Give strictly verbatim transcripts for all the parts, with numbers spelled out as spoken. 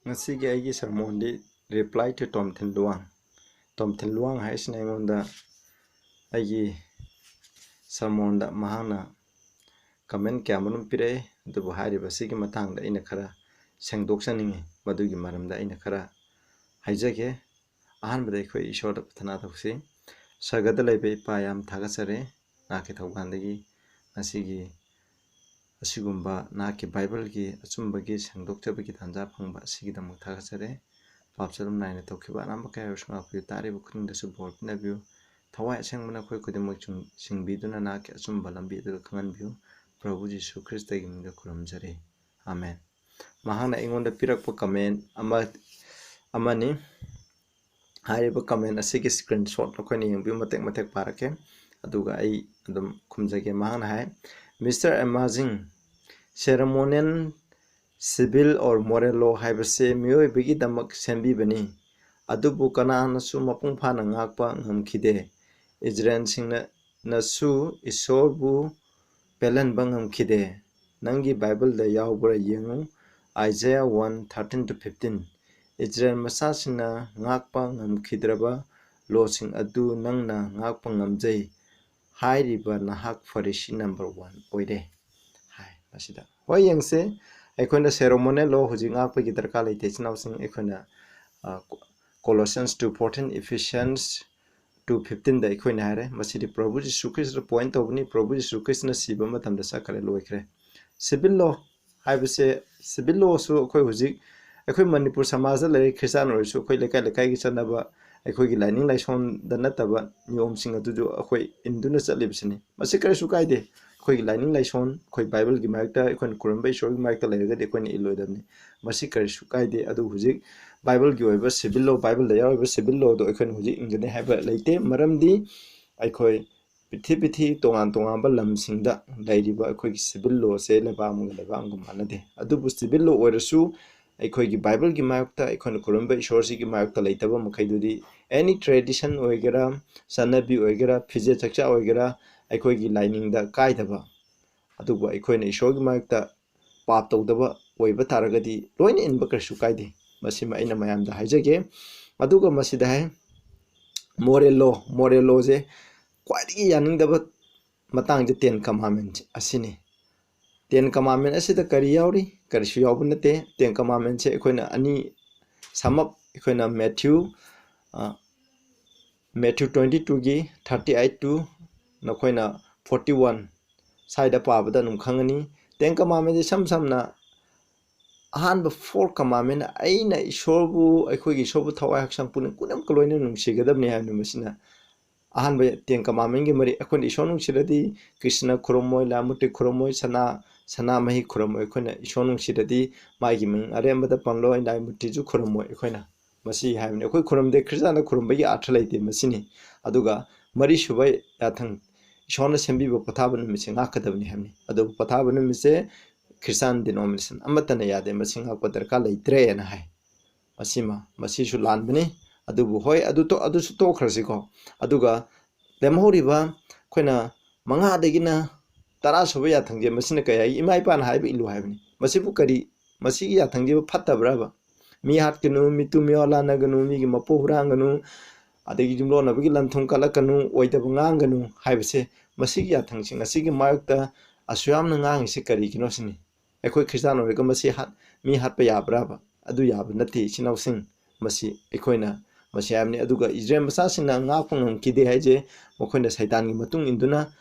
ꯉꯁꯤꯒꯤ ꯑꯩꯒꯤ ꯁꯔꯃꯣꯟꯗꯤ Reply to ꯇꯣꯝꯊꯤꯟ ꯂꯨꯋꯥꯡ꯫ ꯇꯣꯝꯊꯤꯟ ꯂꯨꯋꯥꯡ ꯍꯥꯏꯁꯤꯅ ꯑꯩꯉꯣꯟꯗ ꯑꯩꯒꯤ ꯁꯔꯃꯣꯟꯗ ꯃꯍꯥꯛꯅ ꯀꯃꯦꯟ ꯀꯌꯥ ꯃꯔꯨꯝ ꯄꯤꯔꯛꯑꯦ, ꯑꯗꯨꯕꯨ ꯍꯥꯏꯔꯤꯕ ꯑꯁꯤꯒꯤ ꯃꯇꯥꯡꯗ ꯑꯩꯅ ꯈꯔ ꯁꯦꯡꯗꯣꯛꯆꯅꯤꯡꯉꯤ, ꯃꯗꯨꯒꯤ ꯃꯔꯝꯗ ꯑꯩꯅ ꯈꯔ ꯍꯥꯏꯖꯒꯦ꯫ ꯑꯍꯥꯟꯕꯗ ꯑꯩꯈꯣꯏ ꯏꯁꯣꯔꯗ ꯄ꯭ꯔꯊꯅꯥ ꯇꯧꯁꯤ꯫ ꯁꯔꯒꯗ ꯂꯩꯕ ꯏꯄꯥ, ꯌꯥꯝ ꯊꯥꯒꯠꯆꯔꯤ ꯅꯍꯥꯛꯀꯤ ꯊꯧꯒꯥꯟꯗꯒꯤ ꯉꯁꯤꯒꯤ ꯑꯁꯤꯒꯨꯝꯕ ꯅꯍꯥꯛꯀꯤ ꯕꯥꯏꯕꯜꯒꯤ ꯑꯆꯨꯝꯕꯒꯤ ꯁꯦꯡꯗꯣꯛꯆꯕꯒꯤ ꯇꯥꯟꯖꯥ ꯐꯪꯕ ꯑꯁꯤꯒꯤꯗꯃꯛ ꯊꯥꯒꯠꯆꯔꯤ꯫ ꯄꯥꯞ ꯆꯂꯝ ꯅꯥꯏꯅ ꯇꯧꯈꯤꯕ ꯑꯔꯥꯟꯕ ꯀꯌꯥ ꯑꯣꯏꯔꯁꯨ ꯉꯥꯛꯄꯤꯌꯨ, ꯇꯥꯔꯤꯕ ꯈꯨꯗꯤꯡꯗꯁꯨ ꯕꯣꯔ ꯄꯤꯅꯕꯤꯌꯨ꯫ ꯊꯋꯥꯏ ꯑꯁꯦꯡꯕꯅ ꯑꯩꯈꯣꯏ ꯈꯨꯗꯤꯡꯃꯛ ꯆꯨꯝ-, ꯆꯤꯡꯕꯤꯗꯨꯅ ꯅꯍꯥꯛꯀꯤ ꯑꯆꯨꯝꯕ ꯂꯝꯕꯤ ꯑꯗꯨꯗ ꯈꯪꯍꯟꯕꯤꯌꯨ꯫ ꯄ꯭ꯔꯚꯨ ꯖꯤꯁꯨ ꯈ꯭ꯔꯤꯁꯇꯒꯤ ꯃꯤꯡꯗ ꯈꯨꯔꯨꯝꯖꯔꯤ, ꯑꯥꯃꯦꯟ꯫ ꯃꯍꯥꯛꯅ ꯑꯩꯉꯣꯟꯗ ꯄꯤꯔꯛꯄ ꯀꯃꯦꯟ ꯑꯃ, ꯑꯃꯅꯤ꯫ ꯍꯥꯏꯔꯤꯕ ꯀꯃꯦꯟ ꯑꯁꯤꯒꯤ ꯁ꯭ꯀ꯭ꯔꯤꯟꯁꯣꯠ ꯑꯩꯈꯣꯏꯅ ꯌꯦꯡꯕꯤꯌꯨ, ꯃꯇꯦꯛ ꯃꯇꯦꯛ ꯄꯥꯔꯛꯀꯦ, ꯑꯗꯨꯒ ꯑꯩ ꯑꯗꯨꯝ ꯈꯨꯝꯖꯒꯦ꯫ ꯃꯍꯥꯛꯅ ꯍꯥꯏ, "Mister Amazing, ceremonial, civil or moral law ꯍꯥꯏꯕꯁꯤ ꯃꯤꯑꯣꯏꯕꯒꯤꯗꯃꯛ ꯁꯦꯝꯕꯤꯕꯅꯤ, ꯑꯗꯨꯕꯨ ꯀꯅꯥꯅꯁꯨ ꯃꯄꯨꯡ ꯐꯥꯅ ꯉꯥꯛꯄ ꯉꯝꯈꯤꯗꯦ꯫ ꯏꯖꯔꯦꯜꯁꯤꯡꯅꯁꯨ ꯏꯁꯣꯔꯕꯨ ꯄꯦꯜꯍꯟꯕ ꯉꯝꯈꯤꯗꯦ꯫ ꯅꯪꯒꯤ ꯕꯥꯏꯕꯜꯗ ꯌꯥꯎꯕ꯭ꯔꯥ ꯌꯦꯡꯉꯨ, Isaiah one thirteen to fifteen꯫ Israel ꯃꯆꯥꯁꯤꯡꯅ ꯉꯥꯛꯄ ꯉꯝꯈꯤꯗ꯭ꯔꯕ ꯂꯣꯁꯤꯡ ꯑꯗꯨ ꯅꯪꯅ ꯉꯥꯛꯄ ꯉꯝꯖꯩ꯫ ꯍꯥꯏꯔꯤꯕ ꯅꯍꯥꯛ ꯐꯔꯤꯁꯤ number one ꯑꯣꯏꯔꯦ" ꯍꯥꯏ꯫ ꯃꯁꯤꯗ ꯍꯣꯏ, ꯌꯦꯡꯁꯦ, ꯑꯩꯈꯣꯏꯅ ceremonial law ꯍꯧꯖꯤꯛ ꯉꯥꯛꯄꯒꯤ ꯗꯔꯀꯥꯔ ꯂꯩꯇꯦ, ꯏꯆꯤꯟ ꯏꯅꯥꯎꯁꯤꯡ꯫ ꯑꯩꯈꯣꯏꯅ, ꯑ, Colossians two fourteen, Ephesians two fifteenꯗ ꯑꯩꯈꯣꯏꯅ ꯍꯥꯏꯔꯦ, ꯃꯁꯤꯗꯤ ꯄ꯭ꯔꯚꯨ ꯖꯤꯁꯨ ꯈ꯭ꯔꯤꯁꯇ ꯄꯣꯏꯟ ꯇꯧꯕꯅꯤ꯫ ꯄ꯭ꯔꯚꯨ ꯖꯤꯁꯨ ꯈ꯭ꯔꯤꯁꯇꯅ ꯁꯤꯕ ꯃꯇꯝꯗ ꯆꯠꯈ꯭ꯔꯦ, ꯂꯣꯏꯈ꯭ꯔꯦ꯫ Civil law ꯍꯥꯏꯕꯁꯦ, civil lawꯁꯨ ꯑꯩꯈꯣꯏ ꯍꯧꯖꯤꯛ, ꯑꯩꯈꯣꯏ ꯃꯅꯤꯄꯨꯔ ꯁꯃꯥꯖꯗ ꯂꯩꯔꯤꯕ ꯈ꯭ꯔꯤꯁꯇꯥꯟ ꯑꯣꯏꯔꯁꯨ, ꯑꯩꯈꯣꯏ ꯂꯩꯀꯥꯏ ꯂꯩꯀꯥꯏꯒꯤ ꯆꯠꯅꯕ, ꯑꯩꯈꯣꯏꯒꯤ ꯂꯥꯏꯅꯤꯡ ꯂꯥꯏꯁꯣꯟꯗ ꯅꯠꯇꯕ ꯅꯤꯌꯣꯝꯁꯤꯡ ꯑꯗꯨꯁꯨ ꯑꯩꯈꯣꯏ ꯏꯟꯗꯨꯅ ꯆꯠꯂꯤꯕꯁꯤꯅꯤ꯫ ꯃꯁꯤ ꯀꯔꯤꯁꯨ ꯀꯥꯏꯗꯦ꯫ ꯑꯩꯈꯣꯏꯒꯤ ꯂꯥꯏꯅꯤꯡ ꯂꯥꯏꯁꯣꯟ, ꯑꯩꯈꯣꯏ ꯕꯥꯏꯕꯜꯒꯤ ꯃꯥꯌꯣꯛꯇ, ꯑꯩꯈꯣꯏꯅ ꯈꯨꯔꯨꯝꯕ ꯏꯁꯣꯔꯒꯤ ꯃꯥꯌꯣꯛꯇ ꯂꯩꯔꯒꯗꯤ ꯑꯩꯈꯣꯏꯅ ꯏꯜꯂꯣꯏꯗꯕꯅꯤ꯫ ꯃꯁꯤ ꯀꯔꯤꯁꯨ ꯀꯥꯏꯗꯦ꯫ ꯑꯗꯨꯕꯨ ꯍꯧꯖꯤꯛ ꯕꯥꯏꯕꯜꯒꯤ ꯑꯣꯏꯕ civil law, ꯕꯥꯏꯕꯜꯗ ꯌꯥꯎꯔꯤꯕ civil lawꯗꯣ ꯑꯩꯈꯣꯏꯅ ꯍꯧꯖꯤꯛ ꯏꯟꯒꯅꯤ ꯍꯥꯏꯕ ꯂꯩꯇꯦ꯫ ꯃꯔꯝꯗꯤ ꯑꯩꯈꯣꯏ ꯄ꯭ꯔꯤꯊꯤꯕꯤ ꯇꯣꯉꯥꯟ ꯇꯣꯉꯥꯟꯕ ꯂꯝꯁꯤꯡꯗ ꯂꯩꯔꯤꯕ ꯑꯩꯈꯣꯏꯒꯤ civil lawꯁꯦ ꯂꯩꯕꯥꯛ ꯑꯃꯒ ꯂꯩꯕꯥꯛ ꯑꯃꯒ ꯃꯥꯟꯅꯗꯦ꯫ ꯑꯗꯨꯕꯨ civil law ꯑꯣꯏꯔꯁꯨ ꯑꯩꯈꯣꯏꯒꯤ ꯕꯥꯏꯕꯜꯒꯤ ꯃꯥꯌꯣꯛꯇ, ꯑꯩꯈꯣꯏꯅ ꯈꯨꯔꯨꯝꯕ ꯏꯁꯣꯔꯁꯤꯒꯤ ꯃꯥꯌꯣꯛꯇ ꯂꯩꯇꯕ ꯃꯈꯩꯗꯨꯗꯤ, any tradition ꯑꯣꯏꯒꯦꯔꯥ, ꯆꯠꯅꯕꯤ ꯑꯣꯏꯒꯦꯔꯥ, ꯐꯤꯖꯦꯠ ꯆꯛꯆꯥ ꯑꯣꯏꯒꯦꯔꯥ, ꯑꯩꯈꯣꯏꯒꯤ ꯂꯥꯏꯅꯤꯡꯗ ꯀꯥꯏꯗꯕ, ꯑꯗꯨꯕꯨ ꯑꯩꯈꯣꯏꯅ ꯏꯁꯣꯔꯒꯤ ꯃꯥꯌꯣꯛꯇ ꯄꯥꯞ ꯇꯧꯗꯕ ꯑꯣꯏꯕ ꯇꯥꯔꯒꯗꯤ ꯂꯣꯏꯅ ꯏꯟꯕ ꯀꯔꯤꯁꯨ ꯀꯥꯏꯗꯦ꯫ ꯃꯁꯤꯃ ꯑꯩꯅ ꯃꯌꯥꯝꯗ ꯍꯥꯏꯖꯒꯦ꯫ ꯑꯗꯨꯒ ꯃꯁꯤꯗ ꯍꯥꯏ, moral law, moral lawꯁꯦ ꯈ꯭ꯋꯥꯏꯗꯒꯤ ꯌꯥꯅꯤꯡꯗꯕ ꯃꯇꯥꯡꯁꯦ Ten Commandment ꯑꯁꯤꯅꯤ꯫ Ten Commandment ꯑꯁꯤꯗ ꯀꯔꯤ ꯌꯥꯎꯔꯤ? ꯀꯔꯤꯁꯨ ꯌꯥꯎꯕ ꯅꯠꯇꯦ꯫ Ten Commandmentꯁꯦ ꯑꯩꯈꯣꯏꯅ ꯑꯅꯤ, sum up ꯑꯩꯈꯣꯏꯅ Matthew, ꯑ, Matthew twenty twoꯒꯤ thirty eight to ꯅꯈꯣꯏꯅ forty one ꯁ꯭ꯋꯥꯏꯗ ꯄꯥꯕꯗ ꯑꯗꯨꯝ ꯈꯪꯉꯅꯤ꯫ Ten Commandmentꯁꯦ ꯏꯁꯝ ꯁꯝꯅ ꯑꯍꯥꯟꯕ four commandment, ꯑꯩꯅ ꯏꯁꯣꯔꯕꯨ, ꯑꯩꯈꯣꯏꯒꯤ ꯏꯁꯣꯔꯕꯨ ꯊꯋꯥꯏ ꯍꯛꯆꯥꯡ ꯄꯨꯛꯅꯤꯡ ꯄꯨꯝꯅꯃꯛꯀ ꯂꯣꯏꯅꯅ ꯅꯨꯡꯁꯤꯒꯗꯕꯅꯤ ꯍꯥꯏꯕꯅꯤ꯫ ꯃꯁꯤꯅ ꯑꯍꯥꯟꯕ Ten Commandmentꯀꯤ ꯃꯔꯤ, ꯑꯩꯈꯣꯏꯅ ꯏꯁꯣꯔ ꯅꯨꯡꯁꯤꯔꯗꯤ ꯀ꯭ꯔꯤꯁꯅ ꯈꯨꯔꯨꯝꯃꯣꯏ, ꯂꯥꯏ ꯃꯨꯔꯇꯤ ꯈꯨꯔꯨꯝꯃꯣꯏ, ꯁꯅꯥ, ꯁꯅꯥꯃꯍꯤ ꯈꯨꯔꯨꯝꯃꯣꯏ꯫ ꯑꯩꯈꯣꯏꯅ ꯏꯁꯣꯔ ꯅꯨꯡꯁꯤꯔꯗꯤ ꯃꯥꯒꯤ ꯃꯤꯡ ꯑꯔꯦꯝꯕꯗ ꯄꯜꯂꯣꯏ, ꯂꯥꯏ ꯃꯨꯔꯇꯤꯁꯨ ꯈꯨꯔꯨꯝꯃꯣꯏ꯫ ꯑꯩꯈꯣꯏꯅ ꯃꯁꯤ ꯍꯥꯏꯕꯅꯤ꯫ ꯑꯩꯈꯣꯏ ꯈꯨꯔꯨꯝꯗꯦ, ꯈ꯭ꯔꯤꯁꯇꯥꯟꯗ ꯈꯨꯔꯨꯝꯕꯒꯤ ꯑꯥꯔꯊ ꯂꯩꯇꯦ꯫ ꯃꯁꯤꯅꯤ꯫ ꯑꯗꯨꯒ ꯃꯔꯤꯁꯨꯕ ꯌꯥꯊꯪ, ꯏꯁꯣꯔꯅ ꯁꯦꯝꯕꯤꯕ ꯄꯣꯊꯥꯕ ꯅꯨꯃꯤꯠꯁꯦ ꯉꯥꯛꯀꯗꯕꯅꯤ ꯍꯥꯏꯕꯅꯤ꯫ ꯑꯗꯨꯕꯨ ꯄꯣꯊꯥꯕ ꯅꯨꯃꯤꯠꯁꯦ ꯈ꯭ꯔꯤꯁꯇꯥꯟ denomination ꯑꯃꯠꯇꯅ ꯌꯥꯗꯦ, ꯃꯁꯤ ꯉꯥꯛꯄ ꯗꯔꯀꯥꯔ ꯂꯩꯇ꯭ꯔꯦꯅ ꯍꯥꯏ꯫ ꯃꯁꯤꯃ, ꯃꯁꯤꯁꯨ ꯂꯥꯟꯕꯅꯤ꯫ ꯑꯗꯨꯕꯨ ꯍꯣꯏ, ꯑꯗꯨ ꯇꯣ-, ꯑꯗꯨꯁꯨ ꯇꯣꯛꯈ꯭ꯔꯁꯤꯀꯣ꯫ ꯑꯗꯨꯒ ꯂꯦꯝꯍꯧꯔꯤꯕ ꯑꯩꯈꯣꯏꯅ ꯃꯉꯥꯗꯒꯤꯅ ꯇꯔꯥ ꯁꯨꯕ ꯌꯥꯊꯪꯁꯦ, ꯃꯁꯤꯅ ꯀꯩ ꯍꯥꯏ? ꯏꯃꯥ ꯏꯄꯥꯅ ꯍꯥꯏꯕ ꯏꯜꯂꯨ ꯍꯥꯏꯕꯅꯤ꯫ ꯃꯁꯤꯕꯨ ꯀꯔꯤ, ꯃꯁꯤꯒꯤ ꯌꯥꯊꯪꯁꯤꯕꯨ ꯐꯠꯇꯕ꯭ꯔꯕ? ꯃꯤ ꯍꯥꯠꯀꯅꯨ, ꯃꯤꯇꯨ ꯃꯤꯋꯥ ꯂꯥꯟꯅꯒꯅꯨ, ꯃꯤꯒꯤ ꯃꯄꯣ ꯍꯨꯔꯥꯟꯒꯅꯨ, ꯑꯗꯒꯤ ꯌꯨꯝꯂꯣꯟꯅꯕꯒꯤ ꯂꯟ ꯊꯨꯝ ꯀꯠꯂꯛꯀꯅꯨ, ꯑꯣꯏꯗꯕ ꯉꯥꯡꯒꯅꯨ ꯍꯥꯏꯕꯁꯦ, ꯃꯁꯤꯒꯤ ꯌꯥꯊꯪꯁꯤꯡ ꯑꯁꯤꯒꯤ ꯃꯥꯌꯣꯛꯇ ꯑꯁꯨꯛ ꯌꯥꯝꯅ ꯉꯥꯡꯉꯤꯁꯤ ꯀꯔꯤꯒꯤꯅꯣ ꯁꯤꯅꯤ꯫ ꯑꯩꯈꯣꯏ ꯈ꯭ꯔꯤꯁꯇꯥꯟ ꯑꯣꯏꯔꯒ ꯃꯁꯤ ꯍꯥꯠ-, ꯃꯤ ꯍꯥꯠꯄ ꯌꯥꯕ꯭ꯔꯥꯕ? ꯑꯗꯨ ꯌꯥꯕ ꯅꯠꯇꯦ, ꯏꯆꯤꯟ ꯏꯅꯥꯎꯁꯤꯡ꯫ ꯃꯁꯤ ꯑꯩꯈꯣꯏꯅ ꯃꯁꯤ ꯍꯥꯏꯕꯅꯤ꯫ ꯑꯗꯨꯒ ꯏꯖꯔꯦꯜ ꯃꯆꯥꯁꯤꯡꯅ ꯉꯥꯛꯄ ꯉꯝꯈꯤꯗꯦ ꯍꯥꯏꯁꯦ, ꯃꯈꯣꯏꯅ ꯁꯩꯇꯥꯟꯒꯤ ꯃꯇꯨꯡ ꯏꯟꯗꯨꯅ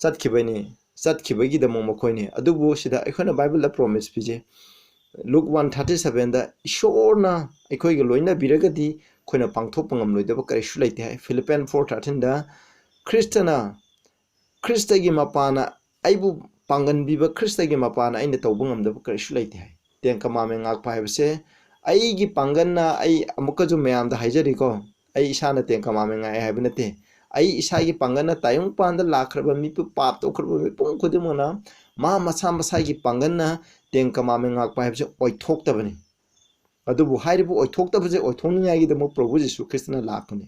ꯆꯠꯈꯤꯕꯅꯤ, ꯆꯠꯈꯤꯕꯒꯤꯗꯃꯛ ꯃꯈꯣꯏꯅꯤ꯫ ꯑꯗꯨꯕꯨ ꯁꯤꯗ ꯑꯩꯈꯣꯏꯅ ꯕꯥꯏꯕꯜꯗ promise ꯄꯤꯖꯩ꯫ Luke one thirty sevenꯗ ꯏꯁꯣꯔꯅ ꯑꯩꯈꯣꯏꯒ ꯂꯣꯏꯅꯕꯤꯔꯒꯗꯤ ꯑꯩꯈꯣꯏꯅ ꯄꯥꯡꯊꯣꯛꯄ ꯉꯝꯂꯣꯏꯗꯕ ꯀꯔꯤꯁꯨ ꯂꯩꯇꯦ ꯍꯥꯏ꯫ Philippians four thirteenꯗ ꯈ꯭ꯔꯤꯁꯇꯅ, ꯈ꯭ꯔꯤꯁꯇꯒꯤ ꯃꯄꯥꯅ ꯑꯩꯕꯨ ꯄꯥꯡꯒꯟꯕꯤꯕ, ꯈ꯭ꯔꯤꯁꯇꯒꯤ ꯃꯄꯥꯅ ꯑꯩꯅ ꯇꯧꯕ ꯉꯝꯗꯕ ꯀꯔꯤꯁꯨ ꯂꯩꯇꯦ ꯍꯥꯏ꯫ Ten Commandment ꯉꯥꯛꯄ ꯍꯥꯏꯕꯁꯦ ꯑꯩꯒꯤ ꯄꯥꯡꯒꯟꯅ, ꯑꯩ ꯑꯃꯨꯛꯀꯁꯨ ꯃꯌꯥꯝꯗ ꯍꯥꯏꯖꯔꯤꯀꯣ, ꯑꯩ ꯏꯁꯥꯅ Ten Commandment ꯉꯥꯛꯑꯦ ꯍꯥꯏꯕ ꯅꯠꯇꯦ꯫ ꯑꯩ ꯏꯁꯥꯒꯤ ꯄꯥꯡꯒꯟꯅ ꯇꯥꯏꯕꯪ ꯄꯥꯟꯗ ꯂꯥꯛꯈ꯭ꯔꯕ ꯃꯤꯄꯨꯝ, ꯄꯥꯞ ꯇꯧꯈ꯭ꯔꯕ ꯃꯤꯄꯨꯝ ꯈꯨꯗꯤꯡꯃꯛꯅ ꯃꯥ ꯃꯁꯥ ꯃꯁꯥꯒꯤ ꯄꯥꯡꯒꯟꯅ Ten Commandment ꯉꯥꯛꯄ ꯍꯥꯏꯕꯁꯦ ꯑꯣꯏꯊꯣꯛꯇꯕꯅꯤ꯫ ꯑꯗꯨꯕꯨ ꯍꯥꯏꯔꯤꯕ ꯑꯣꯏꯊꯣꯛꯇꯕꯁꯦ ꯑꯣꯏꯊꯣꯛꯅꯤꯡꯉꯥꯏꯒꯤꯗꯃꯛ ꯄ꯭ꯔꯚꯨ ꯖꯤꯁꯨ ꯈ꯭ꯔꯤꯁꯇꯅ ꯂꯥꯛꯄꯅꯤ꯫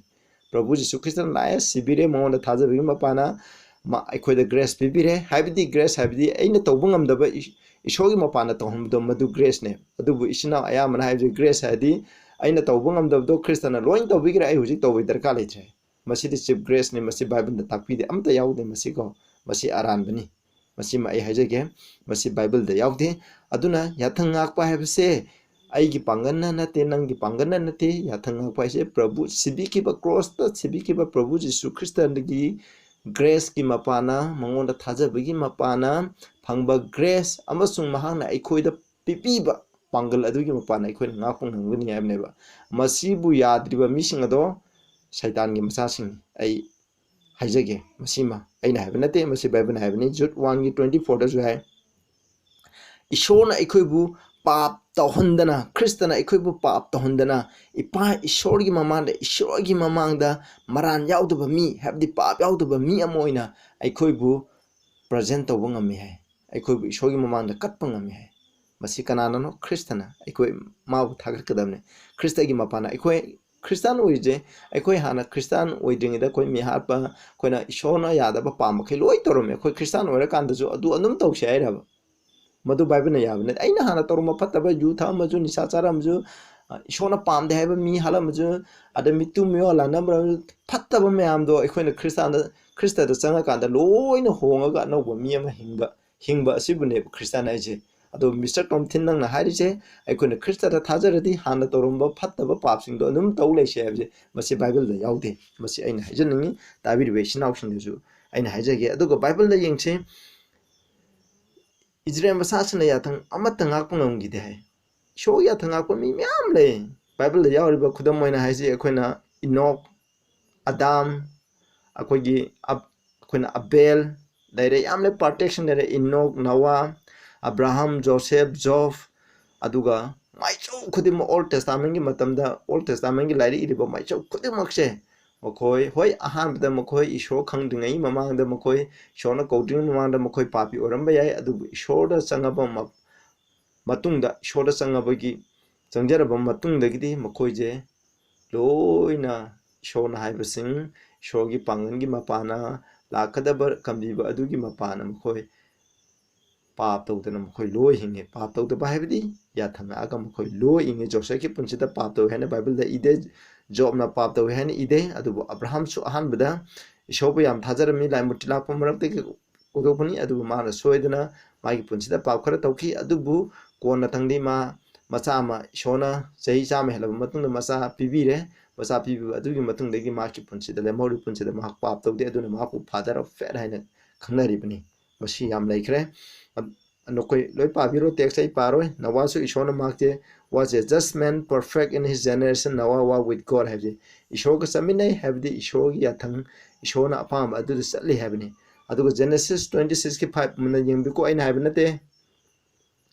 ꯄ꯭ꯔꯚꯨ ꯖꯤꯁꯨ ꯈ꯭ꯔꯤꯁꯇꯅ ꯂꯥꯛꯑꯦ, ꯁꯤꯕꯤꯔꯦ, ꯃꯉꯣꯟꯗ ꯊꯥꯖꯕꯒꯤ ꯃꯄꯥꯅ ꯃꯥ-, ꯑꯩꯈꯣꯏꯗ grace ꯄꯤꯕꯤꯔꯦ꯫ ꯍꯥꯏꯕꯗꯤ grace ꯍꯥꯏꯕꯗꯤ ꯑꯩꯅ ꯇꯧꯕ ꯉꯝꯗꯕ ꯏ-, ꯏꯁꯣꯔꯒꯤ ꯃꯄꯥꯟꯅ ꯇꯧꯍꯟꯕꯗꯣ, ꯃꯗꯨ graceꯅꯦ꯫ ꯑꯗꯨꯕꯨ ꯏꯆꯤꯟ ꯏꯅꯥꯎ ꯑꯌꯥꯝꯕꯅ ꯍꯥꯏꯕꯁꯦ, grace ꯍꯥꯏꯗꯤ ꯑꯩꯅ ꯇꯧꯕ ꯉꯝꯗꯕꯗꯣ ꯈ꯭ꯔꯤꯁꯇꯅ ꯂꯣꯏ ꯇꯧꯕꯤꯈ꯭ꯔꯦ, ꯑꯩ ꯍꯧꯖꯤꯛ ꯇꯧꯕꯒꯤ ꯗꯔꯀꯥꯔ ꯂꯩꯇ꯭ꯔꯦ꯫ ꯃꯁꯤꯗꯤ cheap graceꯅꯤ, ꯃꯁꯤ ꯕꯥꯏꯕꯜꯗ ꯇꯥꯛꯄꯤꯗꯦ, ꯑꯝꯇ ꯌꯥꯎꯗꯦ ꯃꯁꯤꯀꯣ꯫ ꯃꯁꯤ ꯑꯔꯥꯟꯕꯅꯤ꯫ ꯃꯁꯤꯃ ꯑꯩ ꯍꯥꯏꯖꯒꯦ, ꯃꯁꯤ ꯕꯥꯏꯕꯜꯗ ꯌꯥꯎꯗꯦ꯫ ꯑꯗꯨꯅ ꯌꯥꯊꯪ ꯉꯥꯛꯄ ꯍꯥꯏꯕꯁꯦ ꯑꯩꯒꯤ ꯄꯥꯡꯒꯜꯅ ꯅꯠꯇꯦ, ꯅꯪꯒꯤ ꯄꯥꯡꯒꯜꯅ ꯅꯠꯇꯦ꯫ ꯌꯥꯊꯪ ꯉꯥꯛꯄ ꯍꯥꯏꯁꯦ ꯄ꯭ꯔꯚꯨ ꯁꯤꯕꯤꯈꯤꯕ, ꯀ꯭ꯔꯣꯁꯇ ꯁꯤꯕꯤꯈꯤꯕ ꯄ꯭ꯔꯚꯨ ꯖꯤꯁꯨ ꯈ꯭ꯔꯤꯁꯇꯒꯤ graceꯀꯤ ꯃꯄꯥꯅ, ꯃꯉꯣꯟꯗ ꯊꯥꯖꯕꯒꯤ ꯃꯄꯥꯅ ꯐꯪꯕ grace ꯑꯃꯁꯨꯡ ꯃꯍꯥꯛꯅ ꯑꯩꯈꯣꯏꯗ ꯄꯤꯕꯤꯕ ꯄꯥꯡꯒꯜ ꯑꯗꯨꯒꯤ ꯃꯄꯥꯟꯅ ꯑꯩꯈꯣꯏꯅ ꯉꯥꯛꯄ ꯉꯝꯒꯅꯤ ꯍꯥꯏꯕꯅꯦꯕ꯫ ꯃꯁꯤꯕꯨ ꯌꯥꯗ꯭ꯔꯤꯕ ꯃꯤꯁꯤꯡ ꯑꯗꯣ ꯁꯩꯇꯥꯟꯒꯤ ꯃꯆꯥꯁꯤꯡꯅꯤ꯫ ꯑꯩ ꯍꯥꯏꯖꯒꯦ, ꯃꯁꯤꯃ ꯑꯩꯅ ꯍꯥꯏꯕ ꯅꯠꯇꯦ, ꯃꯁꯤ ꯕꯥꯏꯕꯜꯅ ꯍꯥꯏꯕꯅꯤ꯫ Jude one ꯒꯤ twenty four ꯗꯁꯨ ꯍꯥꯏ, ꯏꯁꯣꯔꯅ ꯑꯩꯈꯣꯏꯕꯨ ꯄꯥꯞ ꯇꯧꯍꯟꯗꯅ, ꯈ꯭ꯔꯤꯁꯇꯅ ꯑꯩꯈꯣꯏꯕꯨ ꯄꯥꯞ ꯇꯧꯍꯟꯗꯅ ꯏꯄꯥ ꯏꯁꯣꯔꯒꯤ ꯃꯃꯥꯡꯗ, ꯏꯁꯣꯔꯒꯤ ꯃꯃꯥꯡꯗ ꯃꯔꯥꯟ ꯌꯥꯎꯗꯕ ꯃꯤ, ꯍꯥꯏꯕꯗꯤ ꯄꯥꯞ ꯌꯥꯎꯗꯕ ꯃꯤ ꯑꯃ ꯑꯣꯏꯅ ꯑꯩꯈꯣꯏꯕꯨ present ꯇꯧꯕ ꯉꯝꯃꯤ ꯍꯥꯏ꯫ ꯑꯩꯈꯣꯏꯕꯨ ꯏꯁꯣꯔꯒꯤ ꯃꯃꯥꯡꯗ ꯀꯠꯄ ꯉꯝꯃꯤ ꯍꯥꯏ꯫ ꯃꯁꯤ ꯀꯅꯥꯅꯅꯣ? ꯈ꯭ꯔꯤꯁꯇꯅ꯫ ꯑꯩꯈꯣꯏ ꯃꯥꯕꯨ ꯊꯥꯒꯠꯀꯗꯕꯅꯤ꯫ ꯈ꯭ꯔꯤꯁꯇꯒꯤ ꯃꯄꯥꯟꯅ ꯑꯩꯈꯣꯏ ꯈ꯭ꯔꯤꯁꯇꯥꯟ ꯑꯣꯏꯔꯤꯁꯦ, ꯑꯩꯈꯣꯏ ꯍꯥꯟꯅ ꯈ꯭ꯔꯤꯁꯇꯥꯟ ꯑꯣꯏꯗ꯭ꯔꯤꯉꯩꯗ ꯑꯩꯈꯣꯏ ꯃꯤꯍꯥꯠꯄ, ꯑꯩꯈꯣꯏꯅ ꯏꯁꯣꯔꯅ ꯌꯥꯗꯕ ꯄꯥꯝꯕꯈꯩ ꯂꯣꯏ ꯇꯧꯔꯝꯃꯦ꯫ ꯑꯩꯈꯣꯏ ꯈ꯭ꯔꯤꯁꯇꯥꯟ ꯑꯣꯏꯔꯀꯥꯟꯗꯁꯨ ꯑꯗꯨ ꯑꯗꯨꯝ ꯇꯧꯁꯦ ꯍꯥꯏꯔꯕ? ꯃꯗꯨ ꯕꯥꯏꯕꯜꯅ ꯌꯥꯕ ꯅꯠꯇꯦ꯫ ꯑꯩꯅ ꯍꯥꯟꯅ ꯇꯧꯔꯝꯕ ꯐꯠꯇꯕ, ꯌꯨ ꯊꯛꯑꯝꯃꯁꯨ, ꯅꯤꯁꯥ ꯆꯥꯔꯝꯃꯁꯨ, ꯑ, ꯏꯁꯣꯔꯅ ꯄꯥꯝꯗꯦ ꯍꯥꯏꯕ ꯃꯤ ꯍꯥꯠꯂꯝꯃꯁꯨ, ꯑꯗ ꯃꯤꯇꯨ ꯃꯤꯑꯣ ꯂꯥꯟꯅꯕ, ꯐꯠꯇꯕ ꯃꯌꯥꯝꯗꯣ ꯑꯩꯈꯣꯏꯅ ꯈ꯭ꯔꯤꯁꯇꯥꯟꯗ, ꯈ꯭ꯔꯤꯁꯇꯗ ꯆꯪꯉꯀꯥꯟꯗ ꯂꯣꯏꯅ ꯍꯣꯡꯉꯒ ꯑꯅꯧꯕ ꯃꯤ ꯑꯃ ꯍꯤꯡꯕ, ꯍꯤꯡꯕ ꯑꯁꯤꯕꯨꯅꯦꯕ ꯈ꯭ꯔꯤꯁꯇꯥꯟ ꯍꯥꯏꯁꯦ꯫ ꯑꯗꯣ ꯃꯤꯁꯇꯔ ꯇꯣꯝꯊꯤꯟ, ꯅꯪꯅ ꯍꯥꯏꯔꯤꯁꯦ ꯑꯩꯈꯣꯏꯅ ꯈ꯭ꯔꯤꯁꯇꯗ ꯊꯥꯖꯔꯗꯤ ꯍꯥꯟꯅ ꯇꯧꯔꯝꯕ ꯐꯠꯇꯕ ꯄꯥꯞꯁꯤꯡꯗꯣ ꯑꯗꯨꯝ ꯇꯧ ꯂꯩꯁꯦ ꯍꯥꯏꯕꯁꯦ, ꯃꯁꯤ ꯕꯥꯏꯕꯜꯗ ꯌꯥꯎꯗꯦ꯫ ꯃꯁꯤ ꯑꯩꯅ ꯍꯥꯏꯖꯅꯤꯡꯉꯤ ꯇꯥꯕꯤꯔꯤꯕ ꯏꯆꯤꯟ ꯏꯅꯥꯎꯁꯤꯡꯗꯁꯨ ꯑꯩꯅ ꯍꯥꯏꯖꯒꯦ꯫ ꯑꯗꯨꯒ ꯕꯥꯏꯕꯜꯗ ꯌꯦꯡꯁꯤ, ꯏꯖꯔꯦꯜ ꯃꯆꯥꯁꯤꯡꯅ ꯌꯥꯊꯪ ꯑꯃꯠꯇ ꯉꯥꯛꯄ ꯉꯝꯈꯤꯗꯦ ꯍꯥꯏ꯫ ꯏꯁꯣꯔꯒꯤ ꯌꯥꯊꯪ ꯉꯥꯛꯄ ꯃꯤ ꯃꯌꯥꯝ ꯂꯩ꯫ ꯕꯥꯏꯕꯜꯗ ꯌꯥꯎꯔꯤꯕ ꯈꯨꯗꯝ ꯑꯣꯏꯅ ꯍꯥꯏꯁꯤ, ꯑꯩꯈꯣꯏꯅ ꯏꯅꯣꯛ, ꯑꯗꯥꯝ, ꯑꯩꯈꯣꯏꯒꯤ ꯑꯞ-, ꯑꯩꯈꯣꯏꯅ ꯑꯕꯦꯜ ꯂꯩꯔꯦ, ꯌꯥꯝ ꯂꯩ, ꯄꯥꯔꯇꯦꯛꯁꯟ ꯂꯩꯔꯦ, ꯏꯅꯣꯛ, ꯅꯋꯥ, ꯑꯕ꯭ꯔꯥꯍꯝ, ꯖꯣꯁꯦꯐ, ꯖꯣꯕ, ꯑꯗꯨꯒ ꯃꯥꯏꯆꯧ ꯈꯨꯗꯤꯡꯃꯛ, ꯑꯣꯜ ꯇꯦꯁꯇꯥꯃꯦꯟꯒꯤ ꯃꯇꯝꯗ, ꯑꯣꯜ ꯇꯦꯁꯇꯥꯃꯦꯟꯒꯤ ꯂꯥꯏꯔꯤꯛ ꯏꯔꯤꯕ ꯃꯥꯏꯆꯧ ꯈꯨꯗꯤꯡꯃꯛꯁꯦ, ꯃꯈꯣꯏ, ꯍꯣꯏ, ꯑꯍꯥꯟꯕꯗ ꯃꯈꯣꯏ ꯏꯁꯣꯔ ꯈꯪꯗ꯭ꯔꯤꯉꯩ ꯃꯃꯥꯡꯗ, ꯃꯈꯣꯏ ꯏꯁꯣꯔꯅ ꯀꯧꯗ꯭ꯔꯤꯉꯩ ꯃꯃꯥꯡꯗ ꯃꯈꯣꯏ ꯄꯥꯄꯤ ꯑꯣꯏꯔꯝꯕ ꯌꯥꯏ, ꯑꯗꯨꯕꯨ ꯏꯁꯣꯔꯗ ꯆꯪꯉꯕ ꯃ-, ꯃꯇꯨꯡꯗ, ꯏꯁꯣꯔꯗ ꯆꯪꯉꯕꯒꯤ, ꯆꯪꯖꯔꯕ ꯃꯇꯨꯡꯗꯒꯤꯗꯤ ꯃꯈꯣꯏꯁꯦ ꯂꯣꯏꯅ ꯏꯁꯣꯔꯅ ꯍꯥꯏꯕꯁꯤꯡ, ꯏꯁꯣꯔꯒꯤ ꯄꯥꯡꯒꯜꯒꯤ ꯃꯄꯥꯅ, ꯂꯥꯛꯀꯗꯕ ꯀꯝꯕꯤꯕ ꯑꯗꯨꯒꯤ ꯃꯄꯥꯅ ꯃꯈꯣꯏ ꯄꯥꯞ ꯇꯧꯗꯅ ꯃꯈꯣꯏ ꯂꯣꯏ ꯍꯤꯡꯉꯤ꯫ ꯄꯥꯞ ꯇꯧꯗꯕ ꯍꯥꯏꯕꯗꯤ ꯌꯥꯊꯪ ꯂꯥꯛꯑꯒ ꯃꯈꯣꯏ ꯂꯣꯏ ꯍꯤꯡꯉꯤ꯫ ꯖꯣꯁꯦꯐꯀꯤ ꯄꯨꯟꯁꯤꯗ ꯄꯥꯞ ꯇꯧꯏ ꯍꯥꯏꯅ ꯕꯥꯏꯕꯜꯗ ꯏꯗꯦ, ꯖꯣꯕꯅ ꯄꯥꯞ ꯇꯧꯏ ꯍꯥꯏꯅ ꯏꯗꯦ꯫ ꯑꯗꯨꯕꯨ ꯑꯕ꯭ꯔꯥꯍꯥꯝꯁꯨ ꯑꯍꯥꯟꯕꯗ ꯏꯁꯣꯔꯕꯨ ꯌꯥꯝ ꯊꯥꯖꯔꯝꯃꯤ, ꯂꯥꯏ ꯃꯨꯔꯇꯤ ꯂꯥꯛꯄ ꯃꯔꯛꯇꯒꯤ ꯄꯨꯊꯣꯛꯄꯅꯤ꯫ ꯑꯗꯨꯕꯨ ꯃꯥꯅ ꯁꯣꯏꯗꯅ ꯃꯥꯒꯤ ꯄꯨꯟꯁꯤꯗ ꯄꯥꯞ ꯈꯔ ꯇꯧꯈꯤ꯫ ꯑꯗꯨꯕꯨ ꯀꯣꯟꯅꯊꯪꯗꯤ ꯃꯥ ꯃꯆꯥ ꯑꯃ, ꯏꯁꯣꯔꯅ ꯆꯍꯤ ꯆꯥꯝꯃ ꯍꯦꯜꯂꯕ ꯃꯇꯨꯡꯗ ꯃꯆꯥ ꯄꯤꯕꯤꯔꯦ꯫ ꯃꯆꯥ ꯄꯤꯕꯤꯕ ꯑꯗꯨꯒꯤ ꯃꯇꯨꯡꯗꯒꯤ ꯃꯍꯥꯛꯀꯤ ꯄꯨꯟꯁꯤꯗ, ꯂꯦꯝꯍꯧꯔꯤꯕ ꯄꯨꯟꯁꯤꯗ ꯃꯍꯥꯛ ꯄꯥꯞ ꯇꯧꯗꯦ꯫ ꯑꯗꯨꯅ ꯃꯍꯥꯛꯄꯨ Father of Faith ꯍꯥꯏꯅ ꯈꯪꯅꯔꯤꯕꯅꯤ꯫ ꯃꯁꯤ ꯌꯥꯝ ꯂꯩꯈ꯭ꯔꯦ꯫ ꯑ-, ꯅꯈꯣꯏ ꯂꯣꯏ ꯄꯥꯕꯤꯔꯣ, text ꯑꯩ ꯄꯥꯔꯣꯏ꯫ ꯅꯣꯋꯥꯁꯨ ꯏꯁꯣꯔꯅ ꯃꯍꯥꯛꯁꯦ was a just man, perfect in his generation, Noah walked with God ꯍꯥꯏꯕꯁꯦ ꯏꯁꯣꯔꯒ ꯆꯠꯃꯤꯟꯅꯩ, ꯍꯥꯏꯕꯗꯤ ꯏꯁꯣꯔꯒꯤ ꯌꯥꯊꯪ, ꯏꯁꯣꯔꯅ ꯑꯄꯥꯝꯕ ꯑꯗꯨꯗ ꯆꯠꯂꯤ ꯍꯥꯏꯕꯅꯤ꯫ ꯑꯗꯨꯒ Genesis twenty sixꯀꯤ five ꯃꯨꯟꯅ ꯌꯦꯡꯕꯤꯀꯣ, ꯑꯩꯅ ꯍꯥꯏꯕ ꯅꯠꯇꯦ꯫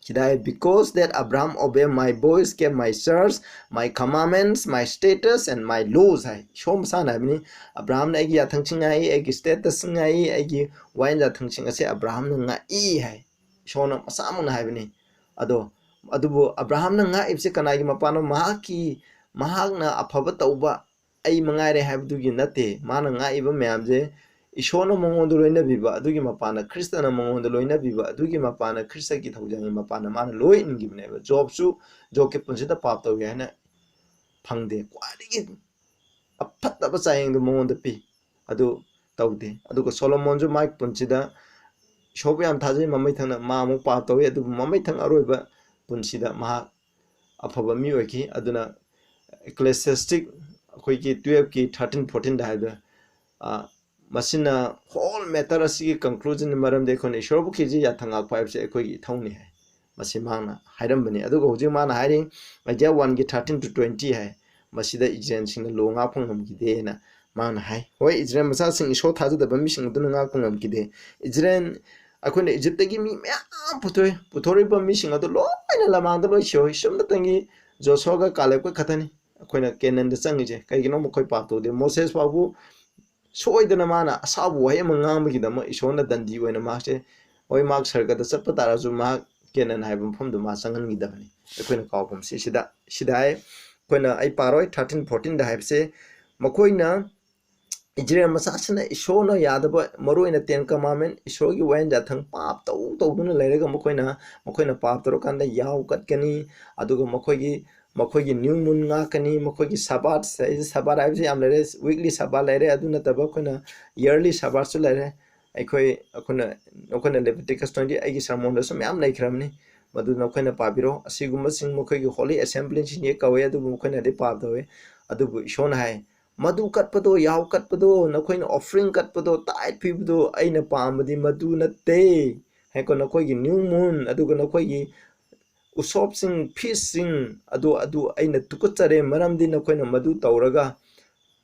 ꯁꯤꯗ ꯍꯥꯏ, "Because that Abraham obeyed my voice, kept my church, my commandments, my status and my laws" ꯍꯥꯏ꯫ ꯏꯁꯣꯔ ꯃꯁꯥꯅ ꯍꯥꯏꯕꯅꯤ, "ꯑꯕ꯭ꯔꯥꯍꯥꯝꯅ ꯑꯩꯒꯤ ꯌꯥꯊꯪꯁꯤꯡ ꯉꯥꯛꯏ, ꯑꯩꯒꯤ status ꯁꯤꯡ ꯉꯥꯛꯏ, ꯑꯩꯒꯤ ꯋꯥꯌꯦꯜ ꯌꯥꯊꯪꯁꯤꯡ ꯑꯁꯦ ꯑꯕ꯭ꯔꯥꯍꯥꯝꯅ ꯉꯥꯛꯏ" ꯍꯥꯏ꯫ ꯏꯁꯣꯔꯅ ꯃꯁꯥꯃꯛꯅ ꯍꯥꯏꯕꯅꯤ꯫ ꯑꯗꯣ, ꯑꯗꯨꯕꯨ ꯑꯕ꯭ꯔꯥꯍꯥꯝꯅ ꯉꯥꯛꯏꯕꯁꯦ ꯀꯅꯥꯒꯤ ꯃꯄꯥꯟꯅꯣ? ꯃꯍꯥꯛꯀꯤ, ꯃꯍꯥꯛꯅ ꯑꯐꯕ ꯇꯧꯕ ꯑꯩ ꯃꯉꯥꯏꯔꯦ ꯍꯥꯏꯕꯗꯨꯒꯤ ꯅꯠꯇꯦ꯫ ꯃꯥꯅ ꯉꯥꯛꯏꯕ ꯃꯌꯥꯝꯁꯦ ꯏꯁꯣꯔꯅ ꯃꯉꯣꯟꯗ ꯂꯣꯏꯅꯕꯤꯕ ꯑꯗꯨꯒꯤ ꯃꯄꯥꯟꯗ, ꯈ꯭ꯔꯤꯁꯇꯅ ꯃꯉꯣꯟꯗ ꯂꯣꯏꯅꯕꯤꯕ ꯑꯗꯨꯒꯤ ꯃꯄꯥꯟꯗ, ꯈ꯭ꯔꯤꯁꯇꯒꯤ ꯊꯧꯖꯥꯜꯒꯤ ꯃꯄꯥꯟꯗ ꯃꯥꯅ ꯂꯣꯏ ꯏꯟꯈꯤꯕꯅꯦꯕ꯫ ꯖꯣꯕꯁꯨ, ꯖꯣꯕꯀꯤ ꯄꯨꯟꯁꯤꯗ ꯄꯥꯞ ꯇꯧꯏ ꯍꯥꯏꯅ ꯐꯪꯗꯦ꯫ ꯈ꯭ꯋꯥꯏꯗꯒꯤ ꯑꯐꯠꯇꯕ ꯆꯥꯌꯦꯡꯗꯨ ꯃꯉꯣꯟꯗ ꯄꯤ, ꯑꯗꯨ ꯇꯧꯗꯦ꯫ ꯑꯗꯨꯒ ꯁꯣꯂꯣꯃꯣꯟꯁꯨ ꯃꯥꯒꯤ ꯄꯨꯟꯁꯤꯗ ꯏꯁꯣꯔꯕꯨ ꯌꯥꯝ ꯊꯥꯖꯩ, ꯃꯃꯩ ꯊꯪꯅ ꯃꯥ ꯑꯃꯨꯛ ꯄꯥꯞ ꯇꯧꯏ, ꯑꯗꯨꯕꯨ ꯃꯃꯩ ꯊꯪ ꯑꯔꯣꯏꯕ ꯄꯨꯟꯁꯤꯗ ꯃꯍꯥꯛ ꯑꯐꯕ ꯃꯤ ꯑꯣꯏꯈꯤ꯫ ꯑꯗꯨꯅ Ecclesiastic ꯑꯩꯈꯣꯏꯒꯤ twelveꯀꯤ thirteen fourteenꯗ ꯍꯥꯏꯕꯗ, ꯑ, ꯃꯁꯤꯅ whole matter ꯑꯁꯤꯒꯤ conclusion ꯃꯔꯝꯗꯤ ꯑꯩꯈꯣꯏꯅ ꯏꯁꯣꯔꯕꯨ ꯈꯤꯖꯤ ꯌꯥꯊꯪ ꯉꯥꯛꯄ ꯍꯥꯏꯕꯁꯦ ꯑꯩꯈꯣꯏꯒꯤ ꯏꯊꯧꯅꯤ ꯍꯥꯏ꯫ ꯃꯁꯤ ꯃꯍꯥꯛꯅ ꯍꯥꯏꯔꯝꯕꯅꯤ꯫ ꯑꯗꯨꯒ ꯍꯧꯖꯤꯛ ꯃꯥꯅ ꯍꯥꯏꯔꯤ, Isaiah oneꯒꯤ thirteen to twenty ꯍꯥꯏ, ꯃꯁꯤꯗ ꯏꯖꯔꯦꯜꯁꯤꯡꯅ ꯂꯣ ꯉꯥꯛꯄ ꯉꯝꯈꯤꯗꯦꯅ ꯃꯥꯅ ꯍꯥꯏ꯫ ꯍꯣꯏ, ꯏꯖꯔꯦꯜ ꯃꯆꯥꯁꯤꯡ, ꯏꯁꯣꯔ ꯊꯥꯖꯗꯕ ꯃꯤꯁꯤꯡ ꯑꯗꯨꯅ ꯉꯥꯛꯄ ꯉꯝꯈꯤꯗꯦ꯫ ꯏꯖꯔꯦꯜ, ꯑꯩꯈꯣꯏꯅ ꯏꯖꯤꯞꯇꯒꯤ ꯃꯤ ꯃꯌꯥꯝ ꯄꯨꯊꯣꯛꯏ, ꯄꯨꯊꯣꯔꯛꯏꯕ ꯃꯤꯁꯤꯡ ꯑꯗꯨ ꯂꯣꯏꯅ ꯂꯃꯥꯡꯗ ꯂꯣꯏ ꯁꯤꯍꯧꯏ꯫ ꯆꯨꯝꯅꯇꯪꯒꯤ ꯖꯣꯁꯨꯋꯥꯒ ꯀꯥꯂꯦꯕꯀ ꯈꯛꯇꯅꯤ ꯑꯩꯈꯣꯏꯅ ꯀꯦꯅꯥꯟꯗ ꯆꯪꯉꯤꯁꯦ꯫ ꯀꯩꯒꯤꯅꯣ? ꯃꯈꯣꯏ ꯄꯥꯞ ꯇꯧꯗꯦ꯫ ꯃꯣꯁꯦꯁ ꯐꯥꯎꯕ ꯁꯣꯏꯗꯅ ꯃꯥꯅ ꯑꯁꯥꯎꯕ ꯋꯥꯍꯩ ꯑꯃ ꯉꯥꯡꯕꯒꯤꯗꯃꯛ ꯏꯁꯣꯔꯅ ꯗꯟꯗꯤ ꯑꯣꯏꯅ ꯃꯍꯥꯛꯁꯦ, ꯍꯣꯏ, ꯃꯍꯥꯛ ꯁꯔꯒꯗ ꯆꯠꯄ ꯇꯥꯔꯁꯨ ꯃꯍꯥꯛ ꯀꯦꯅꯥꯟ ꯍꯥꯏꯕ ꯃꯐꯝꯗꯨ ꯃꯥ ꯆꯪꯍꯟꯈꯤꯗꯕꯅꯤ꯫ ꯑꯩꯈꯣꯏꯅ ꯀꯥꯎꯐꯝꯁꯤ ꯁꯤꯗ, ꯁꯤꯗ ꯍꯥꯏ, ꯑꯩꯈꯣꯏꯅ, ꯑꯩ ꯄꯥꯔꯣꯏ, thirteen fourteenꯗ ꯍꯥꯏꯕꯁꯦ, ꯃꯈꯣꯏꯅ ꯏꯖꯔꯦꯜ ꯃꯆꯥꯁꯤꯅ ꯏꯁꯣꯔꯅ ꯌꯥꯗꯕ, ꯃꯔꯨꯑꯣꯏꯅ Ten Commandment, ꯏꯁꯣꯔꯒꯤ ꯋꯥꯌꯦꯜ ꯌꯥꯊꯪ ꯄꯥꯞ ꯇꯧ ꯇꯧꯗꯨꯅ ꯂꯩꯔꯒ ꯃꯈꯣꯏꯅ, ꯃꯈꯣꯏꯅ ꯄꯥꯞ ꯇꯧꯔꯀꯥꯟꯗ ꯌꯥꯎ ꯀꯠꯀꯅꯤ, ꯑꯗꯨꯒ ꯃꯈꯣꯏꯒꯤ, ꯃꯈꯣꯏꯒꯤ new moon ꯉꯥꯛꯀꯅꯤ, ꯃꯈꯣꯏꯒꯤ Sabbath, Sabbath ꯍꯥꯏꯕꯁꯤ ꯌꯥꯝ ꯂꯩꯔꯦ, weekly Sabbath ꯂꯩꯔꯦ, ꯑꯗꯨ ꯅꯠꯇꯕ ꯑꯩꯈꯣꯏꯅ yearly Sabbathꯁꯨ ꯂꯩꯔꯦ꯫ ꯑꯩꯈꯣꯏ, ꯑꯩꯈꯣꯏꯅ, ꯑꯩꯈꯣꯏꯅ Leviticus twenty eight ꯀꯤ sermonꯗꯁꯨ ꯃꯌꯥꯝ ꯂꯩꯈ꯭ꯔꯕꯅꯤ, ꯃꯗꯨ ꯅꯈꯣꯏꯅ ꯄꯥꯕꯤꯔꯣ꯫ ꯑꯁꯤꯒꯨꯝꯕꯁꯤꯡ ꯃꯈꯣꯏꯒꯤ holy assemblyꯁꯤꯡ ꯍꯦꯛ ꯀꯧꯋꯦ, ꯑꯗꯨꯕꯨ ꯃꯈꯣꯏꯅꯗꯤ ꯄꯥꯞ ꯇꯧꯋꯦ꯫ ꯑꯗꯨꯕꯨ ꯏꯁꯣꯔꯅ ꯍꯥꯏ, "ꯃꯗꯨ ꯀꯠꯄꯗꯣ, ꯌꯥꯎ ꯀꯠꯄꯗꯣ, ꯅꯈꯣꯏꯅ offering ꯀꯠꯄꯗꯣ, tithe ꯄꯤꯕꯗꯣ ꯑꯩꯅ ꯄꯥꯝꯕꯗꯤ ꯃꯗꯨ ꯅꯠꯇꯦ꯫ ꯍꯥꯏꯀꯣ, ꯅꯈꯣꯏꯒꯤ new moon, ꯑꯗꯨꯒ ꯅꯈꯣꯏꯒꯤ ꯎꯁꯣꯞꯁꯤꯡ, feastꯁꯤꯡ ꯑꯗꯨ, ꯑꯗꯨ ꯑꯩꯅ ꯇꯨꯀꯠꯆꯔꯦ, ꯃꯔꯝꯗꯤ ꯅꯈꯣꯏꯅ ꯃꯗꯨ ꯇꯧꯔꯒ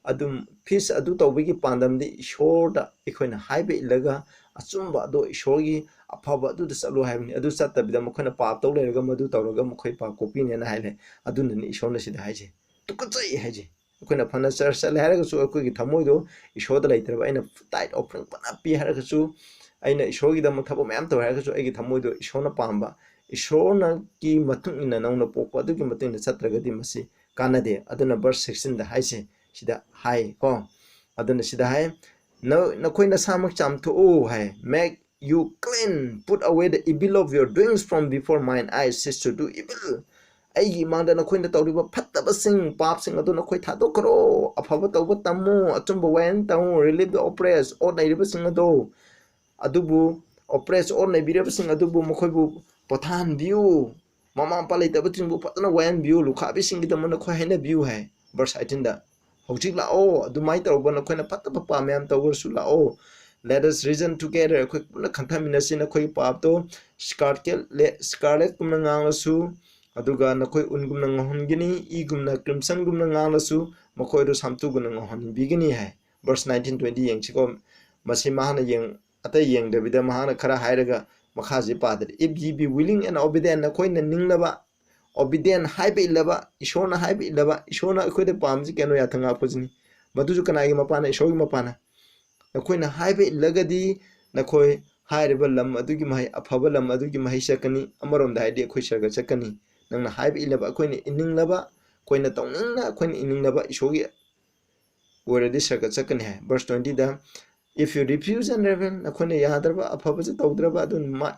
ꯑꯗꯨꯝ feast ꯑꯗꯨ ꯇꯧꯕꯒꯤ ꯄꯥꯟꯗꯝꯗꯤ ꯏꯁꯣꯔꯗ ꯑꯩꯈꯣꯏꯅ ꯍꯥꯏꯕ ꯏꯜꯂꯒ ꯑꯆꯨꯝꯕ ꯑꯗꯣ ꯏꯁꯣꯔꯒꯤ ꯑꯐꯕ ꯑꯗꯨꯗ ꯆꯠꯂꯣ ꯍꯥꯏꯕꯅꯤ꯫ ꯑꯗꯨ ꯆꯠꯇꯕꯤꯗ ꯃꯈꯣꯏꯅ ꯄꯥꯞ ꯇꯧ ꯂꯩꯔꯒ ꯃꯗꯨ ꯇꯧꯔꯒ ꯃꯈꯣꯏ ꯄꯥꯞ ꯀꯣꯛꯄꯤꯅꯦꯅ ꯍꯥꯏꯔꯦ꯫ ꯑꯗꯨꯅꯅꯤ ꯏꯁꯣꯔꯅ ꯁꯤꯗ ꯍꯥꯏꯁꯦ, ꯇꯨꯀꯠꯆꯩ ꯍꯥꯏꯁꯦ꯫ ꯑꯩꯈꯣꯏꯅ ꯐꯅ church ꯆꯠꯂꯦ ꯍꯥꯏꯔꯒꯁꯨ ꯑꯩꯈꯣꯏꯒꯤ ꯊꯃꯣꯏꯗꯣ ꯏꯁꯣꯔꯗ ꯂꯩꯇ꯭ꯔꯕ, ꯑꯩꯅ tithe offering ꯐꯅ ꯄꯤ ꯍꯥꯏꯔꯒꯁꯨ, ꯑꯩꯅ ꯏꯁꯣꯔꯒꯤꯗꯃꯛ ꯊꯕꯛ ꯃꯌꯥꯝ ꯇꯧꯋꯦ ꯍꯥꯏꯔꯒꯁꯨ, ꯑꯩꯒꯤ ꯊꯃꯣꯏꯗꯣ ꯏꯁꯣꯔꯅ ꯄꯥꯝꯕ, ꯏꯁꯣꯔꯅꯒꯤ ꯃꯇꯨꯡ ꯏꯟꯅ ꯅꯧꯅ ꯄꯣꯛꯄ ꯑꯗꯨꯒꯤ ꯃꯇꯨꯡ ꯏꯟꯅ ꯆꯠꯇ꯭ꯔꯒꯗꯤ ꯃꯁꯤ ꯀꯥꯟꯅꯗꯦ꯫ ꯑꯗꯨꯅ verse sixteenꯗ ꯍꯥꯏꯁꯦ, ꯁꯤꯗ ꯍꯥꯏ ꯀꯣ, ꯑꯗꯨꯅ ꯁꯤꯗ ꯍꯥꯏ, "ꯅ-, ꯅꯈꯣꯏ ꯅꯁꯥꯃꯛ ꯆꯥꯝꯊꯣꯛꯎ" ꯍꯥꯏ, "Make you clean, put away the evil of your doings from before mine eyes, cease to do evil." ꯑꯩꯒꯤ ꯏꯃꯥꯡꯗ ꯅꯈꯣꯏꯅ ꯇꯧꯔꯤꯕ ꯐꯠꯇꯕꯁꯤꯡ, ꯄꯥꯞꯁꯤꯡ ꯑꯗꯨ ꯅꯈꯣꯏ ꯊꯥꯗꯣꯛꯈ꯭ꯔꯣ, ꯑꯐꯕ ꯇꯧꯕ ꯇꯝꯃꯨ, ꯑꯆꯨꯝꯕ ꯋꯥꯌꯦꯜ ꯇꯝꯃꯨ, relieve the oppressed, ꯑꯣꯠ ꯅꯩꯔꯤꯕꯁꯤꯡ ꯑꯗꯣ, ꯑꯗꯨꯕꯨ oppressed, ꯑꯣꯠ ꯅꯩꯕꯤꯔꯕꯁꯤꯡ ꯑꯗꯨꯕꯨ ꯃꯈꯣꯏꯕꯨ ꯄꯣꯊꯥꯍꯟꯕꯤꯌꯨ, ꯃꯃꯥ ꯃꯄꯥ ꯂꯩꯇꯕꯁꯤꯡꯕꯨ ꯐꯖꯅ ꯋꯥꯌꯦꯟꯕꯤꯌꯨ, ꯂꯨꯈꯥꯕꯤꯁꯤꯡꯒꯤꯗꯃꯛ ꯅꯈꯣꯏ ꯍꯥꯏꯅꯕꯤꯌꯨ ꯍꯥꯏ꯫ Verse eighteenꯗ, "ꯍꯧꯖꯤꯛ ꯂꯥꯛꯑꯣ, ꯑꯗꯨꯃꯥꯏꯅ ꯇꯧꯔꯕ ꯅꯈꯣꯏꯅ ꯐꯠꯇꯕ ꯄꯥꯝ ꯃꯌꯥꯝ ꯇꯧꯔꯁꯨ ꯂꯥꯛꯑꯣ, let us reason together, ꯑꯩꯈꯣꯏ ꯄꯨꯟꯅ ꯈꯟꯊꯃꯤꯟꯅꯁꯤ, ꯅꯈꯣꯏꯒꯤ ꯄꯥꯞꯇꯣ scarlet, scarletꯀꯨꯝꯅ ꯉꯥꯡꯂꯁꯨ, ꯑꯗꯨꯒ ꯅꯈꯣꯏ ꯎꯟꯒꯨꯝꯅ ꯉꯧꯍꯟꯒꯅꯤ, ꯏꯒꯨꯝꯅ crimsonꯒꯨꯝꯅ ꯉꯥꯡꯂꯁꯨ, ꯃꯈꯣꯏꯗꯣ ꯁꯥꯝꯇꯨꯒꯨꯝꯅ ꯉꯧꯍꯟꯕꯤꯒꯅꯤ" ꯍꯥꯏ꯫ Verse nineteen, twenty ꯌꯦꯡꯁꯤꯀꯣ꯫ ꯃꯁꯤ ꯃꯍꯥꯛꯅ ꯌꯦꯡ-, ꯑꯇꯩ ꯌꯦꯡꯗꯕꯤꯗ ꯃꯍꯥꯛꯅ ꯈꯔ ꯍꯥꯏꯔꯒ ꯃꯈꯥꯁꯤ ꯄꯥꯗ꯭ꯔꯦ꯫ "If ye be willing and obedient", ꯅꯈꯣꯏꯅ ꯅꯤꯡꯂꯕ, obedient, ꯍꯥꯏꯕ ꯏꯜꯂꯕ, ꯏꯁꯣꯔꯅ ꯍꯥꯏꯕ ꯏꯜꯂꯕ, ꯏꯁꯣꯔꯅ ꯑꯩꯈꯣꯏꯗ ꯄꯥꯝꯕꯁꯤ ꯀꯩꯅꯣ? ꯌꯥꯊꯪ ꯉꯥꯛꯄꯁꯤꯅꯤ꯫ ꯃꯗꯨꯁꯨ ꯀꯅꯥꯒꯤ ꯃꯄꯥꯟꯅ? ꯏꯁꯣꯔꯒꯤ ꯃꯄꯥꯟꯅ꯫ ꯅꯈꯣꯏꯅ ꯍꯥꯏꯕ ꯏꯜꯂꯒꯗꯤ ꯅꯈꯣꯏ ꯍꯥꯏꯔꯤꯕ ꯂꯝ ꯑꯗꯨꯒꯤ ꯃꯍꯩ, ꯑꯐꯕ ꯂꯝ ꯑꯗꯨꯒꯤ ꯃꯍꯩ ꯆꯠꯀꯅꯤ꯫ ꯑꯃꯔꯣꯝꯗ ꯍꯥꯏꯔꯗꯤ ꯑꯩꯈꯣꯏ ꯁꯔꯒ ꯆꯠꯀꯅꯤ꯫ ꯅꯪꯅ ꯍꯥꯏꯕ ꯏꯜꯂꯕ, ꯑꯩꯈꯣꯏꯅ ꯏꯅꯤꯡꯂꯕ, ꯑꯩꯈꯣꯏꯅ ꯇꯧꯅꯤꯡꯅ, ꯑꯩꯈꯣꯏꯅ ꯏꯅꯤꯡꯂꯕ ꯏꯁꯣꯔꯒꯤ ꯑꯣꯏꯔꯗꯤ ꯁꯔꯒ ꯆꯠꯀꯅꯤ ꯍꯥꯏ꯫ Verse twenty the, "If you refuse and rebel, ꯅꯈꯣꯏꯅ ꯌꯥꯗ꯭ꯔꯕ, ꯑꯐꯕꯁꯦ ꯇꯧꯗ꯭ꯔꯕ, ꯑꯗꯨꯅ ꯃꯥ-,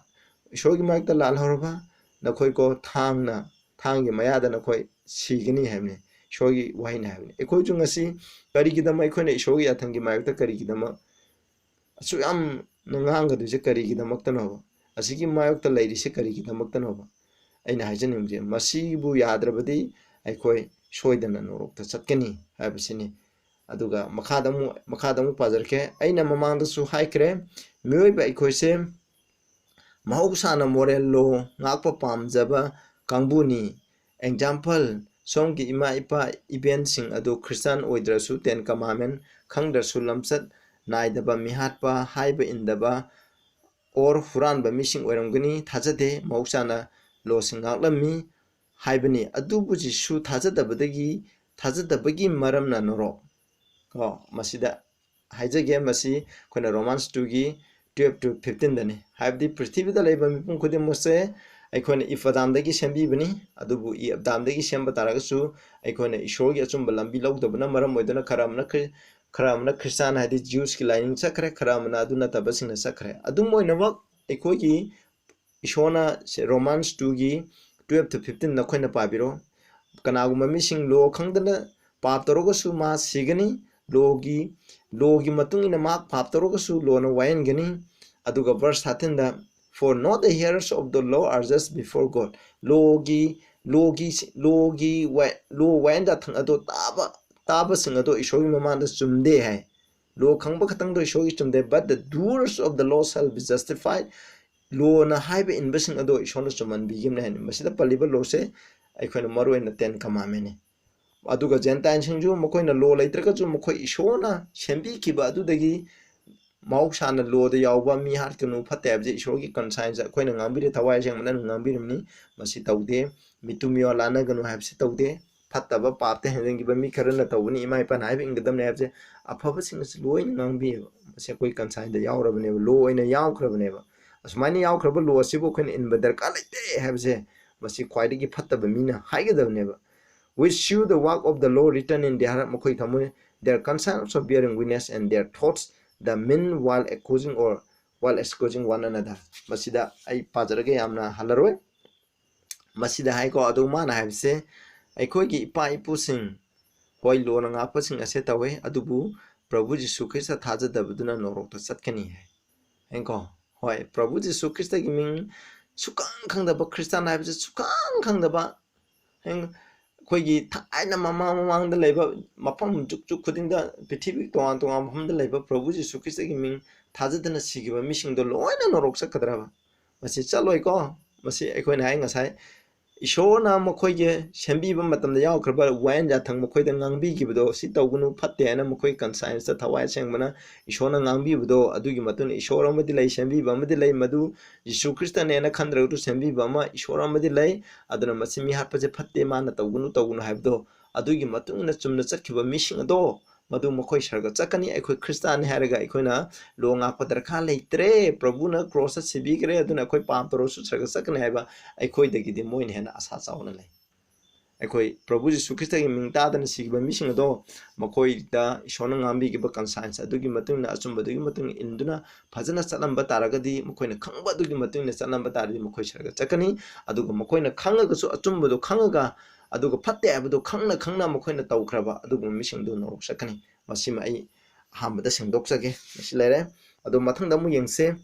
ꯏꯁꯣꯔꯒꯤ ꯃꯥꯏꯛꯇ ꯂꯥꯜꯍꯧꯔꯕ, ꯅꯈꯣꯏꯀꯣ ꯊꯥꯡꯅ, ꯊꯥꯡꯒꯤ ꯃꯌꯥꯗ ꯅꯈꯣꯏ ꯁꯤꯒꯅꯤ" ꯍꯥꯏꯕꯅꯤ꯫ ꯏꯁꯣꯔꯒꯤ ꯋꯥꯍꯩꯅꯤ ꯍꯥꯏꯕꯅꯤ꯫ ꯑꯩꯈꯣꯏꯁꯨ ꯉꯁꯤ ꯀꯔꯤꯒꯤꯗꯃꯛ ꯑꯩꯈꯣꯏꯅ ꯏꯁꯣꯔꯒꯤ ꯌꯥꯊꯪꯒꯤ ꯃꯥꯏꯌꯣꯛꯇ ꯀꯔꯤꯒꯤꯗꯃꯛ ꯑꯁꯨꯛ ꯌꯥꯝꯅ ꯉꯥꯡꯒꯗꯣꯏꯁꯦ ꯀꯔꯤꯒꯤꯗꯃꯛꯇꯅꯣꯕ? ꯑꯁꯤꯒꯤ ꯃꯥꯌꯣꯛꯇ ꯂꯩꯔꯤꯁꯦ ꯀꯔꯤꯒꯤꯗꯃꯛꯇꯅꯣꯕ? ꯑꯩꯅ ꯍꯥꯏꯖꯅꯤꯡꯕꯁꯦ, ꯃꯁꯤꯕꯨ ꯌꯥꯗ꯭ꯔꯕꯗꯤ ꯑꯩꯈꯣꯏ ꯁꯣꯏꯗꯅ ꯅꯣꯔꯣꯛꯇ ꯆꯠꯀꯅꯤ ꯍꯥꯏꯕꯁꯤꯅꯤ꯫ ꯑꯗꯨꯒ ꯃꯈꯥꯗ ꯑꯃꯨꯛ, ꯃꯈꯥꯗ ꯑꯃꯨꯛ ꯄꯥꯖꯔꯛꯀꯦ꯫ ꯑꯩꯅ ꯃꯃꯥꯡꯗꯁꯨ ꯍꯥꯏꯈ꯭ꯔꯦ, ꯃꯤꯑꯣꯏꯕ ꯑꯩꯈꯣꯏꯁꯦ ꯃꯍꯧꯁꯥꯅ moral law ꯉꯥꯛꯄ ꯄꯥꯝꯖꯕ ꯀꯥꯡꯕꯨꯅꯤ꯫ Example, ꯁꯣꯝꯒꯤ ꯏꯃꯥ ꯏꯄꯥ ꯏꯕꯦꯟꯁꯤꯡ ꯑꯗꯨ ꯈ꯭ꯔꯤꯁꯇꯥꯟ ꯑꯣꯏꯗ꯭ꯔꯁꯨ, Ten Commandment ꯈꯪꯗ꯭ꯔꯁꯨ, ꯂꯝꯆꯠ ꯅꯥꯏꯗꯕ, ꯃꯤꯍꯥꯠꯄ, ꯍꯥꯏꯕ ꯏꯟꯗꯕ, or ꯍꯨꯔꯥꯟꯕ ꯃꯤꯁꯤꯡ ꯑꯣꯏꯔꯝꯒꯅꯤ꯫ ꯊꯥꯖꯗꯦ, ꯃꯍꯧꯁꯥꯅ ꯂꯣꯁꯤꯡ ꯉꯥꯛꯂꯝꯃꯤ ꯍꯥꯏꯕꯅꯤ꯫ ꯑꯗꯨꯕꯨ ꯖꯤꯁꯨ ꯊꯥꯖꯗꯕꯗꯒꯤ, ꯊꯥꯖꯗꯕꯒꯤ ꯃꯔꯝꯅ ꯅꯣꯔꯣꯛ꯫ ꯀꯣ, ꯃꯁꯤꯗ ꯍꯥꯏꯖꯒꯦ, ꯃꯁꯤ ꯑꯩꯈꯣꯏꯅ Romans two ꯒꯤ twelve to fifteen ꯗꯅꯤ꯫ ꯍꯥꯏꯕꯗꯤ ꯄ꯭ꯔꯤꯊꯤꯕꯤꯗ ꯂꯩꯕ ꯃꯤꯄꯨꯝ ꯈꯨꯗꯤꯡꯃꯛꯁꯦ ꯑꯩꯈꯣꯏꯅ ꯏꯐ ꯑꯗꯥꯝꯗꯒꯤ ꯁꯦꯝꯕꯤꯕꯅꯤ꯫ ꯑꯗꯨꯕꯨ ꯏꯐ ꯑꯗꯥꯝꯗꯒꯤ ꯁꯦꯝꯕ ꯇꯥꯔꯒꯁꯨ ꯑꯩꯈꯣꯏꯅ ꯏꯁꯣꯔꯒꯤ ꯑꯆꯨꯝꯕ ꯂꯝꯕꯤ ꯂꯧꯗꯕꯅ ꯃꯔꯝ ꯑꯣꯏꯗꯨꯅ ꯈꯔ ꯑꯃꯅ ꯈ꯭ꯔꯤ-, ꯈꯔ ꯑꯃꯅ ꯈ꯭ꯔꯤꯁꯇꯥꯟ, ꯍꯥꯏꯗꯤ ꯖ꯭ꯌꯨꯁꯀꯤ ꯂꯥꯏꯅꯤꯡ ꯆꯠꯈ꯭ꯔꯦ, ꯈꯔ ꯑꯃꯅ ꯑꯗꯨ ꯅꯠꯇꯕꯁꯤꯡꯅ ꯆꯠꯈ꯭ꯔꯦ꯫ ꯑꯗꯨꯝ ꯑꯣꯏꯅꯃꯛ ꯑꯩꯈꯣꯏꯒꯤ ꯏꯁꯣꯔꯅ ꯁꯦ-, Romans two ꯒꯤ twelve to fifteen ꯅꯈꯣꯏꯅ ꯄꯥꯕꯤꯔꯣ꯫ ꯀꯅꯥꯒꯨꯝꯕ ꯃꯤꯁꯤꯡ ꯂꯣ ꯈꯪꯗꯅ ꯄꯥꯞ ꯇꯧꯔꯒꯁꯨ ꯃꯥ ꯁꯤꯒꯅꯤ꯫ ꯂꯣꯒꯤ, ꯂꯣꯒꯤ ꯃꯇꯨꯡ ꯏꯟꯅ ꯃꯥ ꯄꯥꯞ ꯇꯧꯔꯒꯁꯨ ꯂꯣꯅ ꯋꯥꯌꯦꯟꯒꯅꯤ꯫ ꯑꯗꯨꯒ verse thirteen the, "For not the hearers of the law are just before God." ꯂꯣꯒꯤ, ꯂꯣꯒꯤ, ꯂꯣꯒꯤ ꯋꯥ-, ꯂꯣ ꯋꯥꯌꯦꯟ ꯌꯥꯊꯪ ꯑꯗꯣ ꯇꯥꯕ, ꯇꯥꯕꯁꯤꯡ ꯑꯗꯣ ꯏꯁꯣꯔꯒꯤ ꯃꯃꯥꯡꯗ ꯆꯨꯝꯗꯦ ꯍꯥꯏ꯫ ꯂꯣ ꯈꯪꯕ ꯈꯛꯇꯪꯗꯣ ꯏꯁꯣꯔꯒꯤ ꯆꯨꯝꯗꯦ, "But the doers of the law shall be justified." ꯂꯣꯅ ꯍꯥꯏꯕ ꯏꯟꯕꯁꯤꯡ ꯑꯗꯣ ꯏꯁꯣꯔꯅ ꯆꯨꯝꯍꯟꯕꯤꯈꯤꯕꯅꯤ ꯍꯥꯏꯅ꯫ ꯃꯁꯤꯗ ꯄꯜꯂꯤꯕ ꯂꯣꯁꯦ ꯑꯩꯈꯣꯏꯅ ꯃꯔꯨ ꯑꯣꯏꯅ Ten Commandment ꯅꯤ꯫ ꯑꯗꯨꯒ ꯖꯦꯟꯇꯥꯏꯜꯁꯤꯡꯁꯨ ꯃꯈꯣꯏꯅ ꯂꯣ ꯂꯩꯇ꯭ꯔꯒꯁꯨ ꯃꯈꯣꯏ ꯏꯁꯣꯔꯅ ꯁꯦꯝꯕꯤꯈꯤꯕ ꯑꯗꯨꯗꯒꯤ ꯃꯍꯧꯁꯥꯅ ꯂꯣꯗ ꯌꯥꯎꯕ "ꯃꯤ ꯍꯥꯠꯀꯅꯨ, ꯐꯠꯇꯦ" ꯍꯥꯏꯕꯁꯦ ꯏꯁꯣꯔꯒꯤ conscience ꯑꯩꯈꯣꯏꯅ ꯉꯥꯡꯕꯤꯔꯦ, ꯊꯋꯥꯏ ꯑꯁꯦꯡꯕꯅ ꯑꯗꯨꯝ ꯉꯥꯡꯕꯤꯔꯝꯅꯤ꯫ ꯃꯁꯤ ꯇꯧꯗꯦ꯫ "ꯃꯤꯇꯨ ꯃꯤꯋꯥ ꯂꯥꯟꯅꯒꯅꯨ" ꯍꯥꯏꯕꯁꯤ ꯇꯧꯗꯦ꯫ ꯐꯠꯇꯕ ꯄꯥꯞꯇ ꯍꯦꯟꯖꯤꯟꯈꯤꯕ ꯃꯤ ꯈꯔꯅ ꯇꯧꯕꯅꯤ, ꯏꯃꯥ ꯏꯄꯥꯅ ꯍꯥꯏꯕ ꯏꯟꯒꯗꯕꯅꯤ ꯍꯥꯏꯕꯁꯦ ꯑꯐꯕꯁꯤꯡ ꯑꯁꯤ ꯂꯣꯏꯅ ꯉꯥꯡꯕꯤꯌꯦꯕ꯫ ꯃꯁꯤ ꯑꯩꯈꯣꯏ conscience ꯇ ꯌꯥꯎꯔꯕꯅꯦꯕ, ꯂꯣ ꯑꯣꯏꯅ ꯌꯥꯎꯈ꯭ꯔꯕꯅꯦꯕ꯫ ꯑꯁꯨꯃꯥꯏꯅ ꯌꯥꯎꯈ꯭ꯔꯕ ꯂꯣ ꯑꯁꯤꯕꯨ ꯑꯩꯈꯣꯏꯅ ꯏꯟꯕ ꯗꯔꯀꯥꯔ ꯂꯩꯇꯦ ꯍꯥꯏꯕꯁꯦ ꯃꯁꯤ ꯈ꯭ꯋꯥꯏꯗꯒꯤ ꯐꯠꯇꯕ ꯃꯤꯅ ꯍꯥꯏꯒꯗꯕꯅꯦꯕ꯫ "Which shew the work of the law written in their heart", ꯃꯈꯣꯏ ꯊꯃꯣꯏ, their conscience also bearing witness, and their thoughts the mean while accusing or while accusing one another. ꯃꯁꯤꯗ ꯑꯩ ꯄꯥꯖꯔꯒꯦ, ꯌꯥꯝꯅ ꯍꯜꯂꯔꯣꯏ꯫ ꯃꯁꯤꯗ ꯍꯥꯏꯀꯣ, ꯑꯗꯨ ꯃꯥꯅ ꯍꯥꯏꯕꯁꯦ, ꯑꯩꯈꯣꯏꯒꯤ ꯏꯄꯥ ꯏꯄꯨꯁꯤꯡ, ꯍꯣꯏ, ꯂꯣꯅ ꯉꯥꯛꯄꯁꯤꯡ ꯑꯁꯦ ꯇꯧꯋꯦ, ꯑꯗꯨꯕꯨ ꯄ꯭ꯔꯚꯨ ꯖꯤꯁꯨ ꯈ꯭ꯔꯤꯁꯇ ꯊꯥꯖꯗꯕꯗꯨꯅ ꯅꯣꯔꯣꯛꯇ ꯆꯠꯀꯅꯤ ꯍꯥꯏ꯫ ꯍꯦꯡꯀꯣ? ꯍꯣꯏ, ꯄ꯭ꯔꯚꯨ ꯖꯤꯁꯨ ꯈ꯭ꯔꯤꯁꯇꯒꯤ ꯃꯤꯡ ꯁꯨꯈꯪ ꯈꯪꯗꯕ, ꯈ꯭ꯔꯤꯁꯇꯥꯟ ꯍꯥꯏꯕꯁꯦ ꯁꯨꯈꯪ ꯈꯪꯗꯕ, ꯍꯦꯡ-, ꯑꯩꯈꯣꯏꯒꯤ ꯊꯥꯏꯅ ꯃꯃꯥꯡ ꯃꯃꯥꯡꯗ ꯂꯩꯕ ꯃꯐꯝ ꯖꯨꯛ ꯖꯨꯛ ꯈꯨꯗꯤꯡꯗ, ꯄ꯭ꯔꯤꯊꯤꯕꯤ ꯇꯣꯉꯥꯟ ꯇꯣꯉꯥꯟꯕ ꯃꯐꯝꯗ ꯂꯩꯕ ꯄ꯭ꯔꯚꯨ ꯖꯤꯁꯨ ꯈ꯭ꯔꯤꯁꯇꯒꯤ ꯃꯤꯡ ꯊꯥꯖꯗꯅ ꯁꯤꯈꯤꯕ ꯃꯤꯁꯤꯡꯗꯣ ꯂꯣꯏꯅ ꯅꯣꯔꯣꯛ ꯆꯠꯀꯗ꯭ꯔꯕ? ꯃꯁꯤ ꯆꯠꯂꯣꯏꯀꯣ꯫ ꯃꯁꯤ ꯑꯩꯈꯣꯏꯅ ꯍꯥꯏ ꯉꯁꯥꯏ, ꯏꯁꯣꯔꯅ ꯃꯈꯣꯏꯒꯤ ꯁꯦꯝꯕꯤꯕ ꯃꯇꯝꯗ ꯌꯥꯎꯈ꯭ꯔꯕ ꯋꯥꯌꯦꯟ ꯌꯥꯊꯪ ꯃꯈꯣꯏꯗ ꯉꯥꯡꯕꯤꯈꯤꯕꯗꯣ, "ꯁꯤ ꯇꯧꯒꯅꯨ, ꯐꯠꯇꯦ" ꯍꯥꯏꯅ ꯃꯈꯣꯏ conscience ꯇ ꯊꯋꯥꯏ ꯑꯁꯦꯡꯕꯅ ꯏꯁꯣꯔꯅ ꯉꯥꯡꯕꯤꯕꯗꯣ, ꯑꯗꯨꯒꯤ ꯃꯇꯨꯡ ꯏꯟꯅ ꯏꯁꯣꯔ ꯑꯃꯗꯤ ꯂꯩ, ꯁꯦꯝꯕꯤꯕ ꯑꯃꯗꯤ ꯂꯩ, ꯃꯗꯨ ꯖꯤꯁꯨ ꯈ꯭ꯔꯤꯁꯇꯅꯦꯅ ꯈꯟꯗ꯭ꯔꯒꯁꯨ ꯁꯦꯝꯕꯤꯕ ꯑꯃ, ꯏꯁꯣꯔ ꯑꯃꯗꯤ ꯂꯩ꯫ ꯑꯗꯨꯅ ꯃꯁꯤ ꯃꯤꯍꯥꯠꯄꯁꯦ ꯐꯠꯇꯦ, ꯃꯥꯅ ꯇꯧꯒꯅꯨ, ꯇꯧꯒꯅꯨ ꯍꯥꯏꯕꯗꯣ, ꯑꯗꯨꯒꯤ ꯃꯇꯨꯡ ꯏꯟꯅ ꯆꯨꯝꯅ ꯆꯠꯈꯤꯕ ꯃꯤꯁꯤꯡ ꯑꯗꯣ, ꯃꯗꯨ ꯃꯈꯣꯏ ꯁꯔꯒ ꯆꯠꯀꯅꯤ꯫ ꯑꯩꯈꯣꯏ ꯈ꯭ꯔꯤꯁꯇꯥꯟꯅꯤ ꯍꯥꯏꯔꯒ ꯑꯩꯈꯣꯏꯅ ꯂꯣ ꯉꯥꯛꯄ ꯗꯔꯀꯥꯔ ꯂꯩꯇ꯭ꯔꯦ꯫ ꯄ꯭ꯔꯚꯨꯅ ꯀ꯭ꯔꯣꯁꯇ ꯁꯤꯕꯤꯈ꯭ꯔꯦ, ꯑꯗꯨꯅ ꯑꯩꯈꯣꯏ ꯄꯥꯞ ꯇꯧꯔꯁꯨ ꯁꯔꯒ ꯆꯠꯀꯅꯤ ꯍꯥꯏꯕ ꯑꯩꯈꯣꯏꯗꯒꯤꯗꯤ ꯃꯣꯏꯅ ꯍꯦꯟꯅ ꯑꯁꯥ ꯆꯥꯎꯅ ꯂꯩ꯫ ꯑꯩꯈꯣꯏ ꯄ꯭ꯔꯚꯨ ꯖꯤꯁꯨ ꯈ꯭ꯔꯤꯁꯇꯒꯤ ꯃꯤꯡ ꯇꯥꯗꯅ ꯁꯤꯈꯤꯕ ꯃꯤꯁꯤꯡ ꯑꯗꯣ, ꯃꯈꯣꯏꯗ ꯏꯁꯣꯔꯅ ꯉꯥꯡꯕꯤꯈꯤꯕ conscience ꯑꯗꯨꯒꯤ ꯃꯇꯨꯡ ꯏꯟꯅ, ꯑꯆꯨꯝꯕꯗꯨꯒꯤ ꯃꯇꯨꯡ ꯏꯟꯗꯨꯅ ꯐꯖꯅ ꯆꯠꯂꯝꯕ ꯇꯥꯔꯒꯗꯤ, ꯃꯈꯣꯏꯅ ꯈꯪꯕ ꯑꯗꯨꯒꯤ ꯃꯇꯨꯡ ꯏꯟꯅ ꯆꯠꯂꯝꯕ ꯇꯥꯔꯗꯤ, ꯃꯈꯣꯏ ꯁꯔꯒ ꯆꯠꯀꯅꯤ꯫ ꯑꯗꯨꯒ ꯃꯈꯣꯏꯅ ꯈꯪꯉꯒꯁꯨ, ꯑꯆꯨꯝꯕꯗꯣ ꯈꯪꯉꯒ, ꯑꯗꯨꯒ ꯐꯠꯇꯦ ꯍꯥꯏꯕꯗꯣ ꯈꯪꯅ ꯈꯪꯅ ꯃꯈꯣꯏꯅ ꯇꯧꯈ꯭ꯔꯕ ꯑꯗꯨꯒꯨꯝꯕ ꯃꯤꯁꯤꯡꯗꯨ ꯅꯣꯔꯣꯛ ꯆꯠꯀꯅꯤ꯫ ꯃꯁꯤꯃ ꯑꯩ ꯑꯍꯥꯟꯕꯗ ꯁꯦꯡꯗꯣꯛꯆꯒꯦ꯫ ꯃꯁꯤ ꯂꯩꯔꯦ꯫ ꯑꯗꯣ ꯃꯊꯪꯗ ꯑꯃꯨꯛ ꯌꯦꯡꯁꯦ꯫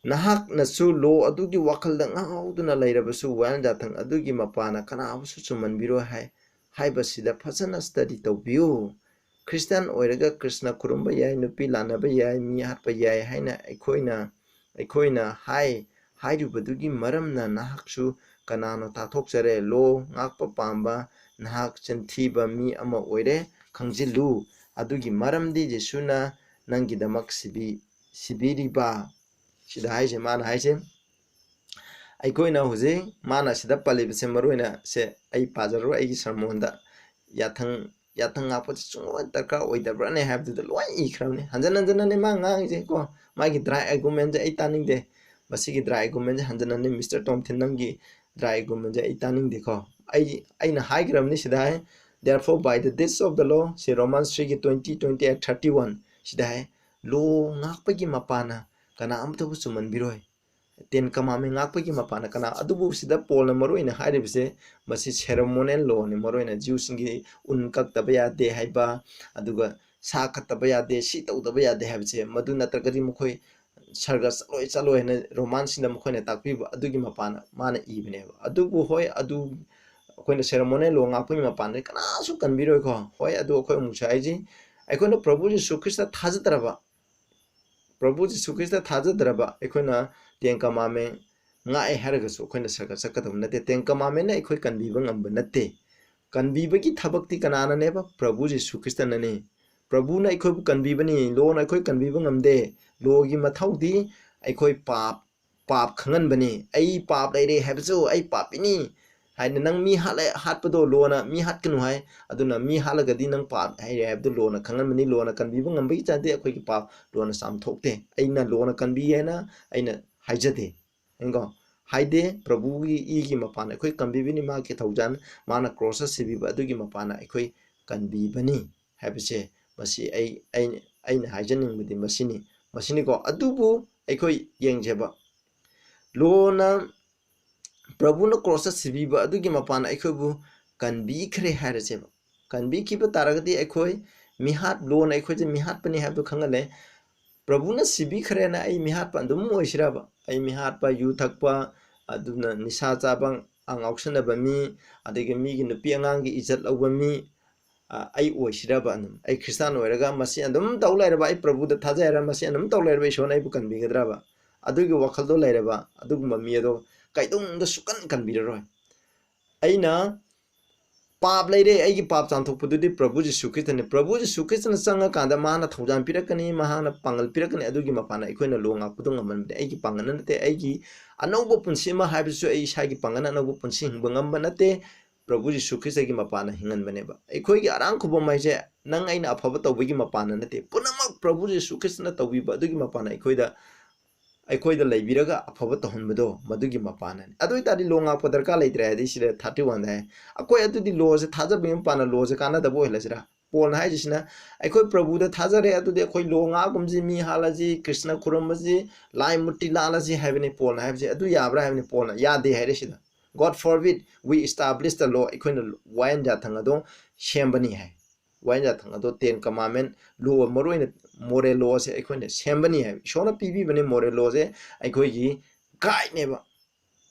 "ꯅꯍꯥꯛꯅꯁꯨ ꯂꯣ ꯑꯗꯨꯒꯤ ꯋꯥꯈꯜꯗ ꯉꯥꯎꯗꯨꯅ ꯂꯩꯔꯕꯁꯨ, ꯋꯥꯌꯦꯜ ꯌꯥꯊꯪ ꯑꯗꯨꯒꯤ ꯃꯄꯥꯅ ꯀꯅꯥꯕꯨꯁꯨ ꯆꯨꯝꯍꯟꯕꯤꯔꯣꯏ ꯍꯥꯏ, ꯍꯥꯏꯕꯁꯤꯗ ꯐꯖꯅ study ꯇꯧꯕꯤꯌꯨ꯫ ꯈ꯭ꯔꯤꯁꯇꯤꯌꯥꯟ ꯑꯣꯏꯔꯒ ꯀ꯭ꯔꯤꯁꯅ ꯈꯨꯔꯨꯝꯕ ꯌꯥꯏ, ꯅꯨꯄꯤ ꯂꯥꯟꯅꯕ ꯌꯥꯏ, ꯃꯤ ꯍꯥꯠꯄ ꯌꯥꯏ ꯍꯥꯏꯅ ꯑꯩꯈꯣꯏꯅ, ꯑꯩꯈꯣꯏꯅ ꯍꯥꯏ, ꯍꯥꯏꯔꯤꯕꯗꯨꯒꯤ ꯃꯔꯝꯅ ꯅꯍꯥꯛꯁꯨ ꯀꯅꯥꯅꯣ ꯇꯥꯊꯣꯛꯆꯔꯦ꯫ ꯂꯣ ꯉꯥꯛꯄ ꯄꯥꯝꯕ ꯅꯍꯥꯛ ꯆꯤꯟꯊꯤꯕ ꯃꯤ ꯑꯃ ꯑꯣꯏꯔꯦ, ꯈꯪꯖꯤꯜꯂꯨ꯫ ꯑꯗꯨꯒꯤ ꯃꯔꯝꯗꯤ ꯖꯤꯁꯨꯅ ꯅꯪꯒꯤꯗꯃꯛ ꯁꯤꯕꯤ-, ꯁꯤꯕꯤꯔꯤꯕ"꯫ ꯁꯤꯗ ꯍꯥꯏꯁꯦ, ꯃꯥꯅ ꯍꯥꯏꯁꯦ, ꯑꯩꯈꯣꯏꯅ ꯍꯧꯖꯤꯛ, ꯃꯥꯅ ꯁꯤꯗ ꯄꯜꯂꯤꯕꯁꯦ, ꯃꯔꯨ ꯑꯣꯏꯅ ꯁꯦ ꯑꯩ ꯄꯥꯖꯔꯔꯣꯏ, ꯑꯩꯒꯤ ꯁꯔꯃꯣꯟꯗ ꯌꯥꯊꯪ, ꯌꯥꯊꯪ ꯉꯥꯛꯄꯁꯦ ꯁꯨꯡꯂꯣꯏ ꯗꯔꯀꯥꯔ ꯑꯣꯏꯗꯕ꯭ꯔꯥꯅꯦ ꯍꯥꯏꯕꯗꯨꯗ ꯂꯣꯏ ꯏꯈ꯭ꯔꯕꯅꯤ꯫ ꯍꯟꯖꯟ ꯍꯟꯖꯟꯅꯅꯦ ꯃꯥ ꯉꯥꯡꯉꯤꯁꯦ ꯀꯣ꯫ ꯃꯥꯒꯤ dry argument ꯁꯦ ꯑꯩ ꯇꯥꯅꯤꯡꯗꯦ꯫ ꯃꯁꯤꯒꯤ dry argument ꯁꯦ ꯍꯟꯖꯟ ꯍꯟꯖꯟ, "ꯃꯤꯁꯇꯔ ꯇꯣꯝꯊꯤꯟ, ꯅꯪꯒꯤ dry argument ꯁꯦ ꯑꯩ ꯇꯥꯅꯤꯡꯗꯦꯀꯣ꯫ ꯑꯩ, ꯑꯩꯅ ꯍꯥꯏꯈ꯭ꯔꯕꯅꯤ ꯁꯤꯗ ꯍꯥꯏ, "Therefore, by the deeds of the law," ꯁꯤ Romans three ꯒꯤ twenty, twenty eight, thirty one ꯁꯤꯗ ꯍꯥꯏ, "ꯂꯣ ꯉꯥꯛꯄꯒꯤ ꯃꯄꯥꯟꯅ ꯀꯅꯥ ꯑꯃꯠꯇꯕꯨ ꯆꯨꯝꯍꯟꯕꯤꯔꯣꯏ꯫ ꯇꯦꯟ ꯀꯃꯥꯟꯃꯦꯟ ꯉꯥꯛꯄꯒꯤ ꯃꯄꯥꯟꯅ ꯀꯅꯥ?" ꯑꯗꯨꯕꯨ ꯁꯤꯗ ꯄꯣꯜꯅ ꯃꯔꯨꯑꯣꯏꯅ ꯍꯥꯏꯔꯤꯕꯁꯦ, ꯃꯁꯤ ceremonial law ꯅꯤ꯫ ꯃꯔꯨꯑꯣꯏꯅ Jews ꯁꯤꯡꯒꯤ ꯎꯟ ꯀꯛꯇꯕ ꯌꯥꯗꯦ ꯍꯥꯏꯕ, ꯑꯗꯨꯒ ꯁꯥ ꯀꯠꯇꯕ ꯌꯥꯗꯦ, ꯁꯤ ꯇꯧꯗꯕ ꯌꯥꯗꯦ ꯍꯥꯏꯕꯁꯦ, ꯃꯗꯨ ꯅꯠꯇ꯭ꯔꯒꯗꯤ ꯃꯈꯣꯏ ꯁꯔꯒ ꯆꯠꯂꯣꯏ, ꯆꯠꯂꯣꯏ ꯍꯥꯏꯅ Roman ꯁꯤꯡꯗ ꯃꯈꯣꯏꯅ ꯇꯥꯛꯄꯤꯕ ꯑꯗꯨꯒꯤ ꯃꯄꯥꯟꯅ ꯃꯥꯅ ꯏꯕꯅꯦꯕ꯫ ꯑꯗꯨꯕꯨ ꯍꯣꯏ, ꯑꯗꯨ ꯑꯩꯈꯣꯏꯅ ceremonial law ꯉꯥꯛꯄꯒꯤ ꯃꯄꯥꯟꯗ ꯀꯅꯥꯁꯨ ꯀꯟꯕꯤꯔꯣꯏꯀꯣ꯫ ꯍꯣꯏ, ꯑꯗꯨ ꯑꯩꯈꯣꯏ ꯑꯃꯨꯛꯁꯨ ꯍꯥꯏꯖꯩ, ꯑꯩꯈꯣꯏꯅ ꯄ꯭ꯔꯚꯨ ꯖꯤꯁꯨ ꯈ꯭ꯔꯤꯁꯇ ꯊꯥꯖꯗ꯭ꯔꯕ, ꯄ꯭ꯔꯚꯨ ꯖꯤꯁꯨ ꯈ꯭ꯔꯤꯁꯇ ꯊꯥꯖꯗ꯭ꯔꯕ ꯑꯩꯈꯣꯏꯅ ꯇꯦꯟ ꯀꯃꯥꯟꯃꯦꯟ ꯉꯥꯛꯑꯦ ꯍꯥꯏꯔꯒꯁꯨ ꯑꯩꯈꯣꯏꯅ ꯁꯔꯒ ꯆꯠꯀꯗꯕ ꯅꯠꯇꯦ꯫ ꯇꯦꯟ ꯀꯃꯥꯟꯃꯦꯟꯅ ꯑꯩꯈꯣꯏ ꯀꯟꯕꯤꯕ ꯉꯝꯕ ꯅꯠꯇꯦ꯫ ꯀꯟꯕꯤꯕꯒꯤ ꯊꯕꯛꯇꯤ ꯀꯅꯥꯅꯅꯦꯕ? ꯄ꯭ꯔꯚꯨ ꯖꯤꯁꯨ ꯈ꯭ꯔꯤꯁꯇꯅꯅꯤ꯫ ꯄ꯭ꯔꯚꯨꯅ ꯑꯩꯈꯣꯏꯕꯨ ꯀꯟꯕꯤꯕꯅꯤ, ꯂꯣꯅ ꯑꯩꯈꯣꯏ ꯀꯟꯕꯤꯕ ꯉꯝꯗꯦ꯫ ꯂꯣꯒꯤ ꯃꯊꯧꯗꯤ ꯑꯩꯈꯣꯏ ꯄꯥꯞ, ꯄꯥꯞ ꯈꯪꯍꯟꯕꯅꯤ꯫ "ꯑꯩ ꯄꯥꯞ ꯂꯩꯔꯦ ꯍꯥꯏꯕꯁꯨ, ꯑꯩ ꯄꯥꯄꯤꯅꯤ" ꯍꯥꯏꯅ, "ꯅꯪ ꯃꯤ ꯍꯥꯠꯂꯦ, ꯍꯥꯠꯄꯗꯣ ꯂꯣꯅ ꯃꯤ ꯍꯥꯠꯀꯅꯨ ꯍꯥꯏ, ꯑꯗꯨꯅ ꯃꯤ ꯍꯥꯠꯂꯒꯗꯤ ꯅꯪ ꯄꯥꯞ ꯍꯥꯏꯔꯦ" ꯍꯥꯏꯕꯗꯨ ꯂꯣꯅ ꯈꯪꯍꯟꯕꯅꯤ꯫ ꯂꯣꯅ ꯀꯟꯕꯤꯕ ꯉꯝꯕꯒꯤ ꯆꯥꯡꯗꯤ ꯑꯩꯈꯣꯏꯒꯤ ꯄꯥꯞ ꯂꯣꯅ ꯆꯥꯝꯊꯣꯛꯇꯦ꯫ ꯑꯩꯅ ꯂꯣꯅ ꯀꯟꯕꯤ ꯍꯥꯏꯅ ꯑꯩꯅ ꯍꯥꯏꯖꯗꯦ꯫ ꯌꯦꯡꯉꯣ, ꯍꯥꯏꯗꯦ, ꯄ꯭ꯔꯚꯨꯒꯤ ꯏꯒꯤ ꯃꯄꯥꯟꯅ ꯑꯩꯈꯣꯏ ꯀꯟꯕꯤꯕꯅꯤ, ꯃꯥꯒꯤ ꯊꯧꯖꯥꯜ, ꯃꯥꯅ ꯀ꯭ꯔꯣꯁꯇ ꯁꯤꯕꯤꯕ ꯑꯗꯨꯒꯤ ꯃꯄꯥꯟꯅ ꯑꯩꯈꯣꯏ ꯀꯟꯕꯤꯕꯅꯤ ꯍꯥꯏꯕꯁꯦ, ꯃꯁꯤ ꯑꯩ, ꯑꯩ, ꯑꯩꯅ ꯍꯥꯏꯖꯅꯤꯡꯕꯗꯤ ꯃꯁꯤꯅꯤ, ꯃꯁꯤꯅꯤꯀꯣ꯫ ꯑꯗꯨꯕꯨ ꯑꯩꯈꯣꯏ ꯌꯦꯡꯖꯦꯕ, ꯂꯣꯅ, ꯄ꯭ꯔꯚꯨꯅ ꯀ꯭ꯔꯣꯁꯇ ꯁꯤꯕꯤꯕ ꯑꯗꯨꯒꯤ ꯃꯄꯥꯟꯅ ꯑꯩꯈꯣꯏꯕꯨ ꯀꯟꯕꯤꯈ꯭ꯔꯦ ꯍꯥꯏꯔꯁꯦꯕ꯫ ꯀꯟꯕꯤꯈꯤꯕ ꯇꯥꯔꯒꯗꯤ ꯑꯩꯈꯣꯏ ꯃꯤꯍꯥꯠ, ꯂꯣꯅ ꯑꯩꯈꯣꯏꯁꯦ ꯃꯤꯍꯥꯠꯄꯅꯤ ꯍꯥꯏꯕꯗꯨ ꯈꯪꯍꯜꯂꯦ꯫ ꯄ꯭ꯔꯚꯨꯅ ꯁꯤꯕꯤꯈ꯭ꯔꯦꯅ ꯑꯩ ꯃꯤꯍꯥꯠꯄ ꯑꯗꯨꯝ ꯑꯣꯏꯁꯤꯔꯕ? ꯑꯩ ꯃꯤꯍꯥꯠꯄ, ꯌꯨ ꯊꯛꯄ, ꯑꯗꯨꯅ ꯅꯤꯁꯥ ꯆꯥꯕ, ꯑ, ꯉꯥꯎꯁꯟꯅꯕ ꯃꯤ, ꯑꯗꯒꯤ ꯃꯤꯒꯤ ꯅꯨꯄꯤ ꯑꯉꯥꯡꯒꯤ ꯏꯖꯠ ꯂꯧꯕ ꯃꯤ, ꯑ, ꯑꯩ ꯑꯣꯏꯁꯤꯔꯕ? ꯑꯗꯨꯝ ꯑꯩ ꯈ꯭ꯔꯤꯁꯇꯥꯟ ꯑꯣꯏꯔꯒ ꯃꯁꯤ ꯑꯗꯨꯝ ꯇꯧ ꯂꯩꯔꯕ, ꯑꯩ ꯄ꯭ꯔꯚꯨꯗ ꯊꯥꯖꯩ ꯍꯥꯏꯔ ꯃꯁꯤ ꯑꯗꯨꯝ ꯇꯧ ꯂꯩꯔꯕ, ꯏꯁꯣꯔꯅ ꯑꯩꯕꯨ ꯀꯟꯕꯤꯒꯗ꯭ꯔꯕ? ꯑꯗꯨꯒꯤ ꯋꯥꯈꯜꯗꯣ ꯂꯩꯔꯕ ꯑꯗꯨꯒꯨꯝꯕ ꯃꯤ ꯑꯗꯣ ꯀꯩꯗꯧꯅꯨꯡꯗ ꯁꯨꯀꯟ ꯀꯟꯕꯤꯔꯔꯣꯏ꯫ ꯑꯩꯅ ꯄꯥꯞ ꯂꯩꯔꯦ, ꯑꯩꯒꯤ ꯄꯥꯞ ꯆꯥꯝꯊꯣꯛꯄꯗꯨꯗꯤ ꯄ꯭ꯔꯚꯨ ꯖꯤꯁꯨ ꯈ꯭ꯔꯤꯁꯇꯅꯤ꯫ ꯄ꯭ꯔꯚꯨ ꯖꯤꯁꯨ ꯈ꯭ꯔꯤꯁꯇꯅ ꯆꯪꯉꯀꯥꯟꯗ ꯃꯥꯅ ꯊꯧꯖꯥꯜ ꯄꯤꯔꯛꯀꯅꯤ, ꯃꯍꯥꯛꯅ ꯄꯥꯡꯒꯜ ꯄꯤꯔꯛꯀꯅꯤ꯫ ꯑꯗꯨꯒꯤ ꯃꯄꯥꯟꯅ ꯑꯩꯈꯣꯏꯅ ꯂꯣ ꯉꯥꯛꯄꯗꯣ ꯉꯝꯍꯟꯕꯅꯤ꯫ ꯑꯩꯒꯤ ꯄꯥꯡꯒꯜꯅ ꯅꯠꯇꯦ, ꯑꯩꯒꯤ ꯑꯅꯧꯕ ꯄꯨꯟꯁꯤ ꯑꯃ ꯍꯥꯏꯕꯁꯨ ꯑꯩ ꯏꯁꯥꯒꯤ ꯄꯥꯡꯒꯜꯅ ꯑꯅꯧꯕ ꯄꯨꯟꯁꯤ ꯍꯤꯡꯕ ꯉꯝꯕ ꯅꯠꯇꯦ꯫ ꯄ꯭ꯔꯚꯨ ꯖꯤꯁꯨ ꯈ꯭ꯔꯤꯁꯇꯒꯤ ꯃꯄꯥꯟꯅ ꯍꯤꯡꯍꯟꯕꯅꯦꯕ꯫ ꯑꯩꯈꯣꯏꯒꯤ ꯑꯔꯥꯡ ꯈꯨꯕꯝ ꯍꯥꯏꯁꯦ ꯅꯪ ꯑꯩꯅ ꯑꯐꯕ ꯇꯧꯕꯒꯤ ꯃꯄꯥꯟꯅ ꯅꯠꯇꯦ, ꯄꯨꯝꯅꯃꯛ ꯄ꯭ꯔꯚꯨ ꯖꯤꯁꯨ ꯈ꯭ꯔꯤꯁꯇꯅ ꯇꯧꯕꯤꯕ ꯑꯗꯨꯒꯤ ꯃꯄꯥꯟꯅ ꯑꯩꯈꯣꯏꯗ ꯑꯩꯈꯣꯏꯗ ꯂꯩꯕꯤꯔꯒ ꯑꯐꯕ ꯇꯧꯍꯟꯕꯗꯣ, ꯃꯗꯨꯒꯤ ꯃꯄꯥꯟꯅꯅꯤ꯫ ꯑꯗꯨ ꯑꯣꯏꯇꯥꯔꯗꯤ ꯂꯣ ꯉꯥꯛꯄ ꯗꯔꯀꯥꯔ ꯂꯩꯇ꯭ꯔꯦ ꯍꯥꯏꯗꯤ ꯁꯤꯗ ꯊꯥꯔꯇꯤ ꯋꯥꯟꯗ ꯍꯥꯏ꯫ ꯑꯩꯈꯣꯏ ꯑꯗꯨꯗꯤ ꯂꯣꯁꯦ ꯊꯥꯖꯕꯒꯤ ꯃꯄꯥꯟꯅ ꯂꯣꯁꯦ ꯀꯥꯟꯅꯗꯕ ꯑꯣꯏꯍꯜꯂꯁꯤꯔꯥ? ꯄꯣꯜꯅ ꯍꯥꯏꯔꯤꯁꯤꯅ, ꯑꯩꯈꯣꯏ ꯄ꯭ꯔꯚꯨꯗ ꯊꯥꯖꯔꯦ, ꯑꯗꯨꯗꯤ ꯑꯩꯈꯣꯏ ꯂꯣ ꯉꯥꯛꯀꯨꯝꯁꯤ, ꯃꯤ ꯍꯥꯠꯂꯁꯤ, ꯀ꯭ꯔꯤꯁꯅ ꯈꯨꯔꯨꯝꯕꯁꯤ, ꯂꯥꯏ ꯃꯨꯔꯇꯤ ꯂꯥꯠꯂꯁꯤ ꯍꯥꯏꯕꯅꯤ ꯄꯣꯜꯅ ꯍꯥꯏꯕꯁꯦ꯫ ꯑꯗꯨ ꯌꯥꯕ꯭ꯔꯥ ꯍꯥꯏꯕꯅꯤ ꯄꯣꯜꯅ꯫ ꯌꯥꯗꯦ ꯍꯥꯏꯔꯦ ꯁꯤꯗ꯫ God forbid we establish the law. ꯑꯩꯈꯣꯏꯅ ꯋꯥꯌꯦꯟ ꯌꯥꯊꯪ ꯑꯗꯣ ꯁꯦꯝꯕꯅꯤ ꯍꯥꯏ꯫ ꯋꯥꯌꯦꯟ ꯌꯥꯊꯪ ꯑꯗꯣ, ꯇꯦꯟ ꯀꯃꯥꯟꯃꯦꯟ ꯂꯣ, ꯃꯔꯨꯑꯣꯏꯅ ꯃꯣꯔꯦꯜ ꯂꯣꯁꯦ ꯑꯩꯈꯣꯏꯅ ꯁꯦꯝꯕꯅꯤ ꯍꯥꯏ꯫ ꯏꯁꯣꯔꯅ ꯄꯤꯕꯤꯕꯅꯤ ꯃꯣꯔꯦꯜ ꯂꯣꯁꯦ꯫ ꯑꯩꯈꯣꯏꯒꯤ ꯒꯥꯏꯗꯅꯦꯕ꯫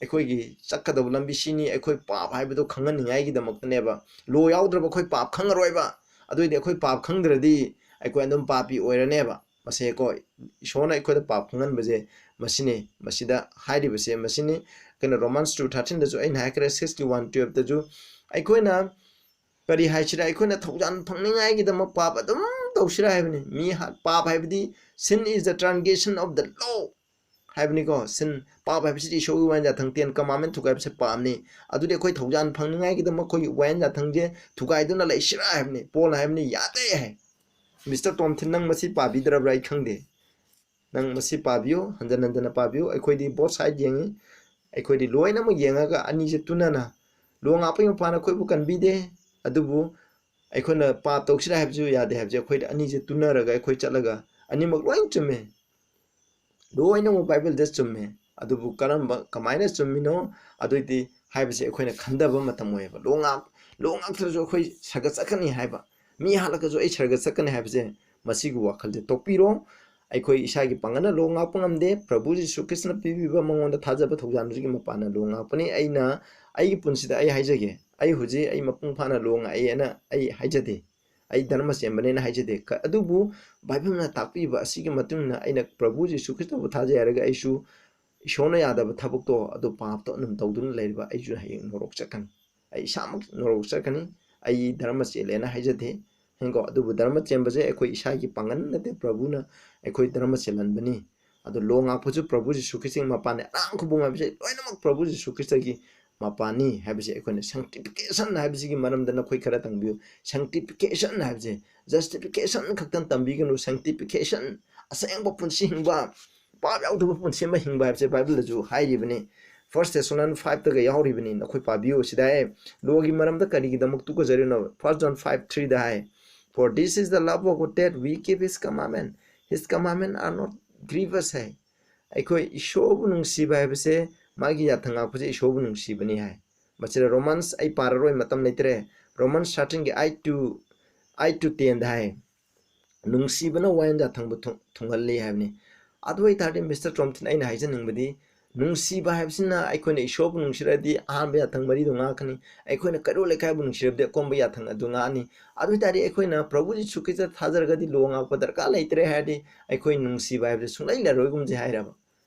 ꯑꯩꯈꯣꯏꯒꯤ ꯆꯠꯀꯗꯕ ꯂꯝꯕꯤ ꯁꯤꯅꯤ, ꯑꯩꯈꯣꯏ ꯄꯥꯞ ꯍꯥꯏꯕꯗꯣ ꯈꯪꯍꯟꯅꯤꯡꯉꯥꯏꯒꯤꯗꯃꯛꯇꯅꯦꯕ꯫ ꯂꯣ ꯌꯥꯎꯗ꯭ꯔꯕ ꯑꯩꯈꯣꯏ ꯄꯥꯞ ꯈꯪꯉꯔꯣꯏꯕ꯫ ꯑꯗꯨꯑꯣꯏꯗꯤ ꯑꯩꯈꯣꯏ ꯄꯥꯞ ꯈꯪꯗ꯭ꯔꯗꯤ ꯑꯩꯈꯣꯏ ꯑꯗꯨꯝ ꯄꯥꯄꯤ ꯑꯣꯏꯔꯅꯦꯕ꯫ ꯃꯁꯦꯀꯣ, ꯏꯁꯣꯔꯅ ꯑꯩꯈꯣꯏꯗ ꯄꯥꯞ ꯈꯪꯍꯟꯕꯁꯦ ꯃꯁꯤꯅꯤ꯫ ꯃꯁꯤꯗ ꯍꯥꯏꯔꯤꯕꯁꯦ ꯃꯁꯤꯅꯤ꯫ ꯀꯩꯅꯣ, Romans two thirteenꯗꯁꯨ ꯑꯩꯅ ꯍꯥꯏꯈ꯭ꯔꯦ, sixty one twelveꯇꯁꯨ꯫ ꯑꯩꯈꯣꯏꯅ ꯀꯔꯤ ꯍꯥꯏꯁꯤꯔꯥ, ꯑꯩꯈꯣꯏꯅ ꯊꯧꯖꯥꯜ ꯐꯪꯅꯤꯡꯉꯥꯏꯒꯤꯗꯃꯛ ꯄꯥꯞ ꯑꯗꯨꯝ ꯇꯧꯁꯤꯔꯥ ꯍꯥꯏꯕꯅꯤ꯫ ꯃꯤ ꯍꯥ-, ꯄꯥꯞ ꯍꯥꯏꯕꯗꯤ, sin is the transgression of the law ꯍꯥꯏꯕꯅꯤꯀꯣ꯫ Sin, ꯄꯥꯞ ꯍꯥꯏꯕꯁꯤꯗꯤ ꯏꯁꯣꯔꯒꯤ ꯋꯥꯌꯦꯟ ꯌꯥꯊꯪ, ꯇꯦꯟ ꯀꯃꯥꯟꯃꯦꯟ ꯊꯨꯒꯥꯏꯕꯁꯦ ꯄꯥꯞꯅꯤ꯫ ꯑꯗꯨꯗꯤ ꯑꯩꯈꯣꯏ ꯊꯧꯖꯥꯜ ꯐꯪꯅꯤꯡꯉꯥꯏꯒꯤꯗꯃꯛ ꯑꯩꯈꯣꯏꯒꯤ ꯋꯥꯌꯦꯟ ꯌꯥꯊꯪꯁꯦ ꯊꯨꯒꯥꯏꯗꯨꯅ ꯂꯩꯁꯤꯔꯥ ꯍꯥꯏꯕꯅꯤ꯫ ꯄꯣꯜꯅ ꯍꯥꯏꯕꯅꯤ, ꯌꯥꯗꯦ ꯍꯥꯏ꯫ ꯃꯤꯁꯇꯔ ꯇꯣꯝꯊꯤꯟ, ꯅꯪ ꯃꯁꯤ ꯄꯥꯕꯤꯗ꯭ꯔꯕ꯭ꯔꯥ ꯑꯩ ꯈꯪꯗꯦ꯫ ꯅꯪ ꯃꯁꯤ ꯄꯥꯕꯤꯌꯨ, ꯍꯟꯖꯟ ꯍꯟꯖꯟꯅ ꯄꯥꯕꯤꯌꯨ꯫ ꯑꯩꯈꯣꯏꯗꯤ both side ꯌꯦꯡꯉꯤ꯫ ꯑꯩꯈꯣꯏꯗꯤ ꯂꯣꯏꯅꯃꯛ ꯌꯦꯡꯉꯒ ꯑꯅꯤꯁꯦ ꯇꯨꯅꯅ, ꯂꯣ ꯉꯥꯛꯄꯒꯤ ꯃꯄꯥꯟ ꯑꯩꯈꯣꯏꯕꯨ ꯀꯟꯕꯤꯗꯦ, ꯑꯗꯨꯕꯨ ꯑꯩꯈꯣꯏꯅ ꯄꯥꯞ ꯇꯧꯁꯤꯔꯥ ꯍꯥꯏꯕꯁꯨ ꯌꯥꯗꯦ ꯍꯥꯏꯕꯁꯦ꯫ ꯑꯩꯈꯣꯏꯗꯤ ꯑꯅꯤꯁꯦ ꯇꯨꯅꯔꯒ ꯑꯩꯈꯣꯏ ꯆꯠꯂꯒ ꯑꯅꯤꯃꯛ ꯂꯣꯏ ꯆꯨꯝꯃꯦ꯫ ꯂꯣꯏꯅꯃꯛ ꯕꯥꯏꯕꯜꯗ ꯆꯨꯝꯃꯦ꯫ ꯑꯗꯨꯕꯨ ꯀꯔꯝꯕ, ꯀꯃꯥꯏꯅ ꯆꯨꯝꯃꯤꯅꯣ ꯑꯗꯨꯏꯗꯤ ꯍꯥꯏꯕꯁꯦ ꯑꯩꯈꯣꯏꯅ ꯈꯟꯊꯕ ꯃꯇꯝ ꯑꯣꯏꯌꯦꯕ꯫ ꯂꯣ ꯉꯥꯛ-, ꯂꯣ ꯉꯥꯛꯇ꯭ꯔꯁꯨ ꯑꯩꯈꯣꯏ ꯁꯔꯒ ꯆꯠꯀꯅꯤ ꯍꯥꯏꯕ, ꯃꯤ ꯍꯥꯠꯂꯒꯁꯨ ꯑꯩ ꯁꯔꯒ ꯆꯠꯀꯅꯤ ꯍꯥꯏꯕꯁꯦ, ꯃꯁꯤꯒꯤ ꯋꯥꯈꯜꯁꯦ ꯇꯣꯛꯄꯤꯔꯣ꯫ ꯑꯩꯈꯣꯏ ꯏꯁꯥꯒꯤ ꯄꯥꯡꯒꯜꯅ ꯂꯣ ꯉꯥꯛꯄ ꯉꯝꯗꯦ꯫ ꯄ꯭ꯔꯚꯨ ꯖꯤꯁꯨ ꯈ꯭ꯔꯤꯁꯇꯅ ꯄꯤꯕꯤꯕ ꯃꯉꯣꯟꯗ ꯊꯥꯖꯕ ꯊꯧꯖꯥꯜ ꯑꯁꯤꯒꯤ ꯃꯄꯥꯟꯅ ꯂꯣ ꯉꯥꯛꯄꯅꯤ꯫ ꯑꯩꯅ ꯑꯩꯒꯤ ꯄꯨꯟꯁꯤꯗ ꯑꯩ ꯍꯥꯏꯖꯒꯦ, ꯑꯩ ꯍꯧꯖꯤꯛ ꯑꯩ ꯃꯄꯨꯡ ꯐꯥꯅ ꯂꯣ ꯉꯥꯛꯑꯦꯅ ꯑꯩ ꯍꯥꯏꯖꯗꯦ꯫ ꯑꯩ ꯙꯔꯃ ꯆꯦꯟꯕꯅꯦꯅ ꯍꯥꯏꯖꯗꯦ꯫ ꯀ-, ꯑꯗꯨꯕꯨ ꯕꯥꯏꯕꯜꯅ ꯇꯥꯛꯄꯤꯕ ꯑꯁꯤꯒꯤ ꯃꯇꯨꯡ ꯏꯟꯅ ꯑꯩꯅ ꯄ꯭ꯔꯚꯨ ꯖꯤꯁꯨ ꯈ꯭ꯔꯤꯁꯇꯕꯨ ꯊꯥꯖꯩ ꯍꯥꯏꯔꯒ ꯑꯩꯁꯨ ꯏꯁꯣꯔꯅ ꯌꯥꯗꯕ ꯊꯕꯛꯇꯣ, ꯑꯗꯨ ꯄꯥꯞꯇꯣ ꯑꯗꯨꯝ ꯇꯧꯗꯨꯅ ꯂꯩꯔꯤꯕ ꯑꯩꯁꯨ ꯍꯌꯦꯡ ꯅꯣꯔꯣꯛ ꯆꯠꯀꯅꯤ꯫ ꯑꯩ ꯏꯁꯥꯃꯛ ꯅꯣꯔꯣꯛ ꯆꯠꯀꯅꯤ꯫ ꯑꯩ ꯙꯔꯃ ꯆꯦꯜꯂꯦꯅ ꯍꯥꯏꯖꯗꯦ꯫ ꯍꯦꯡꯀꯣ, ꯑꯗꯨꯕꯨ ꯙꯔꯃ ꯆꯦꯟꯕꯁꯦ ꯑꯩꯈꯣꯏ ꯏꯁꯥꯒꯤ ꯄꯥꯡꯒꯜ ꯅꯠꯇꯦ, ꯄ꯭ꯔꯚꯨꯅ ꯑꯩꯈꯣꯏ ꯙꯔꯃ ꯆꯦꯜꯍꯟꯕꯅꯤ꯫ ꯑꯗꯣ ꯂꯣ ꯉꯥꯛꯄꯁꯨ ꯄ꯭ꯔꯚꯨ ꯖꯤꯁꯨ ꯈ꯭ꯔꯤꯁꯇꯒꯤ ꯃꯄꯥꯟꯅꯤ꯫ ꯑꯔꯥꯡ ꯈꯨꯕꯣꯡ ꯍꯥꯏꯕꯁꯦ ꯂꯣꯏꯅꯃꯛ ꯄ꯭ꯔꯚꯨ ꯖꯤꯁꯨ ꯈ꯭ꯔꯤꯁꯇꯒꯤ ꯃꯄꯥꯟꯅꯤ ꯍꯥꯏꯕꯁꯦ ꯑꯩꯈꯣꯏꯅ, sanctification ꯍꯥꯏꯕꯁꯤꯒꯤ ꯃꯔꯝꯗ ꯅꯈꯣꯏ ꯈꯔ ꯇꯝꯕꯤꯌꯨ꯫ Sanctification ꯍꯥꯏꯕꯁꯦ justification ꯈꯛꯇꯪ ꯇꯝꯕꯤꯒꯅꯨ꯫ Sanctification, ꯑꯁꯦꯡꯕ ꯄꯨꯟꯁꯤ ꯍꯤꯡꯕ, ꯄꯥꯞ ꯌꯥꯎꯗꯕ ꯄꯨꯟꯁꯤ ꯑꯃ ꯍꯤꯡꯕ ꯍꯥꯏꯕꯁꯦ ꯕꯥꯏꯕꯜꯗꯁꯨ ꯍꯥꯏꯔꯤꯕꯅꯤ꯫ First Thessalonians five ꯇꯒ ꯌꯥꯎꯔꯤꯕꯅꯤ꯫ ꯅꯈꯣꯏ ꯄꯥꯕꯤꯌꯨ꯫ ꯁꯤꯗ ꯍꯥꯏ, ꯂꯣꯒꯤ ꯃꯔꯝꯗ ꯀꯔꯤꯒꯤꯗꯃꯛ ꯇꯨꯀꯠꯆꯔꯤꯅꯣ? First John five three the high, "For this is the love of God, that we keep his commandment. His commandment are not grievous" ꯍꯥꯏ꯫ ꯑꯩꯈꯣꯏ ꯏꯁꯣꯔꯕꯨ ꯅꯨꯡꯁꯤꯕ ꯍꯥꯏꯕꯁꯦ, ꯃꯥꯒꯤ ꯌꯥꯊꯪ ꯉꯥꯛꯄꯁꯦ ꯏꯁꯣꯔꯕꯨ ꯅꯨꯡꯁꯤꯕꯅꯤ ꯍꯥꯏ꯫ ꯃꯁꯤꯗ Romans, ꯑꯩ ꯄꯥꯔꯔꯣꯏ, ꯃꯇꯝ ꯂꯩꯇ꯭ꯔꯦ, Romans thirteen ꯒꯤ eight to, eight to ten ꯗ ꯍꯥꯏ, "ꯅꯨꯡꯁꯤꯕꯅ ꯋꯥꯌꯦꯜ ꯌꯥꯊꯪꯕꯨ ꯊꯨꯡ-, ꯊꯨꯡꯍꯜꯂꯤ" ꯍꯥꯏꯕꯅꯤ꯫ ꯑꯗꯨ ꯑꯣꯏꯇꯥꯔꯗꯤ, ꯃꯤꯁꯇꯔ ꯇꯣꯝꯊꯤꯟ, ꯑꯩꯅ ꯍꯥꯏꯖꯅꯤꯡꯕꯗꯤ, ꯅꯨꯡꯁꯤꯕ ꯍꯥꯏꯕꯁꯤꯅ, ꯑꯩꯈꯣꯏꯅ ꯏꯁꯣꯔꯕꯨ ꯅꯨꯡꯁꯤꯔꯗꯤ ꯑꯍꯥꯟꯕ ꯌꯥꯊꯪ ꯃꯔꯤꯗꯨ ꯉꯥꯛꯀꯅꯤ, ꯑꯩꯈꯣꯏꯅ ꯀꯩꯔꯣꯜ ꯂꯩꯀꯥꯏꯕꯨ ꯅꯨꯡꯁꯤꯔꯕꯗꯤ ꯑꯀꯣꯟꯕ ꯌꯥꯊꯪ ꯑꯗꯨ ꯉꯥꯛꯑꯅꯤ꯫ ꯑꯗꯨ ꯑꯣꯏꯇꯥꯔꯗꯤ, ꯑꯩꯈꯣꯏꯅ ꯄ꯭ꯔꯚꯨ ꯖꯤꯁꯨ ꯈ꯭ꯔꯤꯁꯇ ꯊꯥꯖꯔꯒꯗꯤ ꯂꯣ ꯉꯥꯛꯄ ꯗꯔꯀꯥꯔ ꯂꯩꯇ꯭ꯔꯦ ꯍꯥꯏꯔꯗꯤ, ꯑꯩꯈꯣꯏ ꯅꯨꯡꯁꯤꯕ ꯍꯥꯏꯕꯁꯦ ꯁꯨꯡꯂꯩ ꯂꯩꯔꯣꯏꯒꯨꯝꯁꯦ ꯍꯥꯏꯔꯕ꯫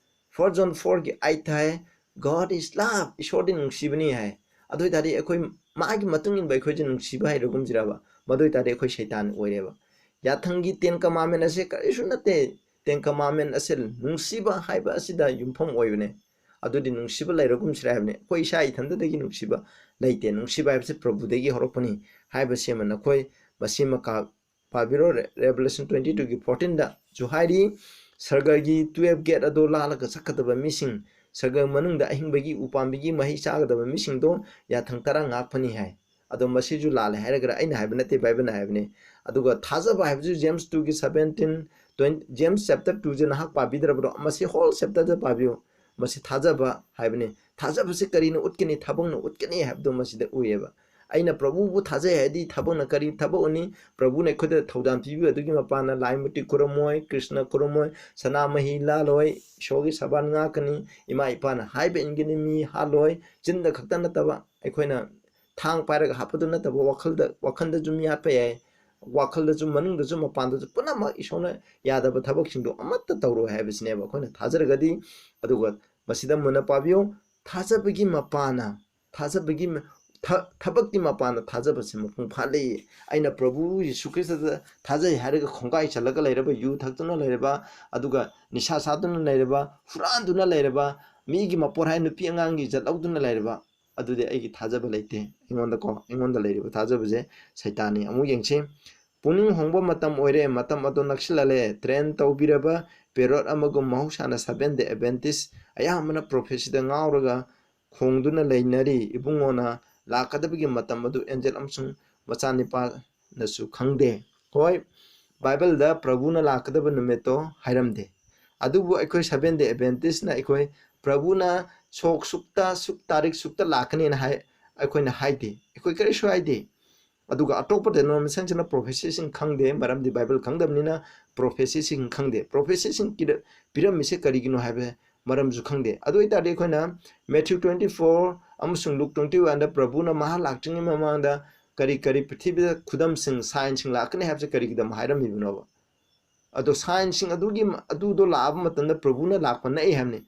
First John four ꯒꯤ eight high, "God is love", ꯏꯁꯣꯔꯗꯤ ꯅꯨꯡꯁꯤꯕꯅꯤ ꯍꯥꯏ꯫ ꯑꯗꯨ ꯑꯣꯏꯇꯥꯔꯗꯤ, ꯑꯩꯈꯣꯏ ꯃꯥꯒꯤ ꯃꯇꯨꯡ ꯏꯟꯕ ꯑꯩꯈꯣꯏꯁꯦ ꯅꯨꯡꯁꯤꯕ ꯍꯩꯔꯒꯨꯝꯁꯤꯔꯕ? ꯃꯗꯨ ꯑꯣꯏꯇꯥꯔꯗꯤ, ꯑꯩꯈꯣꯏ ꯁꯩꯇꯥꯟ ꯑꯣꯏꯔꯦꯕ꯫ ꯌꯥꯊꯪꯒꯤ Ten Commandment ꯑꯁꯦ ꯀꯔꯤꯁꯨ ꯅꯠꯇꯦ꯫ Ten Commandment ꯑꯁꯦ ꯅꯨꯡꯁꯤꯕ ꯍꯥꯏꯕ ꯑꯁꯤꯗ ꯌꯨꯝꯐꯝ ꯑꯣꯏꯕꯅꯦ꯫ ꯑꯗꯨꯗꯤ ꯅꯨꯡꯁꯤꯕ ꯂꯩꯔꯒꯨꯝꯁꯤꯔ ꯍꯥꯏꯕꯅꯦ꯫ ꯑꯩꯈꯣꯏ ꯏꯁꯥ ꯏꯊꯟꯇꯗꯒꯤ ꯅꯨꯡꯁꯤꯕ ꯂꯩꯇꯦ꯫ ꯅꯨꯡꯁꯤꯕ ꯍꯥꯏꯕꯁꯤ ꯄ꯭ꯔꯚꯨꯗꯒꯤ ꯍꯧꯔꯛꯄꯅꯤ ꯍꯥꯏꯕꯁꯤ ꯑꯃ ꯅꯈꯣꯏ, ꯃꯁꯤ ꯑꯃ ꯀꯥ-, ꯄꯥꯕꯤꯔꯣ꯫ Re-, Revelation twenty two ꯒꯤ fourteen ꯗꯁꯨ ꯍꯥꯏꯔꯤ, "ꯁꯔꯒꯒꯤ twelve gate ꯑꯗꯨ ꯂꯥꯜꯂꯒ ꯆꯠꯀꯗꯕ ꯃꯤꯁꯤꯡ, ꯁꯔꯒ ꯃꯅꯨꯡꯗ ꯑꯍꯤꯡꯕꯒꯤ ꯎꯄꯥꯝꯕꯤꯒꯤ ꯃꯍꯩ ꯆꯥꯒꯗꯕ ꯃꯤꯁꯤꯡꯗꯣ ꯌꯥꯊꯪ ꯇꯔꯥ ꯉꯥꯛꯄꯅꯤ" ꯍꯥꯏ꯫ ꯑꯗꯣ ꯃꯁꯤꯁꯨ ꯂꯥꯜꯂꯦ ꯍꯥꯏꯔꯒꯔ? ꯑꯩꯅ ꯍꯥꯏꯕ ꯅꯠꯇꯦ, ꯕꯥꯏꯕꯜꯅ ꯍꯥꯏꯕꯅꯤ꯫ ꯑꯗꯨꯒ ꯊꯥꯖꯕ ꯍꯥꯏꯕꯁꯨ James two ꯒꯤ seventeen, twenty, James chapter two ꯁꯦ ꯅꯍꯥꯛ ꯄꯥꯕꯤꯗ꯭ꯔꯕ꯭ꯔꯣ? ꯃꯁꯤ whole chapter ꯗ ꯄꯥꯕꯤꯌꯨ꯫ ꯃꯁꯤ ꯊꯥꯖꯕ ꯍꯥꯏꯕꯅꯤ꯫ ꯊꯥꯖꯕꯁꯤ ꯀꯔꯤꯅ ꯎꯠꯀꯅꯤ? ꯊꯕꯛꯅ ꯎꯠꯀꯅꯤ ꯍꯥꯏꯕꯗꯨ ꯃꯁꯤꯗ ꯎꯏꯌꯦꯕ꯫ ꯑꯩꯅ ꯄ꯭ꯔꯚꯨꯕꯨ ꯊꯥꯖꯩ ꯍꯥꯏꯔꯗꯤ ꯊꯕꯛꯅ ꯀꯔꯤ ꯊꯕꯛ ꯎꯠꯅꯤ? ꯄ꯭ꯔꯚꯨꯅ ꯑꯩꯈꯣꯏꯗ ꯊꯧꯖꯥꯜ ꯄꯤꯕꯤꯕ ꯑꯗꯨꯒꯤ ꯃꯄꯥꯟꯅ ꯂꯥꯏ ꯃꯨꯔꯇꯤ ꯈꯨꯔꯝꯃꯣꯏ, ꯀ꯭ꯔꯤꯁꯅ ꯈꯨꯔꯝꯃꯣꯏ, ꯁꯅꯥꯃꯍꯤ ꯂꯥꯜꯂꯣꯏ, ꯏꯁꯣꯔꯒꯤ ꯁꯕꯥꯟ ꯉꯥꯛꯀꯅꯤ, ꯏꯃꯥ ꯏꯄꯥꯅ ꯍꯥꯏꯕ ꯏꯟꯒꯅꯤ, ꯃꯤ ꯍꯥꯠꯂꯣꯏ, ꯆꯤꯟꯗ ꯈꯛꯇ ꯅꯠꯇꯕ, ꯑꯩꯈꯣꯏꯅ ꯊꯥꯡ ꯄꯥꯏꯔꯒ ꯍꯥꯠꯄꯗꯨ ꯅꯠꯇꯕ, ꯋꯥꯈꯜꯗ, ꯋꯥꯈꯜꯗꯁꯨ ꯃꯤ ꯍꯥꯠꯄ ꯌꯥꯏ, ꯋꯥꯈꯜꯗꯁꯨ, ꯃꯅꯨꯡꯗꯁꯨ, ꯃꯄꯥꯟꯗꯁꯨ ꯄꯨꯝꯅꯃꯛ ꯏꯁꯣꯔꯅ ꯌꯥꯗꯕ ꯊꯕꯛꯁꯤꯡꯗꯣ ꯑꯃꯠꯇ ꯇꯧꯔꯣꯏ ꯍꯥꯏꯕꯁꯤꯅꯦꯕ ꯑꯩꯈꯣꯏꯅ ꯊꯥꯖꯔꯒꯗꯤ꯫ ꯑꯗꯨꯒ ꯃꯁꯤꯗ ꯃꯨꯟꯅ ꯄꯥꯕꯤꯌꯨ꯫ ꯊꯥꯖꯕꯒꯤ ꯃꯄꯥꯅ, ꯊꯥꯖꯕꯒꯤ ꯃ-, ꯊ-, ꯊꯕꯛꯀꯤ ꯃꯄꯥꯅ ꯊꯥꯖꯕꯁꯤ ꯃꯄꯨꯡ ꯐꯥꯍꯜꯂꯤ꯫ ꯑꯩꯅ ꯄ꯭ꯔꯚꯨ ꯌꯤꯁꯨ ꯈ꯭ꯔꯤꯁꯇꯗ ꯊꯥꯖꯩ ꯍꯥꯏꯔꯒ ꯈꯣꯡꯒꯥꯏ ꯆꯜꯂꯒ ꯂꯩꯔꯕ, ꯌꯨ ꯊꯛꯇꯨꯅ ꯂꯩꯔꯕ, ꯑꯗꯨꯒ ꯅꯤꯁꯥ ꯆꯥꯗꯨꯅ ꯂꯩꯔꯕ, ꯍꯨꯔꯥꯟꯗꯨꯅ ꯂꯩꯔꯕ, ꯃꯤꯒꯤ ꯃꯄꯣꯠ ꯍꯥꯏ ꯅꯨꯄꯤ ꯑꯉꯥꯡꯒꯤ ꯏꯖꯠ ꯂꯧꯗꯨꯅ ꯂꯩꯔꯕ, ꯑꯗꯨꯗꯤ ꯑꯩꯒꯤ ꯊꯥꯖꯕ ꯂꯩꯇꯦ꯫ ꯑꯩꯉꯣꯟꯗꯀꯣ, ꯑꯩꯉꯣꯟꯗ ꯂꯩꯔꯤꯕ ꯊꯥꯖꯕꯁꯦ ꯁꯩꯇꯥꯟꯅꯤ꯫ ꯑꯃꯨꯛ ꯌꯦꯡꯁꯤ꯫ ꯄꯨꯛꯅꯤꯡ ꯍꯣꯡꯕ ꯃꯇꯝ ꯑꯣꯏꯔꯦ, ꯃꯇꯝ ꯑꯗꯨ ꯅꯛꯁꯤꯜꯂꯛꯂꯦ꯫ ꯇ꯭ꯔꯦꯟ ꯇꯧꯕꯤꯔꯕ ꯄꯦꯔꯣꯠ ꯑꯃꯒꯨꯝ ꯃꯍꯧꯁꯥꯅ ꯁꯚꯦꯟ ꯗꯦ ꯑꯦꯗꯚꯦꯟꯇꯤꯁ ꯑꯌꯥꯝꯕꯅ ꯄ꯭ꯔꯣꯐꯦꯁꯤꯗ ꯉꯥꯎꯔꯒ ꯈꯣꯡꯗꯨꯅ ꯂꯩꯅꯔꯤ꯫ ꯏꯕꯨꯡꯉꯣꯅ ꯂꯥꯛꯀꯗꯕꯒꯤ ꯃꯇꯝ ꯑꯗꯨ ꯑꯦꯟꯖꯦꯜ ꯑꯃꯁꯨꯡ ꯃꯆꯥꯅꯤꯄꯥꯅꯁꯨ ꯈꯪꯗꯦ꯫ ꯍꯣꯏ, ꯕꯥꯏꯕꯜꯗ ꯄ꯭ꯔꯚꯨꯅ ꯂꯥꯛꯀꯗꯕ ꯅꯨꯃꯤꯠꯇꯣ ꯍꯥꯏꯔꯝꯗꯦ, ꯑꯗꯨꯕꯨ ꯑꯩꯈꯣꯏ ꯁꯚꯦꯟ ꯗꯦ ꯑꯦꯗꯚꯦꯟꯇꯤꯁꯅ ꯑꯩꯈꯣꯏ ꯄ꯭ꯔꯚꯨꯅ ꯁꯣꯛ ꯁꯨꯛꯇ ꯁꯨꯛ ꯇꯥꯔꯤꯛ ꯁꯨꯛꯇ ꯂꯥꯛꯀꯅꯤꯅ ꯍꯥꯏ, ꯑꯩꯈꯣꯏꯅ ꯍꯥꯏꯗꯦ, ꯑꯩꯈꯣꯏ ꯀꯔꯤꯁꯨ ꯍꯥꯏꯗꯦ꯫ ꯑꯗꯨꯒ ꯑꯇꯣꯞꯄ ꯗꯦꯅꯣꯃꯤꯅꯦꯁꯟꯁꯤꯅ ꯄ꯭ꯔꯣꯐꯦꯁꯤꯁꯤꯡ ꯈꯪꯗꯦ, ꯃꯔꯝꯗꯤ ꯕꯥꯏꯕꯜ ꯈꯪꯗꯕꯅꯤꯅ ꯄ꯭ꯔꯣꯐꯦꯁꯤꯁꯤꯡ ꯈꯪꯗꯦ꯫ ꯄ꯭ꯔꯣꯐꯦꯁꯤꯁꯤꯡ ꯄꯤꯔ-, ꯄꯤꯔꯝꯃꯤꯁꯦ ꯀꯔꯤꯒꯤꯅꯣ ꯍꯥꯏꯕ ꯃꯔꯝꯁꯨ ꯈꯪꯗꯦ꯫ ꯑꯗꯨ ꯑꯣꯏꯇꯥꯔꯗꯤ ꯑꯩꯈꯣꯏꯅ ꯃꯦꯊ꯭ꯌꯨ ꯇ꯭ꯋꯦꯟꯇꯤ ꯐꯣꯔ ꯑꯃꯁꯨꯡ ꯂꯨꯛ ꯇ꯭ꯋꯦꯟꯇꯤ ꯋꯥꯟꯗ ꯄ꯭ꯔꯚꯨꯅ ꯃꯍꯥꯛ ꯂꯥꯛꯇ꯭ꯔꯤꯉꯩ ꯃꯃꯥꯡꯗ ꯀꯔꯤ ꯀꯔꯤ ꯄ꯭ꯔꯤꯊꯤꯕꯤꯗ ꯈꯨꯗꯝꯁꯤꯡ, ꯁꯥꯏꯟꯁꯤꯡ ꯂꯥꯛꯀꯅꯤ ꯍꯥꯏꯕꯁꯦ ꯀꯔꯤꯒꯤꯗꯃꯛ ꯍꯥꯏꯔꯝꯃꯤꯕꯅꯣꯕ? ꯑꯗꯣ ꯁꯥꯏꯟꯁꯤꯡ ꯑꯗꯨꯒꯤ, ꯑꯗꯨꯗꯣ ꯂꯥꯛꯑꯕ ꯃꯇꯝꯗ ꯄ꯭ꯔꯚꯨꯅ ꯂꯥꯛꯄ ꯅꯛꯏ ꯍꯥꯏꯕꯅꯤ꯫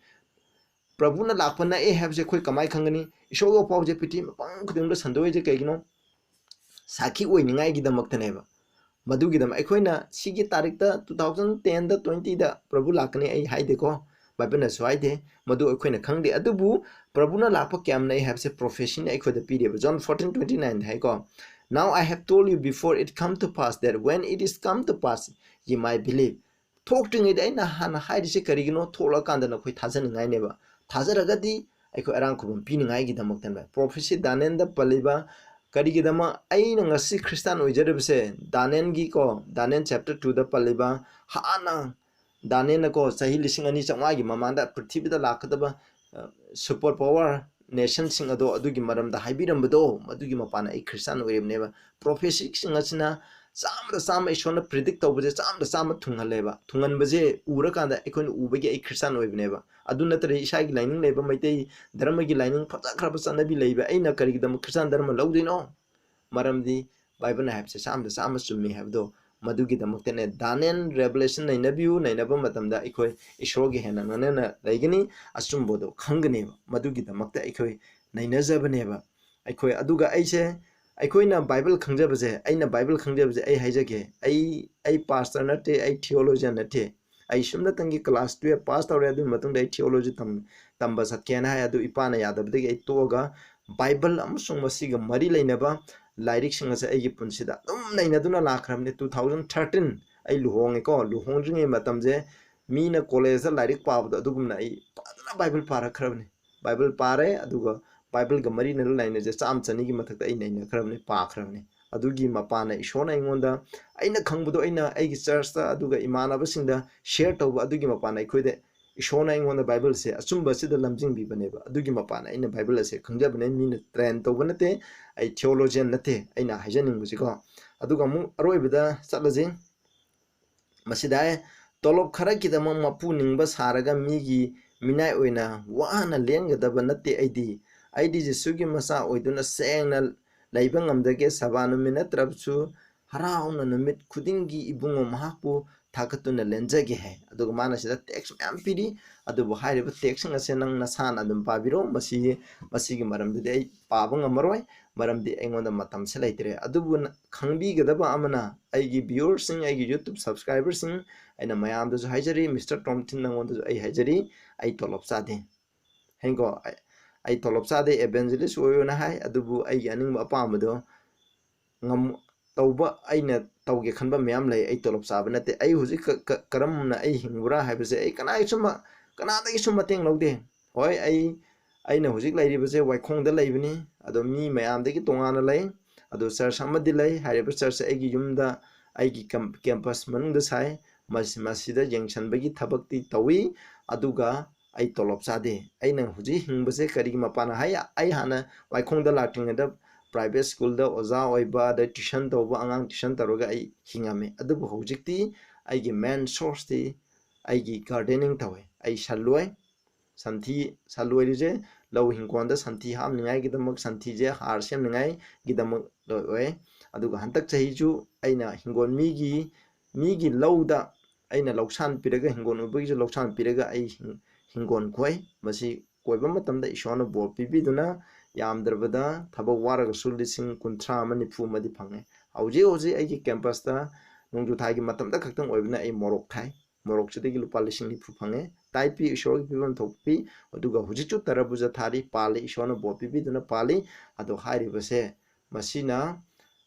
ꯄ꯭ꯔꯚꯨꯅ ꯂꯥꯛꯄ ꯅꯛꯏ ꯍꯥꯏꯕꯁꯦ ꯑꯩꯈꯣꯏ ꯀꯃꯥꯏꯅ ꯈꯪꯒꯅꯤ? ꯏꯁꯣꯔꯒꯤ ꯄꯥꯎꯁꯦ ꯄ꯭ꯔꯤꯊꯤꯕꯤ ꯃꯐꯝ ꯈꯨꯗꯤꯡꯃꯛꯇ ꯁꯟꯗꯣꯛꯏꯁꯦ ꯀꯩꯒꯤꯅꯣ? ꯁꯥꯈꯤ ꯑꯣꯏꯅꯤꯡꯉꯥꯏꯒꯤꯗꯃꯛꯇꯅꯦꯕ꯫ ꯃꯗꯨꯒꯤꯗꯃꯛ ꯑꯩꯈꯣꯏꯅ ꯁꯤꯒꯤ ꯇꯥꯔꯤꯛꯇ ꯇꯨ ꯊꯥꯎꯖꯟ ꯇꯦꯟꯗ, ꯇ꯭ꯋꯦꯟꯇꯤꯗ ꯄ꯭ꯔꯚꯨ ꯂꯥꯛꯀꯅꯤ ꯑꯩ ꯍꯥꯏꯗꯦꯀꯣ, ꯕꯥꯏꯕꯜꯅꯁꯨ ꯍꯥꯏꯗꯦ, ꯃꯗꯨ ꯑꯩꯈꯣꯏꯅ ꯈꯪꯗꯦ꯫ ꯑꯗꯨꯕꯨ ꯄ꯭ꯔꯚꯨꯅ ꯂꯥꯛꯄ ꯀꯌꯥꯝ ꯅꯛꯏ ꯍꯥꯏꯕꯁꯦ ꯄ꯭ꯔꯣꯐꯦꯁꯤꯅ ꯑꯩꯈꯣꯏꯗ ꯄꯤꯔꯦꯕ꯫ ꯖꯣꯟ ꯐꯣꯔꯇꯤꯟ ꯇ꯭ꯋꯦꯟꯇꯤ ꯅꯥꯏꯟꯗ ꯍꯥꯏꯀꯣ, "Now I have told you before it come to pass, that when it is come to pass, ye might believe." ꯊꯣꯛꯇ꯭ꯔꯤꯉꯩꯗ ꯑꯩꯅ ꯍꯥꯟꯅ ꯍꯥꯏꯔꯤꯁꯦ ꯀꯔꯤꯒꯤꯅꯣ? ꯊꯣꯛꯂꯀꯥꯟꯗ ꯅꯈꯣꯏ ꯊꯥꯖꯅꯤꯡꯉꯥꯏꯅꯦꯕ꯫ ꯊꯥꯖꯔꯒꯗꯤ ꯑꯩꯈꯣꯏ ꯑꯔꯥꯡ ꯈꯨꯕꯝ ꯄꯤꯅꯤꯡꯉꯥꯏꯒꯤꯗꯃꯛꯇꯅꯦꯕ꯫ ꯄ꯭ꯔꯣꯐꯦꯁꯤ ꯗꯥꯅꯤꯌꯦꯜꯗ ꯄꯜꯂꯤꯕ, ꯀꯔꯤꯒꯤꯗꯃꯛ ꯑꯩꯅ ꯉꯁꯤ ꯈ꯭ꯔꯤꯁꯇꯥꯟ ꯑꯣꯏꯖꯔꯤꯕꯁꯦ? ꯗꯥꯅꯤꯌꯦꯜꯒꯤꯀꯣ, ꯗꯥꯅꯤꯌꯦꯜ ꯆꯦꯞꯇꯔ ꯇꯨꯗ ꯄꯜꯂꯤꯕ, ꯍꯥꯟꯅ ꯗꯥꯅꯤꯌꯦꯜꯅꯀꯣ, ꯆꯍꯤ ꯂꯤꯁꯤꯡ ꯑꯅꯤ ꯆꯥꯝꯃꯉꯥꯒꯤ ꯃꯃꯥꯡꯗ ꯄ꯭ꯔꯤꯊꯤꯕꯤꯗ ꯂꯥꯛꯀꯗꯕ, ꯑ, ꯁꯨꯄꯔ ꯄꯋꯥꯔ ꯅꯦꯁꯟꯁꯤꯡ ꯑꯗꯣ ꯑꯗꯨꯒꯤ ꯃꯔꯝꯗ ꯍꯥꯏꯕꯤꯔꯝꯕꯗꯣ, ꯃꯗꯨꯒꯤ ꯃꯄꯥꯟꯅ ꯑꯩ ꯈ꯭ꯔꯤꯁꯇꯥꯟ ꯑꯣꯏꯔꯤꯕꯅꯦꯕ꯫ ꯄ꯭ꯔꯣꯐꯦꯁꯤꯁꯤꯡ ꯑꯁꯤꯅ ꯆꯥꯝꯃꯗ ꯆꯥꯝꯃ ꯏꯁꯣꯔꯅ ꯄ꯭ꯔꯤꯗꯤꯛ ꯇꯧꯕꯁꯦ ꯆꯥꯝꯃꯗ ꯆꯥꯝꯃ ꯊꯨꯡꯍꯜꯂꯦꯕ꯫ ꯊꯨꯡꯍꯟꯕꯁꯦ ꯎꯔꯀꯥꯟꯗ ꯑꯩꯈꯣꯏꯅ ꯎꯕꯒꯤ ꯑꯩ ꯈ꯭ꯔꯤꯁꯇꯥꯟ ꯑꯣꯏꯕꯅꯦꯕ꯫ ꯑꯗꯨ ꯅꯠꯇ꯭ꯔꯗꯤ ꯏꯁꯥꯒꯤ ꯂꯥꯏꯅꯤꯡ ꯂꯩꯕ, ꯃꯩꯇꯩ ꯙꯔꯃꯒꯤ ꯂꯥꯏꯅꯤꯡ ꯐꯖꯈ꯭ꯔꯕ ꯆꯠꯅꯕꯤ ꯂꯩꯕ ꯑꯩꯅ ꯀꯔꯤꯒꯤꯗꯃꯛ ꯈ꯭ꯔꯤꯁꯇꯥꯟ ꯙꯔꯃ ꯂꯧꯗꯣꯏꯅꯣ? ꯃꯔꯝꯗꯤ ꯕꯥꯏꯕꯜꯅ ꯍꯥꯏꯕꯁꯦ ꯆꯥꯝꯃꯗ ꯆꯥꯝꯃ ꯆꯨꯝꯃꯤ ꯍꯥꯏꯕꯗꯣ, ꯃꯗꯨꯒꯤꯗꯃꯛꯇꯅꯦ ꯗꯥꯅꯤꯌꯦꯜ ꯔꯦꯚꯦꯂꯦꯁꯟ ꯅꯩꯅꯕꯤꯌꯨ꯫ ꯅꯩꯅꯕ ꯃꯇꯝꯗ ꯑꯩꯈꯣꯏ ꯏꯁꯣꯔꯒ ꯍꯦꯟꯅ ꯅꯛꯅꯅ ꯂꯩꯒꯅꯤ, ꯑꯆꯨꯝꯕꯗꯣ ꯈꯪꯒꯅꯦꯕ꯫ ꯃꯗꯨꯒꯤꯗꯃꯛꯇ ꯑꯩꯈꯣꯏ ꯅꯩꯅꯖꯕꯅꯦꯕ꯫ ꯑꯩꯈꯣꯏ, ꯑꯗꯨꯒ ꯑꯩꯁꯦ, ꯑꯩꯈꯣꯏꯅ ꯕꯥꯏꯕꯜ ꯈꯪꯖꯕꯁꯦ, ꯑꯩꯅ ꯕꯥꯏꯕꯜ ꯈꯪꯖꯕꯁꯦ ꯑꯩ ꯍꯥꯏꯖꯒꯦ, ꯑꯩ, ꯑꯩ ꯄꯥꯁꯇꯔ ꯅꯠꯇꯦ, ꯑꯩ ꯊꯤꯑꯣꯂꯣꯖꯤꯌꯟ ꯅꯠꯇꯦ꯫ ꯑꯩ ꯁꯨꯝꯅꯇꯪꯒꯤ ꯀ꯭ꯂꯥꯁ ꯇꯨꯌꯦꯜꯞ ꯄꯥꯁ ꯇꯧꯔꯦ, ꯑꯗꯨꯒꯤ ꯃꯇꯨꯡꯗ ꯑꯩ ꯊꯤꯑꯣꯂꯣꯖꯤ ꯇꯝ-, ꯇꯝꯕ ꯆꯠꯀꯦꯅ ꯍꯥꯏ, ꯑꯗꯨ ꯏꯄꯥꯅ ꯌꯥꯗꯕꯗꯒꯤ ꯑꯩ ꯇꯣꯛꯑꯒ ꯕꯥꯏꯕꯜ ꯑꯃꯁꯨꯡ ꯃꯁꯤꯒ ꯃꯔꯤ ꯂꯩꯅꯕ ꯂꯥꯏꯔꯤꯛꯁꯤꯡ ꯑꯁꯦ ꯑꯩꯒꯤ ꯄꯨꯟꯁꯤꯗ ꯑꯗꯨꯝ ꯅꯩꯅꯗꯨꯅ ꯂꯥꯛꯈ꯭ꯔꯕꯅꯤ꯫ Two thousand thirteen ꯑꯩ ꯂꯨꯍꯣꯡꯉꯦꯀꯣ, ꯂꯨꯍꯣꯡꯗ꯭ꯔꯤꯉꯩ ꯃꯇꯝꯁꯦ ꯃꯤꯅ ꯀꯣꯂꯦꯖꯇ ꯂꯥꯏꯔꯤꯛ ꯄꯥꯕꯗꯣ ꯑꯗꯨꯒꯨꯝꯅ ꯑꯩ ꯐꯖꯅ ꯕꯥꯏꯕꯜ ꯄꯥꯔꯛꯈ꯭ꯔꯕꯅꯤ꯫ ꯕꯥꯏꯕꯜ ꯄꯥꯔꯦ, ꯑꯗꯨꯒ ꯕꯥꯏꯕꯜꯒ ꯃꯔꯤ ꯂꯩꯅꯕ ꯂꯥꯏꯔꯤꯛꯁꯦ ꯆꯥꯝꯃ ꯆꯅꯤꯒꯤ ꯃꯊꯛꯇ ꯑꯩ ꯅꯩꯅꯈ꯭ꯔꯕꯅꯤ, ꯄꯥꯈ꯭ꯔꯕꯅꯤ꯫ ꯑꯗꯨꯒꯤ ꯃꯄꯥꯟꯅ ꯏꯁꯣꯔꯅ ꯑꯩꯉꯣꯟꯗ, ꯑꯩꯅ ꯈꯪꯕꯗꯣ ꯑꯩꯅ ꯑꯩꯒꯤ ꯆꯔꯆꯇ ꯑꯗꯨꯒ ꯏꯃꯥꯟꯅꯕꯁꯤꯡꯗ ꯁꯤꯌꯔ ꯇꯧꯕ, ꯑꯗꯨꯒꯤ ꯃꯄꯥꯟꯅ ꯑꯩꯈꯣꯏꯗ ꯏꯁꯣꯔꯅ ꯑꯩꯉꯣꯟꯗ ꯕꯥꯏꯕꯜꯁꯦ ꯑꯆꯨꯝꯕꯁꯤꯗ ꯂꯝꯖꯤꯡꯕꯤꯕꯅꯦꯕ꯫ ꯑꯗꯨꯒꯤ ꯃꯄꯥꯟꯅ ꯑꯩꯅ ꯕꯥꯏꯕꯜ ꯑꯁꯦ ꯈꯪꯖꯕꯅꯦ꯫ ꯃꯤꯅ ꯇ꯭ꯔꯦꯟ ꯇꯧꯕ ꯅꯠꯇꯦ, ꯑꯩ ꯊꯤꯑꯣꯂꯣꯖꯤꯌꯟ ꯅꯠꯇꯦ ꯑꯩꯅ ꯍꯥꯏꯖꯅꯤꯡꯕꯁꯤꯀꯣ꯫ ꯑꯗꯨꯒ ꯑꯃꯨꯛ ꯑꯔꯣꯏꯕꯗ ꯆꯠꯂꯁꯤ꯫ ꯃꯁꯤꯗ ꯍꯥꯏ, "ꯇꯣꯂꯣꯞ ꯈꯔꯒꯤꯗꯃꯛ ꯃꯄꯨ ꯅꯤꯡꯕ ꯁꯥꯔꯒ ꯃꯤꯒꯤ ꯃꯤꯅꯥꯏ ꯑꯣꯏꯅ ꯋꯥꯅ ꯂꯦꯟꯒꯗꯕ ꯅꯠꯇꯦ ꯑꯩꯗꯤ꯫ ꯑꯩꯗꯤ ꯖꯤꯁꯨꯒꯤ ꯃꯆꯥ ꯑꯣꯏꯗꯨꯅ ꯁꯦꯡꯅ ꯂꯩꯕ ꯉꯝꯖꯒꯦ, ꯁꯕꯥ ꯅꯨꯃꯤꯠ ꯅꯠꯇ꯭ꯔꯕꯁꯨ ꯍꯔꯥꯎꯅ ꯅꯨꯃꯤꯠ ꯈꯨꯗꯤꯡꯒꯤ ꯏꯕꯨꯡꯉꯣ ꯃꯍꯥꯛꯄꯨ ꯊꯥꯒꯠꯇꯨꯅ ꯂꯦꯟꯖꯒꯦ" ꯍꯥꯏ꯫ ꯑꯗꯨꯒ ꯃꯥꯅ ꯁꯤꯗ ꯇꯦꯛꯁ ꯃꯌꯥꯝ ꯄꯤꯔꯤ꯫ ꯑꯗꯨꯕꯨ ꯍꯥꯏꯔꯤꯕ ꯇꯦꯛꯁꯁꯤꯡ ꯑꯁꯦ ꯅꯪ ꯅꯁꯥꯅ ꯑꯗꯨꯝ ꯄꯥꯕꯤꯔꯣ꯫ ꯃꯁꯤ, ꯃꯁꯤꯒꯤ ꯃꯔꯝꯗꯗꯤ ꯑꯩ ꯄꯥꯕ ꯉꯝꯃꯔꯣꯏ, ꯃꯔꯝꯗꯤ ꯑꯩꯉꯣꯟꯗ ꯃꯇꯝꯁꯦ ꯂꯩꯇ꯭ꯔꯦ꯫ ꯑꯗꯨꯕꯨ ꯅ-, ꯈꯪꯕꯤꯒꯗꯕ ꯑꯃꯅ, ꯑꯩꯒꯤ ꯚ꯭ꯌꯨꯋꯔꯁꯤꯡ, ꯑꯩꯒꯤ YouTube ꯁꯕꯁꯀ꯭ꯔꯥꯏꯕꯔꯁꯤꯡ, ꯑꯩꯅ ꯃꯌꯥꯝꯗꯁꯨ ꯍꯥꯏꯖꯔꯤ, ꯃꯤꯁꯇꯔ ꯇꯣꯝꯊꯤꯟ, ꯅꯪꯉꯣꯟꯗꯁꯨ ꯑꯩ ꯍꯥꯏꯖꯔꯤ, ꯑꯩ ꯇꯣꯂꯣꯞ ꯆꯥꯗꯦ꯫ ꯍꯌꯦꯡꯀꯣ, ꯑꯩ, ꯑꯩ ꯇꯣꯂꯣꯞ ꯆꯥꯗꯦ, ꯏꯚꯦꯟꯖꯦꯂꯤꯁ ꯑꯣꯏꯌꯣꯅ ꯍꯥꯏ, ꯑꯗꯨꯕꯨ ꯑꯩꯒꯤ ꯑꯅꯤꯡꯕ ꯑꯄꯥꯝꯕꯗꯣ ꯉꯝ-, ꯇꯧꯕ, ꯑꯩꯅ ꯇꯧꯒꯦ ꯈꯟꯕ ꯃꯌꯥꯝ ꯂꯩ꯫ ꯑꯩ ꯇꯣꯂꯣꯞ ꯆꯥꯕ ꯅꯠꯇꯦ꯫ ꯑꯩ ꯍꯧꯖꯤꯛ ꯀ-, ꯀ-, ꯀꯔꯝꯅ ꯑꯩ ꯍꯤꯡꯕ꯭ꯔꯥ ꯍꯥꯏꯕꯁꯦ ꯑꯩ ꯀꯅꯥꯒꯤꯁꯨ ꯃ-, ꯀꯅꯥꯗꯒꯤꯁꯨ ꯃꯇꯦꯡ ꯂꯧꯗꯦ꯫ ꯍꯣꯏ, ꯑꯩ, ꯑꯩꯅ ꯍꯧꯖꯤꯛ ꯂꯩꯔꯤꯕꯁꯦ ꯋꯥꯏꯈꯣꯡꯗ ꯂꯩꯕꯅꯤ, ꯑꯗꯣ ꯃꯤ ꯃꯌꯥꯝꯗꯒꯤ ꯇꯣꯉꯥꯟꯅ ꯂꯩ꯫ ꯑꯗꯣ ꯆꯔꯆ ꯑꯃꯗꯤ ꯂꯩ꯫ ꯍꯥꯏꯔꯤꯕ ꯆꯔꯆꯁꯦ ꯑꯩꯒꯤ ꯌꯨꯝꯗ, ꯑꯩꯒꯤ ꯀꯦꯝ-, ꯀꯦꯝꯄꯁ ꯃꯅꯨꯡꯗ ꯁꯥꯏ꯫ ꯃꯁꯤ-, ꯃꯁꯤꯗ ꯌꯦꯡꯁꯤꯟꯕꯒꯤ ꯊꯕꯛꯇꯤ ꯇꯧꯏ, ꯑꯗꯨꯒ ꯑꯩ ꯇꯣꯂꯣꯞ ꯆꯥꯗꯦ꯫ ꯑꯩꯅ ꯍꯧꯖꯤꯛ ꯍꯤꯡꯕꯁꯦ ꯀꯔꯤꯒꯤ ꯃꯄꯥꯟꯅ ꯍꯥꯏ, ꯑꯩ ꯍꯥꯟꯅ ꯋꯥꯏꯈꯣꯡꯗ ꯂꯥꯛꯇ꯭ꯔꯤꯉꯩꯗ ꯄ꯭ꯔꯥꯏꯚꯦꯠ ꯁ꯭ꯀꯨꯜꯗ ꯑꯣꯖꯥ ꯑꯣꯏꯕ, ꯑꯗꯩ ꯇ꯭ꯌꯨꯁꯟ ꯇꯧꯕ, ꯑꯉꯥꯡ ꯇ꯭ꯌꯨꯁꯟ ꯇꯧꯔꯒ ꯑꯩ ꯍꯤꯡꯉꯝꯃꯤ꯫ ꯑꯗꯨꯕꯨ ꯍꯧꯖꯤꯛꯇꯤ ꯑꯩꯒꯤ ꯃꯦꯟ ꯁꯣꯔꯁꯇꯤ ꯑꯩꯒꯤ ꯒꯥꯔꯗꯦꯅꯤꯡ ꯇꯧꯋꯦ꯫ ꯑꯩ ꯁꯟ ꯂꯣꯏ, ꯁꯟꯊꯤ, ꯁꯟ ꯂꯣꯏꯔꯤꯁꯦ ꯂꯧ ꯍꯤꯡꯒꯣꯜꯗ ꯁꯟꯊꯤ ꯍꯥꯞꯅꯤꯡꯉꯥꯏꯒꯤꯗꯃꯛ, ꯁꯟꯊꯤꯁꯦ ꯍꯥꯔ ꯁꯦꯝꯅꯤꯡꯉꯥꯏꯒꯤꯗꯃꯛ ꯂꯣꯏ ꯑꯣꯏ꯫ ꯑꯗꯨꯒ ꯍꯟꯗꯛ ꯆꯍꯤꯁꯨ ꯑꯩꯅ ꯍꯤꯡꯒꯣꯜ ꯃꯤꯒꯤ, ꯃꯤꯒꯤ ꯂꯧꯗ ꯑꯩꯅ ꯂꯧꯁꯥꯟ ꯄꯤꯔꯒ, ꯍꯤꯡꯒꯣꯜ ꯎꯕꯒꯤꯁꯨ ꯂꯧꯁꯥꯟ ꯄꯤꯔꯒ ꯑꯩ ꯍꯤꯡ-, ꯍꯤꯡꯒꯣꯜ ꯈꯣꯏ꯫ ꯃꯁꯤ ꯀꯣꯏꯕ ꯃꯇꯝꯗ ꯏꯁꯣꯔꯅ ꯕꯣꯔ ꯄꯤꯕꯤꯗꯨꯅ ꯌꯥꯝꯗ꯭ꯔꯕꯗ ꯊꯕꯛ ꯋꯥꯔꯒꯁꯨ ꯂꯤꯁꯤꯡ ꯀꯨꯟꯊ꯭ꯔꯥ ꯑꯃ ꯅꯤꯐꯨ ꯑꯃꯗꯤ ꯐꯪꯉꯦ꯫ ꯍꯧꯖꯤꯛ ꯍꯧꯖꯤꯛ ꯑꯩꯒꯤ ꯀꯦꯝꯄꯁꯇ ꯅꯣꯡꯖꯨ ꯊꯥꯒꯤ ꯃꯇꯝꯗ ꯈꯛꯇꯪ ꯑꯣꯏꯕꯅ ꯑꯩ ꯃꯣꯔꯣꯛ ꯊꯥꯏ꯫ ꯃꯣꯔꯣꯛꯁꯤꯗꯒꯤ ꯂꯨꯄꯥ ꯂꯤꯁꯤꯡ ꯅꯤꯐꯨ ꯐꯪꯉꯦ꯫ ꯇꯥꯏ ꯄꯤ, ꯏꯁꯣꯔꯒꯤ ꯄꯤꯐꯝ ꯊꯣꯛꯄ ꯄꯤ꯫ ꯑꯗꯨꯒ ꯍꯧꯖꯤꯛꯁꯨ ꯇꯔꯕꯨꯖ ꯊꯥꯔꯤ, ꯄꯥꯜꯂꯤ, ꯏꯁꯣꯔꯅ ꯕꯣꯔ ꯄꯤꯕꯤꯗꯨꯅ ꯄꯥꯜꯂꯤ꯫ ꯑꯗꯣ ꯍꯥꯏꯔꯤꯕꯁꯦ ꯃꯁꯤꯅ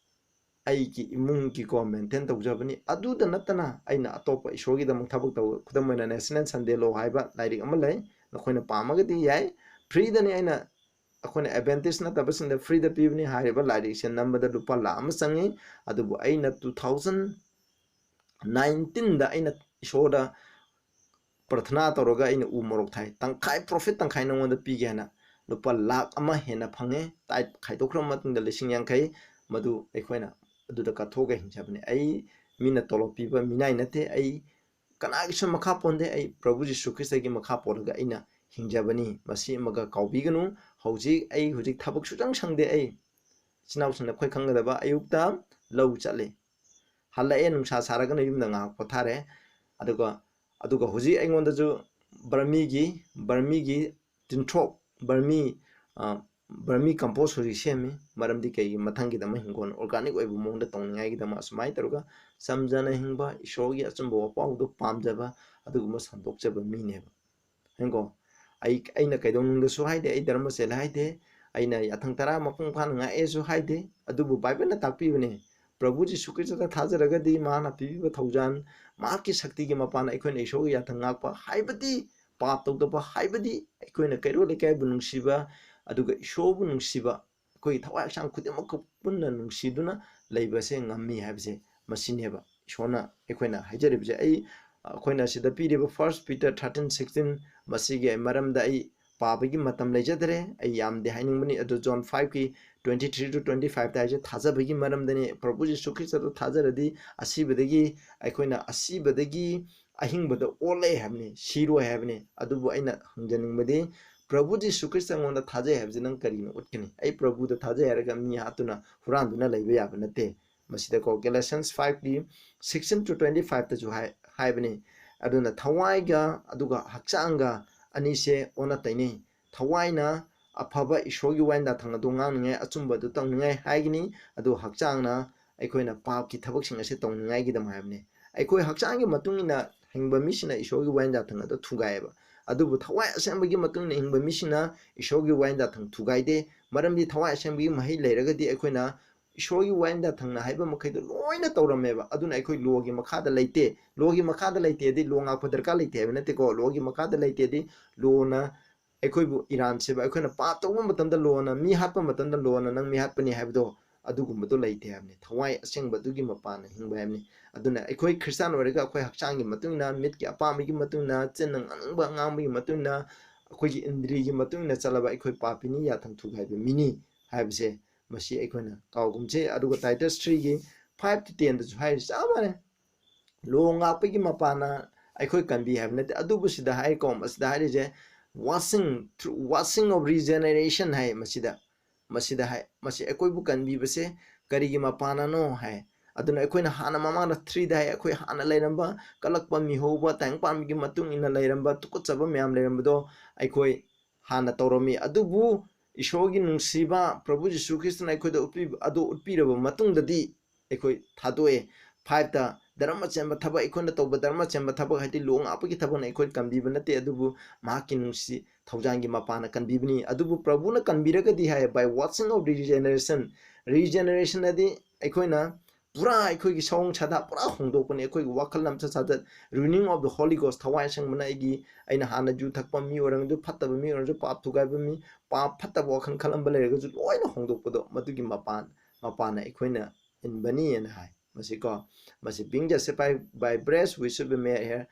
ꯑꯩꯒꯤ ꯏꯃꯨꯡꯒꯤꯀꯣ ꯃꯦꯟꯇꯦꯟ ꯇꯧꯖꯕꯅꯤ꯫ ꯑꯗꯨꯗ ꯅꯠꯇꯅ ꯑꯩꯅ ꯑꯇꯣꯞꯄ ꯏꯁꯣꯔꯒꯤꯗꯃꯛ ꯊꯕꯛ ꯇꯧꯕ, ꯈꯨꯗꯝ ꯑꯣꯏꯅ National Sunday Law ꯍꯥꯏꯕ ꯂꯥꯏꯔꯤꯛ ꯑꯃ ꯂꯩ, ꯅꯈꯣꯏꯅ ꯄꯥꯝꯃꯒꯗꯤ ꯌꯥꯏ꯫ ꯐ꯭ꯔꯤꯗꯅꯤ, ꯑꯩꯅ, ꯑꯩꯈꯣꯏꯅ ꯑꯦꯗꯚꯦꯟꯇꯤꯁ ꯅꯠꯇꯕꯁꯤꯡꯗ ꯐ꯭ꯔꯤꯗ ꯄꯤꯕꯅꯤ꯫ ꯍꯥꯏꯔꯤꯕ ꯂꯥꯏꯔꯤꯛꯁꯦ ꯅꯝꯕꯗ ꯂꯨꯄꯥ ꯂꯥꯈ ꯑꯃ ꯆꯪꯉꯤ꯫ ꯑꯗꯨꯕꯨ ꯑꯩꯅ two thousand nineteenꯗ ꯑꯩꯅ ꯏꯁꯣꯔꯗ ꯄ꯭ꯔꯊꯅꯥ ꯇꯧꯔꯒ ꯑꯩꯅ ꯎ ꯃꯣꯔꯣꯛ ꯊꯥꯏ, ꯇꯪꯈꯥꯏ, ꯄ꯭ꯔꯣꯐꯤꯠ ꯇꯪꯈꯥꯏ ꯅꯉꯣꯟꯗ ꯄꯤꯒꯦ ꯍꯥꯏꯅ ꯂꯨꯄꯥ ꯂꯥꯈ ꯑꯃ ꯍꯦꯟꯅ ꯐꯪꯉꯦ꯫ ꯇꯥꯏꯠ ꯈꯥꯏꯗꯣꯛꯈ꯭ꯔꯕ ꯃꯇꯨꯡꯗ ꯂꯤꯁꯤꯡ ꯌꯥꯡꯈꯩ, ꯃꯗꯨ ꯑꯩꯈꯣꯏꯅ ꯑꯗꯨꯗ ꯀꯠꯊꯣꯛꯑꯒ ꯍꯤꯡꯖꯕꯅꯤ꯫ ꯑꯩ ꯃꯤꯅ ꯇꯣꯂꯣꯞ ꯄꯤꯕ ꯃꯤꯅꯥꯏ ꯅꯠꯇꯦ꯫ ꯑꯩ ꯀꯅꯥꯒꯤꯁꯨ ꯃꯈꯥ ꯄꯣꯟꯗꯦ꯫ ꯑꯩ ꯄ꯭ꯔꯚꯨ ꯖꯤꯁꯨ ꯈ꯭ꯔꯤꯁꯇꯒꯤ ꯃꯈꯥ ꯄꯣꯜꯂꯒ ꯑꯩꯅ ꯍꯤꯡꯖꯕꯅꯤ꯫ ꯃꯁꯤ ꯑꯃꯒ ꯀꯥꯎꯕꯤꯒꯅꯨ꯫ ꯍꯧꯖꯤꯛ ꯑꯩ ꯍꯧꯖꯤꯛ ꯊꯕꯛ ꯁꯨꯆꯪ ꯁꯪꯗꯦ꯫ ꯑꯩ ꯏꯆꯤꯟ ꯏꯅꯥꯎꯁꯤꯡꯅ ꯑꯩꯈꯣꯏ ꯈꯪꯒꯗꯕ, ꯑꯌꯨꯛꯇ ꯂꯧ ꯆꯠꯂꯦ, ꯍꯜꯂꯛꯑꯦ, ꯅꯨꯡꯁꯥ ꯁꯥꯔꯒꯅ ꯌꯨꯝꯗ ꯉꯥꯏꯍꯥꯛ ꯄꯣꯊꯥꯔꯦ꯫ ꯑꯗꯨꯒ, ꯑꯗꯨꯒ ꯍꯧꯖꯤꯛ ꯑꯩꯉꯣꯟꯗꯁꯨ ꯕꯔꯃꯤꯒꯤ, ꯕꯔꯃꯤꯒꯤ ꯇꯤꯟꯊ꯭ꯔꯣꯛ, ꯕꯔꯃꯤ, ꯑ, ꯕꯔꯃꯤ ꯀꯝꯄꯣꯁ ꯍꯧꯖꯤꯛ ꯁꯦꯝꯃꯤ꯫ ꯃꯔꯝꯗꯤ ꯀꯩꯒꯤ? ꯃꯊꯪꯒꯤꯗꯃꯛ ꯍꯤꯡꯒꯣꯜ organic ꯑꯣꯏꯕ ꯃꯑꯣꯡꯗ ꯇꯧꯅꯤꯡꯉꯥꯏꯒꯤꯗꯃꯛ ꯑꯁꯨꯃꯥꯏꯅ ꯇꯧꯔꯒ ꯆꯝꯖꯅ ꯍꯤꯡꯕ, ꯏꯁꯣꯔꯒꯤ ꯑꯆꯨꯝꯕ ꯋꯥꯄꯥꯎꯗꯣ ꯄꯥꯝꯖꯕ, ꯑꯗꯨꯒꯨꯝꯕ ꯁꯟꯗꯣꯛꯆꯕ ꯃꯤꯅꯦꯕ꯫ ꯌꯦꯡꯉꯣ, ꯑꯩ, ꯑꯩꯅ ꯀꯩꯗꯧꯅꯨꯡꯗꯁꯨ ꯍꯥꯏꯗꯦ, ꯑꯩ ꯙꯔꯃ ꯆꯦꯜꯂꯦ ꯍꯥꯏꯗꯦ, ꯑꯩꯅ ꯌꯥꯊꯪ ꯇꯔꯥ ꯃꯄꯨꯡ ꯐꯥꯅ ꯉꯥꯛꯑꯦꯁꯨ ꯍꯥꯏꯗꯦ꯫ ꯑꯗꯨꯕꯨ ꯕꯥꯏꯕꯜꯅ ꯇꯥꯛꯄꯤꯕꯅꯦ, ꯄ꯭ꯔꯚꯨ ꯖꯤꯁꯨ ꯈ꯭ꯔꯤꯁꯇꯗ ꯊꯥꯖꯔꯒꯗꯤ ꯃꯍꯥꯛꯅ ꯄꯤꯕꯤꯕ ꯊꯧꯖꯥꯜ, ꯃꯍꯥꯛꯀꯤ ꯁꯛꯇꯤꯒꯤ ꯃꯄꯥꯟꯅ ꯑꯩꯈꯣꯏꯅ ꯏꯁꯣꯔꯒꯤ ꯌꯥꯊꯪ ꯉꯥꯛꯄ, ꯍꯥꯏꯕꯗꯤ ꯄꯥꯞ ꯇꯧꯗꯕ, ꯍꯥꯏꯕꯗꯤ ꯑꯩꯈꯣꯏꯅ ꯀꯩꯔꯣꯜ ꯂꯩꯀꯥꯏꯕꯨ ꯅꯨꯡꯁꯤꯕ, ꯑꯗꯨꯒ ꯏꯁꯣꯔꯕꯨ ꯅꯨꯡꯁꯤꯕ, ꯑꯩꯈꯣꯏꯒꯤ ꯊꯋꯥꯏ ꯍꯛꯆꯥꯡ ꯈꯨꯗꯤꯡꯃꯛꯀ ꯄꯨꯟꯅ ꯅꯨꯡꯁꯤꯗꯨꯅ ꯂꯩꯕꯁꯦ ꯉꯝꯃꯤ ꯍꯥꯏꯕꯁꯦ ꯃꯁꯤꯅꯦꯕ ꯏꯁꯣꯔꯅ ꯑꯩꯈꯣꯏꯅ ꯍꯥꯏꯖꯔꯤꯕꯁꯦ꯫ ꯑꯩ, ꯑꯩꯈꯣꯏꯅ ꯁꯤꯗ ꯄꯤꯔꯤꯕ First Peter thirteen sixteen, ꯃꯁꯤꯒꯤ ꯃꯔꯝꯗ ꯑꯩ ꯄꯥꯕꯒꯤ ꯃꯇꯝ ꯂꯩꯖꯗ꯭ꯔꯦ꯫ ꯑꯩ ꯌꯥꯝꯗꯤ ꯍꯥꯏꯅꯤꯡꯕꯅꯤ, ꯑꯗꯨ John fiveꯀꯤ twenty three to twenty five ꯍꯥꯏꯁꯦ ꯊꯥꯖꯕꯒꯤ ꯃꯔꯝꯗꯅꯤ꯫ ꯄ꯭ꯔꯚꯨ ꯖꯤꯁꯨ ꯈ꯭ꯔꯤꯁꯇꯗ ꯊꯥꯖꯔꯗꯤ ꯑꯁꯤꯕꯗꯒꯤ, ꯑꯩꯈꯣꯏꯅ ꯑꯁꯤꯕꯗꯒꯤ ꯑꯍꯤꯡꯕꯗ ꯑꯣꯜꯂꯛꯑꯦ ꯍꯥꯏꯕꯅꯤ, ꯁꯤꯔꯣꯏ ꯍꯥꯏꯕꯅꯤ꯫ ꯑꯗꯨꯕꯨ ꯑꯩꯅ ꯍꯪꯖꯅꯤꯡꯕꯗꯤ, ꯄ꯭ꯔꯚꯨ ꯖꯤꯁꯨ ꯈ꯭ꯔꯤꯁꯇ ꯑꯩꯉꯣꯟꯗ ꯊꯥꯖꯩ ꯍꯥꯏꯕꯁꯤ ꯅꯪ ꯀꯔꯤꯅ ꯎꯠꯀꯅꯤ? ꯑꯩ ꯄ꯭ꯔꯚꯨꯗ ꯊꯥꯖꯩ ꯍꯥꯏꯔꯒ ꯃꯤ ꯍꯥꯠꯇꯨꯅ ꯍꯨꯔꯥꯟꯗꯨꯅ ꯂꯩꯕ ꯌꯥꯕ ꯅꯠꯇꯦ꯫ ꯃꯁꯤꯗꯀꯣ Galatians fiveꯀꯤ sixteen to twenty fiveꯇꯁꯨ ꯍꯥꯏ-, ꯍꯥꯏꯕꯅꯤ꯫ ꯑꯗꯨꯅ ꯊꯋꯥꯏꯒ ꯑꯗꯨꯒ ꯍꯛꯆꯥꯡꯒ ꯑꯅꯤꯁꯦ ꯑꯣꯟꯅ ꯇꯩꯅꯩ꯫ ꯊꯋꯥꯏꯅ ꯑꯐꯕ ꯏꯁꯣꯔꯒꯤ ꯋꯥꯌꯦꯜ ꯌꯥꯊꯪ ꯑꯗꯨ ꯉꯥꯡꯅꯤꯡꯉꯥꯏ, ꯑꯆꯨꯝꯕ ꯑꯗꯨ ꯇꯧꯅꯤꯡꯉꯥꯏ ꯍꯥꯏꯒꯅꯤ, ꯑꯗꯨ ꯍꯛꯆꯥꯡꯅ ꯑꯩꯈꯣꯏꯅ ꯄꯥꯞꯀꯤ ꯊꯕꯛꯁꯤꯡ ꯑꯁꯤ ꯇꯧꯅꯤꯡꯉꯥꯏꯒꯤꯗꯃꯛ ꯍꯥꯏꯕꯅꯤ꯫ ꯑꯩꯈꯣꯏ ꯍꯛꯆꯥꯡꯒꯤ ꯃꯇꯨꯡ ꯏꯟꯅ ꯍꯤꯡꯕ ꯃꯤꯁꯤꯅ ꯏꯁꯣꯔꯒꯤ ꯋꯥꯌꯦꯜ ꯌꯥꯊꯪ ꯑꯗꯨ ꯊꯨꯒꯥꯏꯑꯦꯕ꯫ ꯑꯗꯨꯕꯨ ꯊꯋꯥꯏ ꯑꯁꯦꯡꯕꯒꯤ ꯃꯇꯨꯡ ꯏꯟꯅ ꯍꯤꯡꯕ ꯃꯤꯁꯤꯡꯅ ꯏꯁꯣꯔꯒꯤ ꯋꯥꯌꯦꯜꯗ ꯊꯪ ꯊꯨꯒꯥꯏꯗꯦ꯫ ꯃꯔꯝꯗꯤ ꯊꯋꯥꯏ ꯑꯁꯦꯡꯕꯒꯤ ꯃꯍꯩ ꯂꯩꯔꯒꯗꯤ ꯑꯩꯈꯣꯏꯅ ꯏꯁꯣꯔꯒꯤ ꯋꯥꯌꯦꯜꯗ ꯊꯪꯅ ꯍꯥꯏꯕ ꯃꯈꯩꯗꯣ ꯂꯣꯏꯅ ꯇꯧꯔꯝꯃꯦꯕ꯫ ꯑꯗꯨꯅ ꯑꯩꯈꯣꯏ ꯂꯣꯒꯤ ꯃꯈꯥꯗ ꯂꯩꯇꯦ꯫ ꯂꯣꯒꯤ ꯃꯈꯥꯗ ꯂꯩꯇꯦꯗꯤ ꯂꯣ ꯉꯥꯛꯄ ꯗꯔꯀꯥꯔ ꯂꯩꯇꯦ ꯍꯥꯏꯕ ꯅꯠꯇꯦꯀꯣ꯫ ꯂꯣꯒꯤ ꯃꯈꯥꯗ ꯂꯩꯇꯦꯗꯤ ꯂꯣꯅ ꯑꯩꯈꯣꯏꯕꯨ ꯏꯔꯥꯟꯁꯦꯕ, ꯑꯩꯈꯣꯏꯅ ꯄꯥꯞ ꯇꯧꯕ ꯃꯇꯝꯗ ꯂꯣꯅ ꯃꯤ ꯍꯥꯠꯄ ꯃꯇꯝꯗ ꯂꯣꯅ ꯅꯪ ꯃꯤ ꯍꯥꯠꯄꯅꯤ ꯍꯥꯏꯕꯗꯣ ꯑꯗꯨꯒꯨꯝꯕꯗꯣ ꯂꯩꯇꯦ ꯍꯥꯏꯕꯅꯤ꯫ ꯊꯋꯥꯏ ꯑꯁꯦꯡꯕ ꯑꯗꯨꯒꯤ ꯃꯄꯥꯟꯅ ꯍꯤꯡꯕ ꯍꯥꯏꯕꯅꯤ꯫ ꯑꯗꯨꯅ ꯑꯩꯈꯣꯏ ꯈ꯭ꯔꯤꯁꯇꯥꯟ ꯑꯣꯏꯔꯒ ꯑꯩꯈꯣꯏ ꯍꯛꯆꯥꯡꯒꯤ ꯃꯇꯨꯡ ꯏꯟꯅ, ꯃꯤꯠꯀꯤ ꯑꯄꯥꯝꯕꯒꯤ ꯃꯇꯨꯡ ꯏꯟꯅ, ꯆꯤꯟꯅ ꯉꯥꯡꯅꯤꯡꯕ ꯉꯥꯡꯕꯒꯤ ꯃꯇꯨꯡ ꯏꯟꯅ, ꯑꯩꯈꯣꯏꯒꯤ ꯏꯟꯗ꯭ꯔꯤꯒꯤ ꯃꯇꯨꯡ ꯏꯟꯅ ꯆꯠꯂꯕ ꯑꯩꯈꯣꯏ ꯄꯥꯄꯤꯅꯤ, ꯌꯥꯊꯪ ꯊꯨꯒꯥꯏꯕ ꯃꯤꯅꯤ ꯍꯥꯏꯕꯁꯦ ꯃꯁꯤ ꯑꯩꯈꯣꯏꯅ ꯀꯥꯎꯒꯨꯝꯁꯦ꯫ ꯑꯗꯨꯒ Titus three ꯒꯤ five to ten ꯗꯁꯨ ꯍꯥꯏꯔꯤ ꯆꯞ ꯃꯥꯟꯅꯩ꯫ ꯂꯣ ꯉꯥꯛꯄꯒꯤ ꯃꯄꯥꯟꯅ ꯑꯩꯈꯣꯏ ꯀꯟꯕꯤ ꯍꯥꯏꯕ ꯅꯠꯇꯦ꯫ ꯑꯗꯨꯕꯨ ꯁꯤꯗ ꯍꯥꯏꯀꯣ, ꯃꯁꯤꯗ ꯍꯥꯏꯔꯤꯁꯦ washing, through washing of regeneration ꯍꯥꯏ꯫ ꯃꯁꯤꯗ, ꯃꯁꯤꯗ ꯍꯥꯏ, ꯃꯁꯤ ꯑꯩꯈꯣꯏꯕꯨ ꯀꯟꯕꯤꯕꯁꯦ ꯀꯔꯤꯒꯤ ꯃꯄꯥꯟꯅꯅꯣ ꯍꯥꯏ꯫ ꯑꯗꯨꯅ ꯑꯩꯈꯣꯏꯅ ꯍꯥꯟꯅ ꯃꯃꯥꯡꯗ three ꯗ ꯍꯥꯏ, ꯑꯩꯈꯣꯏ ꯍꯥꯟꯅ ꯂꯩꯔꯝꯕ ꯀꯜꯂꯛꯄ, ꯃꯤꯍꯧꯕ, ꯇꯥꯏꯕꯪꯄꯥꯟꯒꯤ ꯃꯇꯨꯡ ꯏꯟꯅ ꯂꯩꯔꯝꯕ ꯇꯨꯀꯠꯆꯕ ꯃꯌꯥꯝ ꯂꯩꯔꯝꯕꯗꯣ ꯑꯩꯈꯣꯏ ꯍꯥꯟꯅ ꯇꯧꯔꯝꯃꯤ꯫ ꯑꯗꯨꯕꯨ ꯏꯁꯣꯔꯒꯤ ꯅꯨꯡꯁꯤꯕ ꯄ꯭ꯔꯚꯨ ꯖꯤꯁꯨ ꯈ꯭ꯔꯤꯁꯇꯅ ꯑꯩꯈꯣꯏꯗ ꯎꯠꯄꯤꯕ ꯑꯗꯨ ꯎꯠꯄꯤꯔꯕ ꯃꯇꯨꯡꯗꯗꯤ ꯑꯩꯈꯣꯏ ꯊꯥꯗꯣꯛꯑꯦ꯫ Five ꯇ ꯙꯔꯃ ꯆꯦꯟꯕ ꯊꯕꯛ, ꯑꯩꯈꯣꯏꯅ ꯇꯧꯕ ꯙꯔꯃ ꯆꯦꯟꯕ ꯊꯕꯛ ꯍꯥꯏꯗꯤ ꯂꯣ ꯉꯥꯛꯄꯒꯤ ꯊꯕꯛꯅ ꯑꯩꯈꯣꯏ ꯀꯟꯕꯤꯕ ꯅꯠꯇꯦ, ꯑꯗꯨꯕꯨ ꯃꯍꯥꯛꯀꯤ ꯅꯨꯡꯁꯤ ꯊꯧꯖꯥꯟꯒꯤ ꯃꯄꯥꯟꯅ ꯀꯟꯕꯤꯕꯅꯤ꯫ ꯑꯗꯨꯕꯨ ꯄ꯭ꯔꯚꯨꯅ ꯀꯟꯕꯤꯔꯒꯗꯤ ꯍꯥꯏ, by washing of regeneration, regeneration ꯑꯗꯤ ꯑꯩꯈꯣꯏꯅ ꯄꯨꯔꯥ ꯑꯩꯈꯣꯏꯒꯤ ꯁꯑꯣꯡ ꯁꯥꯗꯥ ꯄꯨꯔꯥ ꯍꯣꯡꯗꯣꯛꯄꯅꯤ꯫ ꯑꯩꯈꯣꯏꯒꯤ ꯋꯥꯈꯜ ꯂꯝꯆꯠ ꯁꯥꯖꯠ, renewing of the Holy Ghost, ꯊꯋꯥꯏ ꯑꯁꯦꯡꯕꯅ ꯑꯩꯒꯤ, ꯑꯩꯅ ꯍꯥꯟꯅ ꯌꯨ ꯊꯛꯄ ꯃꯤ ꯑꯣꯏꯔꯒꯁꯨ, ꯐꯠꯇꯕ ꯃꯤ ꯑꯣꯏꯔꯒꯁꯨ, ꯄꯥꯞ ꯊꯨꯒꯥꯏꯕ ꯃꯤ, ꯄꯥꯞ ꯐꯠꯇꯕ ꯋꯥꯈꯜ ꯈꯜꯂꯝꯕ ꯂꯩꯔꯒꯁꯨ ꯂꯣꯏꯅ ꯍꯣꯡꯗꯣꯛꯄꯗꯣ ꯃꯗꯨꯒꯤ ꯃꯄꯥꯟ, ꯃꯄꯥꯟꯅ ꯑꯩꯈꯣꯏꯅ ꯏꯟꯕꯅꯤꯅ ꯍꯥꯏ꯫ ꯃꯁꯤꯀꯣ, ꯃꯁꯤ being justified by grace we should be made heir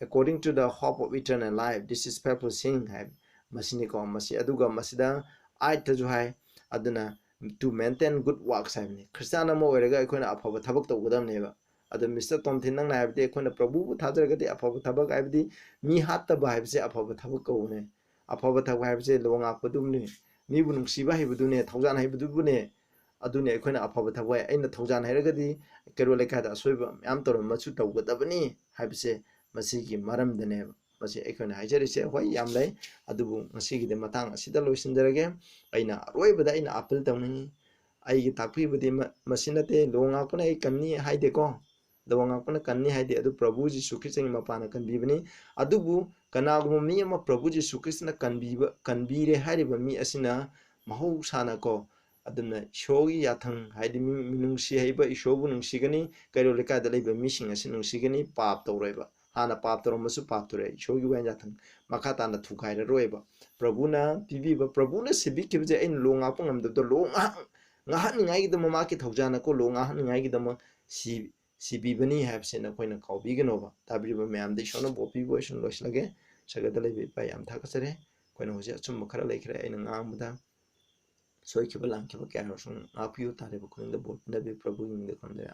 according to the hope of eternal life, this is faithful saying ꯍꯥꯏ꯫ ꯃꯁꯤꯅꯤꯀꯣ, ꯃꯁꯤ꯫ ꯑꯗꯨꯒ ꯃꯁꯤꯗ eight ꯇꯁꯨ ꯍꯥꯏ, ꯑꯗꯨꯅ to maintain good works ꯍꯥꯏꯕꯅꯤ꯫ ꯈ꯭ꯔꯤꯁꯇꯥꯟ ꯑꯃ ꯑꯣꯏꯔꯒ ꯑꯩꯈꯣꯏꯅ ꯑꯐꯕ ꯊꯕꯛ ꯇꯧꯒꯗꯕꯅꯦꯕ꯫ ꯑꯗꯣ ꯃꯤꯁꯇꯔ ꯇꯣꯝꯊꯤꯟ, ꯅꯪꯅ ꯍꯥꯏꯕꯗꯤ ꯑꯩꯈꯣꯏꯅ ꯄ꯭ꯔꯚꯨꯕꯨ ꯊꯥꯖꯔꯒꯗꯤ ꯑꯐꯕ ꯊꯕꯛ ꯍꯥꯏꯕꯗꯤ ꯃꯤ ꯍꯥꯠꯇꯕ ꯍꯥꯏꯕꯁꯦ ꯑꯐꯕ ꯊꯕꯛ ꯀꯧꯕꯅꯦ꯫ ꯑꯐꯕ ꯊꯕꯛ ꯍꯥꯏꯕꯁꯦ ꯂꯣ ꯉꯥꯛꯄꯗꯨꯕꯨꯅꯦ, ꯃꯤꯕꯨ ꯅꯨꯡꯁꯤꯕ ꯍꯩꯕꯗꯨꯅꯦ, ꯊꯧꯖꯥꯟ ꯍꯩꯕꯗꯨꯕꯨꯅꯦ꯫ ꯑꯗꯨꯅꯦ ꯑꯩꯈꯣꯏꯅ ꯑꯐꯕ ꯊꯕꯛ ꯍꯥꯏ꯫ ꯑꯩꯅ ꯊꯧꯖꯥꯟ ꯍꯩꯔꯒꯗꯤ ꯀꯩꯔꯣꯜ ꯂꯩꯀꯥꯏꯗ ꯑꯁꯣꯏꯕ ꯃꯌꯥꯝ ꯇꯧꯔꯝꯕꯁꯨ ꯇꯧꯒꯗꯕꯅꯤ ꯍꯥꯏꯕꯁꯦ ꯃꯁꯤꯒꯤ ꯃꯔꯝꯗꯅꯦꯕ꯫ ꯃꯁꯤ ꯑꯩꯈꯣꯏꯅ ꯍꯥꯏꯖꯔꯤꯁꯦ ꯍꯣꯏ ꯌꯥꯝ ꯂꯩ, ꯑꯗꯨꯕꯨ ꯉꯁꯤꯒꯤꯗꯤ ꯃꯇꯥꯡ ꯑꯁꯤꯗ ꯂꯣꯏꯁꯤꯟꯖꯔꯒꯦ꯫ ꯑꯩꯅ ꯑꯔꯣꯏꯕꯗ ꯑꯩꯅ appeal ꯇꯧꯅꯤꯡꯉꯤ, ꯑꯩꯒꯤ ꯇꯥꯛꯄꯤꯕꯗꯤ ꯃ-, ꯃꯁꯤ ꯅꯠꯇꯦ, ꯂꯣ ꯉꯥꯛꯄꯅ ꯑꯩ ꯀꯟꯅꯤ ꯍꯥꯏꯗꯦꯀꯣ꯫ ꯂꯣꯡꯉꯥꯛꯄꯅ ꯀꯟꯅꯤ ꯍꯥꯏꯗꯦ, ꯑꯗꯨ ꯄ꯭ꯔꯚꯨ ꯖꯤꯁꯨ ꯈ꯭ꯔꯤꯁꯇꯒꯤ ꯃꯄꯥꯟꯅ ꯀꯟꯕꯤꯕꯅꯤ꯫ ꯑꯗꯨꯕꯨ ꯀꯅꯥꯒꯨꯝꯕ ꯃꯤ ꯑꯃ ꯄ꯭ꯔꯚꯨ ꯖꯤꯁꯨ ꯈ꯭ꯔꯤꯁꯇꯅ ꯀꯟꯕꯤꯕ, ꯀꯟꯕꯤꯔꯦ ꯍꯥꯏꯔꯤꯕ ꯃꯤ ꯑꯁꯤꯅ ꯃꯍꯧꯁꯥꯅꯀꯣ, ꯑꯗꯨꯝꯅ ꯏꯁꯣꯔꯒꯤ ꯌꯥꯊꯪ, ꯍꯥꯏꯗꯤ ꯃꯤ, ꯃꯤꯅꯨꯡꯁꯤ ꯍꯩꯕ ꯏꯁꯣꯔꯕꯨ ꯅꯨꯡꯁꯤꯒꯅꯤ, ꯀꯩꯔꯣꯜ ꯂꯩꯀꯥꯏꯗ ꯂꯩꯕ ꯃꯤꯁꯤꯡ ꯑꯁꯤ ꯅꯨꯡꯁꯤꯒꯅꯤ, ꯄꯥꯞ ꯇꯧꯔꯣꯏꯕ꯫ ꯍꯥꯟꯅ ꯄꯥꯞ ꯇꯧꯔꯝꯕꯁꯨ ꯄꯥꯞ ꯇꯧꯔꯦ, ꯏꯁꯣꯔꯒꯤ ꯋꯥꯌꯦꯜ ꯌꯥꯊꯪ ꯃꯈꯥ ꯇꯥꯅ ꯊꯨꯒꯥꯏꯔꯔꯣꯏꯕ꯫ ꯄ꯭ꯔꯚꯨꯅ ꯄꯤꯕꯤꯕ, ꯄ꯭ꯔꯚꯨꯅ ꯁꯦꯕꯤꯈꯤꯕꯁꯦ ꯑꯩꯅ ꯂꯣꯡꯉꯥꯛꯄ ꯉꯝꯗꯕꯗꯣ, ꯂꯣꯡꯉꯥꯛ-, ꯉꯥꯛꯍꯟꯅꯤꯡꯉꯥꯏꯒꯤꯗꯃꯛ, ꯃꯍꯥꯛꯀꯤ ꯊꯧꯖꯥꯜꯅꯀꯣ, ꯂꯣꯡꯉꯥꯛꯍꯟꯅꯤꯡꯉꯥꯏꯒꯤꯗꯃꯛ ꯁꯤ-, ꯁꯤꯕꯤꯕꯅꯤ ꯍꯥꯏꯕꯁꯦ ꯅꯈꯣꯏꯅ ꯀꯥꯎꯕꯤꯒꯅꯣꯕ꯫ ꯇꯥꯕꯤꯔꯤꯕ ꯃꯌꯥꯝꯗ ꯏꯁꯣꯔꯅ ꯕꯣꯔ ꯄꯤꯕ ꯑꯣꯏꯁꯅꯨ꯫ ꯂꯣꯏꯁꯤꯜꯂꯒꯦ꯫ ꯁꯔꯒꯗ ꯂꯩꯕ ꯏꯄꯥ, ꯌꯥꯝ ꯊꯥꯒꯠꯆꯔꯤ꯫ ꯑꯩꯈꯣꯏꯅ ꯍꯧꯖꯤꯛ ꯑꯆꯨꯝꯕ ꯈꯔ ꯂꯩꯈ꯭ꯔꯦ ꯑꯩꯅ ꯉꯥꯡꯕꯗ꯫ ꯁꯣꯏꯈꯤꯕ ꯂꯥꯟꯈꯤꯕ ꯀꯌꯥ ꯁꯨꯝ ꯉꯥꯛꯄꯤꯌꯨ꯫ ꯇꯥꯔꯤꯕ ꯈꯨꯗꯤꯡꯗ ꯕꯣꯔ ꯄꯤꯅꯕꯤꯌꯨ꯫ ꯄ꯭ꯔꯚꯨꯒꯤ ꯃꯤꯡꯗ ꯈꯨꯔꯨꯝꯖꯔꯤ꯫